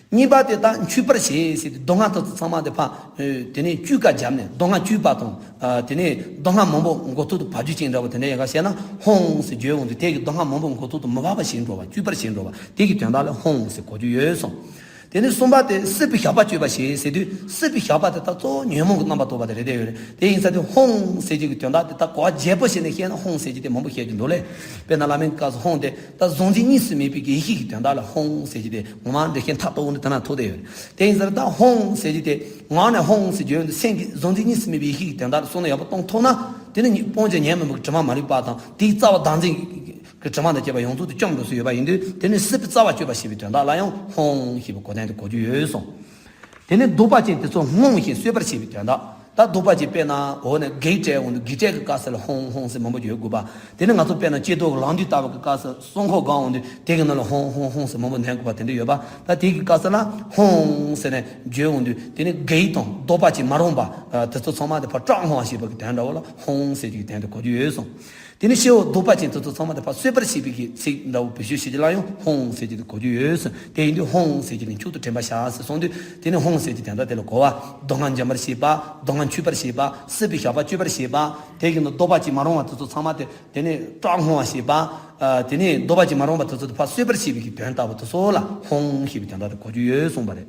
གཉིས་པ་དེ་དག་འཁྱུད་པར་བྱེད་ཟེར་ཏེ་མདོ་སྔགས་དེ་ཚོ་ཚང་མ་དེ་ཕར། ཨེ། དེ་ནས་བཅོས་ཀ་བརྒྱབ་ནས་མདོ་སྔགས་བཅོས་པ་དང་། ཨ། དེ་ནས་མདོ་སྔགས་མང་པོ་མགོ་ཐོག་ཏུ་བབ་རྒྱུ་ཅན་འདྲ་བོ་དེ་འདྲ་ཡིན་ག་བཤད་ན་ཧཱུྃ་ཟེར་བརྗོད་འོང་དུས་དེ་གི་མདོ་སྔགས་མང་པོ་མགོ་ཐོག་ཏུ་མི་བབ་པ་ཞིག་འགྲོ་བ། བཅོས་པར་བྱེད་འགྲོ་བ་དེ་གི་དོན་དག་ལ་ཧཱུྃ་ཟེར་གོ་རྒྱུ་ཡོད་གསུངས། དེ་ནས་གསུམ་པ་དེ་སྲིད་པའི་ཞགས་པ་གཅོད་པར་བྱེད་ཟེར་དུས་སྲིད་པའི་ཞགས་པ་དེ་དག་གཙོ་བོ་ཉོན་མོངས་ཀྱི་རྣམ་པར་རྟོག་པ་དེ་རེད་དེ་ཡོད་རེད། དེ་ཡིན་ཙང་དེ་ཧཱུྃ་ཟེར་རྒྱུ་གི་དོན་དག་དེ་དག་གོ་བ་བརྗེ་པོ་བྱས་ནས་བཤད་ན་ཧཱུྃ་ཟེར་རྒྱུ་དེ་མང་པོ་བཤད་རྒྱུ་འདུག་ལས། དཔེར་ན་བླ་མའི་སྐབས་སུ་ཧཱུྃ་དེ། ད་གཟུང་འཛིན་གཉིས་སུ་མེད་པའི་གི་ཡེ་ཤེས་ཀྱི་དོན་དག་ལ་ཧཱུྃ་ཟེར་གྱི་དེ་ངོ་མ་འགྲེལ་བཤད་མཐའ་གཏུགས་ནས་དེ་ན་ཐུག་བསྡད་ཡོད་རེད། དེ་ཡིན་ཙང་ད་ཧཱུྃ་ཟེར་གྱི་དེ་ངག་ནས་ཧཱུྃ་ཟེར་བརྗོད་ཡོང་དུས་སེམས་ཀྱི་གཟུང་འཛིན་གཉིས་སུ་མེད་པའི་ཡེ་ཤེས་ཀྱི་དོན་དག་ལ་བསམ་བློ་ཡག་པོ་གཏོང་ཐུབ་ན། དེ་ནི་སྤང་བྱ་ཉོན་མོངས་པའི་དྲི་མ་མ་ལུས་པ་དང་དེའི་རྩ་བ་བདག་འཛིན་གྱི་དྲི་མ་དང་བཅས་པ་ཡོངས་རྫོགས་དེ་བཅོམ་འགྲོ་སྲོལ་ཡོད་པ་ཡིན་དུས་དེ་ནི་སྲིད་པའི་རྩ་བ་གཅོད་པ་ཞེས་པའི་དོན་དག་ལ་ཡང་ཧཱུྃ་ཞེས་པའི་གོ་དོན་དེ་གོ་རྒྱུ་ཡོད་གསུངས། དེ་ནས་བཟློག་པ་ཅན་དེ་ཚོ་སྔོན་བཞིན་གསོད་པར་བྱེད་པའི་དོན་དག། ད་བཟློག་པ་ཅན་དཔེར་ན་འོ་ནས་བགེགས་བསྐྲད་འོང་དུས་བགེགས་བསྐྲད་ཀྱི་སྐབས་སུ་ལ་ཧཱུྃ་ཧཱུྃ་ཟེར་མང་པོ་བརྗོད་དགོས་པ། དེ་ནས་ང་ཚོ་དཔེར་ན་ལྕེ་སྡུག་གི་ལང་དུས་ལྟ་བུ་གི་སྐབས་སུ་སྲོག་འཁོར་སྒང་འོང་དུས་དེ་གི་ནང་ལ་ཧཱུྃ་ཧཱུྃ་ཧཱུྃ་ཟེར་མང་པོ་ནན་དགོས་པ་དེ་འདྲ་ཡོད་པ། ད་དེ་གི་སྐབས་སུ་ལ་ཧཱུྃ་ཟེར་ནས་བརྗོད་འོང་དུས་དེ་ནས་བགེགས་དང་བཟློག་པ་ཅན་མ་རུངས་པ་དེ་ཚོ་ཚང་མ་དེ་ཕར་བཀྲག་འོང་བ་ཞེས་པ་གི་དོན་འདྲ་བོ་ལ་ཧཱུྃ་ཟེར་གྱི་དོན་དེ་གོ་རྒྱུ་ཡོད་གསུངས། དེ་ནས་སྐྱེ་བོ་གདུག་པ་ཅན་དེ་ཚོ་ཚང་མ་དེ་ཕར་གསོད་པར་བྱེད་པའི་གི་ཚིག་འདྲ་བོ་བེད་སྤྱོད་བྱེད་ཀྱི་ལ་ཡང་ཧཱུྃ་ཟེར་གྱི་དེ་གོ་རྒྱུ་ཡོད་ཟེར། དེ་ཡིན་དུས་ཧཱུྃ་ཟེར་གྱི་ནི་མཆོག་ཏུ་དྲན་པར་བྱ་ཟེར་གསུངས་དུས། དེ་ནས་ཧཱུྃ་ཟེར་གྱི་དོན་དག་དེ་ལ་གོ་བ། སྡུག་བསྔལ་འཇོམས་པར་བྱེད་པ། སྡུག་བསྔལ་འཁྱུད་པར་བྱེད་པ། སྲིད་པའི་ཞགས་པ་གཅོད་པར་བྱེད་པ། དེ་གི་ནི་གདུག་པ་ཅན་མ་རུངས་པ་དེ་ཚོ་ཚང་མ་དེ། དེ་ནས་སྐྲག་སྔོ་བ་བྱེད་པ། ཨ། དེ་ནས་གདུག་པ་ཅན་མ་རུངས་པ་དེ་ཚོ་དེ་ཕར་གསོད་པར་བྱེད་པའི་གི་དོན་ལྟ་བུ་དེ་ཚོ་ལ་ཧཱུྃ་ཞེས་པའི་དོན་དག་དེ་གོ་རྒྱུ་ཡོད་གསུངས་པ་རེད།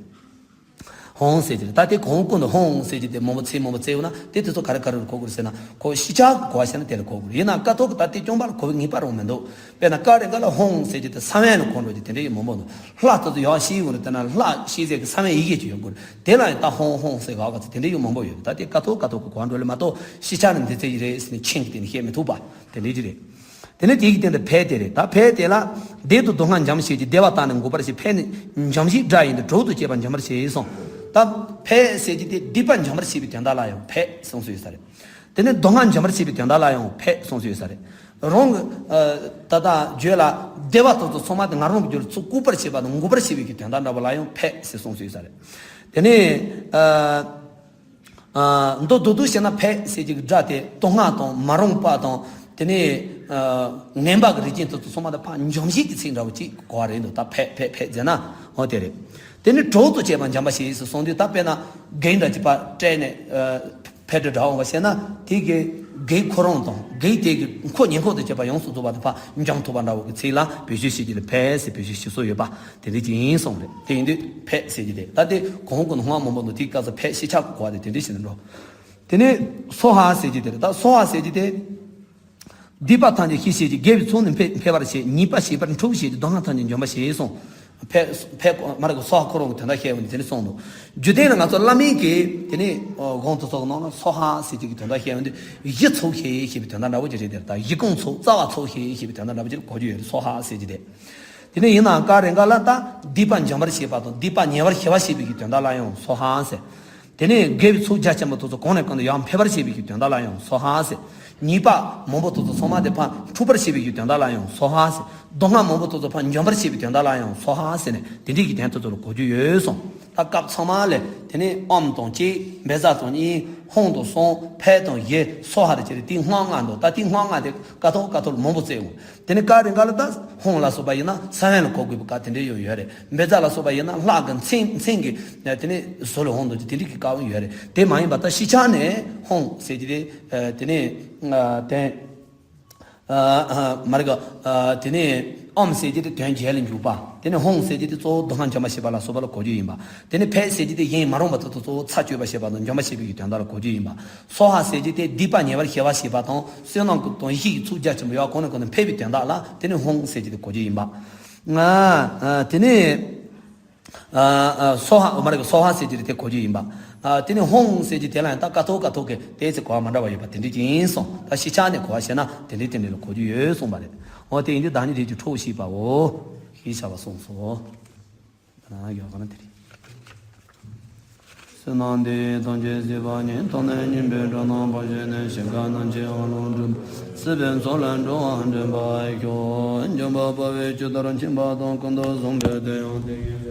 ཧཱུྃ་ཟེར་གྱི་རེད། ད་དེ་གོང་ཀུན་ཏུ་ཧཱུྃ་ཟེར་གྱི་དེ་མང་པོ་ཚིག་མང་པོ་བརྩི་ཡོད་ན། དེ་དེ་ཚོ་ག་རེ་ག་རེ་ལ་གོ་དགོས་རེད་ཟེར་ན། ཁོ་ཤེས་བྱ་གི་གོ་བ་བྱས་ན་དེ་ལ་གོ་དགོས་རེད། ཡིན་ན་ཀཿཐོག་གི་ད་དེ་རྐྱང་པ་ལ་གོ་བའི་ངེས་པ་རང་མི་འདུག་དཔེར་ན་ཀ་རེ་འགའ་ལ་ཧཱུྃ་ཟེར་གྱི་དེ་ས་བོན་ལ་གོ་འགྲོ་གྱི་དེ་འདྲ་ཡང་མང་པོ་འདུག་ལྷ་དེ་ཚོ་ཡག་ཤེས་ཡོད་རེད། དེ་ན་ལྷ་ཤེས་ཟེར་གྱི་ས་བོན་ཡི་གེ་ཅིག་ཡོད་དགོས་རེད། དེ་ལ་ཡང་ད་ཧཱུྃ་ཧཱུྃ་ཟེར་ག་ག་ཚོད་དེ་འདྲ་ཡང་མང་པོ་ཡོད་རེད། ད་དེ་ཀཿཐོག་ཀཿཐོག་གི་གོ་བ་འགྲོ་ལེ་མ་གཏོགས། ཤེས་བྱ་ནི་འདི་ཚོ་ཡི་རེད་ཟེར་ནས་མཆན་གྱི་སྟེང་ནས་བཤད་མི་ཐུབ་པ་དེ་འདྲ་ཅིག་རེད། དེ་ནས་དེ་གི་སྟེང་དུ་ཕཊ་དེ་རེད། ད་ཕཊ་དེ་ལ། བདེ་སྡུག་སྡུག་བསྔལ་འཇོམས་བྱེད་ཀྱི། བདེ་བ་དག་ནི་འགུགས་པར་བྱེད། ཕཊ་ནི་འཇོམས་བྱེད་སྒྲ་ཡིན་ཏེ། གྲོགས་དང་བཅས་པ་འཇོམས་པར་བྱེད་གསུངས། ད་ཕཊ་ཟེར་གྱི་དེ་སྡིག་པ་འཇོམས་པར་བྱེད་པའི་དོན་དག་ལ་ཡང་ཕཊ་གསུངས་སུ་ཡོད་ས་རེད། དེ་ནས་སྡུག་བསྔལ་འཇོམས་པར་བྱེད་པའི་དོན་དག་ལ་ཡང་ཕཊ་གསུངས་སུ་ཡོད་ས་རེད། རང་གི། ཨ། ད་ལྟ་རྒྱུད་ལ་བདེ་བ་དེ་ཚོ་ཚང་མ་དེ་ང་རང་གི་རྒྱུད་ལ་ཚུར་འགུགས་པར་བྱེད་པ་དང་འགུགས་པར་བྱེད་པའི་གི་དོན་དག་འདྲ་བ་ལ་ཡང་ཕཊ་ཟེར་གསུངས་སུ་ཡོད་ས་རེད། དེ་ནས། ཨ། ཨ། མདོར་བསྡུས་བསྡུས་བཤད་ན་ཕཊ་ཟེར་གྱི་སྒྲ་དེ་སྡུག་བསྔལ་དང་མ་རུངས་པ་དང་། དེ་ནས། ཨ། ངན་པ་གི་རིགས་ཅན་དེ་ཚོ་ཚང་མ་དེ་ཕར་འཇོམས་བྱེད་ཀྱི་ཚིག་འདྲ་བོ་ཅིག་གོ་བ་རེད་འདུག་ད་ཕཊ་ཕཊ་ཕཊ་ཟེར་ན། འོ་དེ་རེད། དེ་ནས་གྲོགས་དང་བཅས་པ་འཇོམས་པར་བྱེད་ཟེར་གསུངས་དུས། ད་དཔེར་ན་བགེགས་འདྲ་ཅིག་ཕར་བསྐྲད་ནས། ཨ། ཕཊ་འདྲ་འདྲ་འོང་བ་བཤད་ན། དེ་གི་བགེགས་ཁོ་རང་དང་བགེགས་དེ་གི་འཁོར་ཉེ་འཁོར་དང་བཅས་པ་ཡོངས་སུ་རྫོགས་པ་དེ་ཕར་འཇོམས་ཐུབ་པ་འདྲ་བོ་གི་ཚིག་ལ་བེད་སྤྱོད་བྱེད་ཀྱི་ལ་ཕཊ་ཟེར་བེད་སྤྱོད་བྱེད་སྲོལ་ཡོད་པ་དེ་འདྲ་ཅིག་ཡིན་གསུངས་རེད། དེ་ཡིན་དུས་ཕཊ་ཟེར་གྱི་དེ། ད་དེ་གོང་གི་སྔགས་མང་པོ་འདུག་དེའི་སྐབས་སུ་ཕཊ་ཤེས་བྱ་གི་གོ་བ་དེ་དེ་འདྲ་ཞིག་ནས་འགྲོ། དེ་ནས་སྭཱ་ཧཱ་ཟེར་གྱི་དེ་རེད། ད་སྭཱ་ཧཱ་ཟེར་གྱི་དེ། སྡིག་པ་ཐམས་ཅད་ཞི་བྱེད་ཅིང་། དགེ་བའི་ཚོགས་ནི་འཕེལ་འཕེལ་བར་བྱེད། ཉེས་པ་ཞི་བར་འཁྲུགས་བྱེད་ཅིང་། སྡུག་བསྔལ་ཐམས་ཅད་འཇོམས་པར་བྱེད་གསུངས། ཕཊ་ཕཊ་མ་རེད་གི། སྭཱ་ཧཱ་ཁོ་རང་གི་དོན་དག་བཤད་ཡོང་དུས་དེ་འདྲ་གསུངས་འདུག་རྒྱུད་སྡེ་ལ་ང་ཚོ་བླ་མེད་ཀྱི་དེ་ནས་དགོངས་དོན་ཚོགས་ནང་ན་སྭཱ་ཧཱ་ཟེར་གྱི་གི་དོན་དག་བཤད་ཡོང་དུས། གཞི་ཚོགས་བྱེད་ཞེས་པའི་དོན་དག་འདྲ་བོ་ཅིག་རེད། དེར་ད་གཞི་སྐོང་ཚོགས། རྩ་བ་ཚོགས་བྱེད་ཞེས་པའི་དོན་དག་འདྲ་བོ་ཅིག་གོ་རྒྱུ་ཡོད་རེད། སྭཱ་ཧཱ་ཟེར་གྱི་དེ། དེ་ནས་ཡིན་ནའང་ཀ་རེ་འགའ་ལ་ད་སྡིག་པ་འཇོམས་པར་བྱེད་པ་དང་སྡིག་པ་ཉེ་བར་ཞི་བར་བྱེད་པའི་གི་དོན་དག་ལ་ཡང་སྭཱ་ཧཱ་ཟེར། དེ་ནས་དགེ་བའི་ཚོགས་རྒྱ་ཆེན་པོ་དེ་ཚོ་གང་ནས་གང་དུ་ཡར་འཕེལ་བར་བྱེད་པའི་གི་དོན་དག་ལ་ཡང་སྭཱ་ཧཱ་ཟེར། ཉེས་པ་མང་པོ་དེ་ཚོ་ཚང་མ་དེ་ཕར་འཁྲུགས་པར་བྱེད་པའི་གི་དོན་དག་ལ་ཡང་སྭཱ་ཧཱ་ཟེར། སྡུག་བསྔལ་མང་པོ་དེ་ཚོ་ཕར་འཇོམས་པར་བྱེད་པའི་དོན་དག་ལ་ཡང་སྭཱ་ཧཱ་ཟེར་ནས་དེ་འདྲའི་གི་དོན་དེ་ཚོ་ལ་གོ་རྒྱུ་ཡོད་གསུངས། ད་སྐབས་ཚང་མ་ལས་དེ་ནས་ཨོཾ་དང་གཅིག་བཛྲ་དང་གཉིས། ཧཱུྃ་དང་གསུམ། ཕཊ་དང་བཞི། སྭཱ་ཧཱ་དང་བཅས་ཏེ་དེའི་སྔགས་ལྔ་འདུག་ད་དེའི་སྔགས་ལྔ་དེ་ཀཿཐོག་ཀཿཐོག་ལ་མང་པོ་བརྩི་འོང་། དེ་ནས་ཀ་རེ་འགའ་ལ་ད་ཧཱུྃ་ལ་སོགས་པ་ཡིན་ན་ས་བོན་ལ་གོ་དགོས་པའི་སྐབས་དེ་འདྲའི་ཡང་ཡོད་རེད། བཛྲ་ལ་སོགས་པ་ཡིན་ན་ལྷ་གི་མཚན་མཚན་གྱི་དེ་ནས་ཟུར་ལ་འོང་འདུག་ཅེས་དེ་འདྲའི་གི་སྐབས་ཡོད་རེད། དེ་མ་ཡིན་པ་ད་ཤེས་བྱ་ནས་ཧཱུྃ་ཟེར་གྱི་དེ། དེ་ནས་དོན། མ་རེད་ག་དེ་ནས་ཨོཾ་ཟེར་གྱི་དེ་དོན་བརྒྱད་ལ་འཇུག་པ། དེ་ནས་ཧཱུྃ་ཟེར་གྱི་དེ་གཙོ་བོ་སྡུག་བསྔལ་འཇོམས་པར་བྱེད་པ་ལ་སོགས་པ་ལ་གོ་རྒྱུ་ཡིན་པ། དེ་ནས་ཕཊ་ཟེར་གྱི་དེ་གཞན་མ་རུངས་པ་དེ་ཚོ་གཙོ་བོ་ཚར་གཅོད་པར་བྱེད་པ་དང་འཇོམས་པར་བྱེད་པའི་གི་དོན་དག་ལ་གོ་རྒྱུ་ཡིན་པ། སྭཱ་ཧཱ་ཟེར་གྱི་དེ་སྡིག་པ་ཉེ་བར་ཞི་བར་བྱེད་པ་དང་བསོད་ནམས་ཀྱི་དང་ཡེ་ཤེས་ཀྱི་ཚོགས་རྒྱ་ཆེན་པོ་ཡར་གོང་ནས་གོང་དུ་འཕེལ་བའི་དོན་དག་ལ་དེ་ནས་ཧཱུྃ་ཟེར་གྱི་དེ་གོ་རྒྱུ་ཡིན་པ། ཨ། ཨ། དེ་ནས་ཨ། ཨ། སྭཱ་ཧཱ། མ་རེད་ག་སྭཱ་ཧཱ་ཟེར་གྱི་དེ་གོ་རྒྱུ་ཡིན་པ། ཨ། དེ་ནས་ཧཱུྃ་ཟེར་གྱི་དེ་ལ་ཡང་ད་ཀཿཐོག་ཀཿཐོག་གི་དེ་ཚེ་གོ་བ་མ་འདྲ་བ་ཡོད་པ་དེ་འདྲ་ཅིག་ཡིན་གསུངས། ད་ཤེས་བྱ་ནས་གོ་བ་བཤད་ན་དེ་འདྲའི་དེ་འདྲ་ལ་གོ་རྒྱུ་ཡོད་གསུངས་པ་རེད། འོ་དེ་ཡིན་དུས་བདག་ཉིད་དེ་ཚོ་ཁྲོ་བོ་ཞེས་པའོ། ཞེས་བྱ་བ་གསུངས་སོ། ད་ཡོད་ག་ན་དེ་རེད། བསོད་ནམས་འདི་ཡིས་ཐམས་ཅད་གཟིགས་པ་ཉིད། ཐོབ་ནས་ཉེས་པའི་དགྲ་རྣམས་ཕམ་བྱས་ནས། གཤེགས་པ་རྣམས་ཀྱི་དབང་ལུང་སྒྲུབ་པ། སྲིད་པའི་མཚོ་ལས་འགྲོ་བ་འདྲེན་པར་ཤོག་འཇམ་དཔལ་དཔའ་བོས་ཇི་ལྟར་མཁྱེན་པ་དང་། ཀུན་ཏུ་བཟང་པོའི་དོན་ཡང་དེ་བཞིན་ཏེ།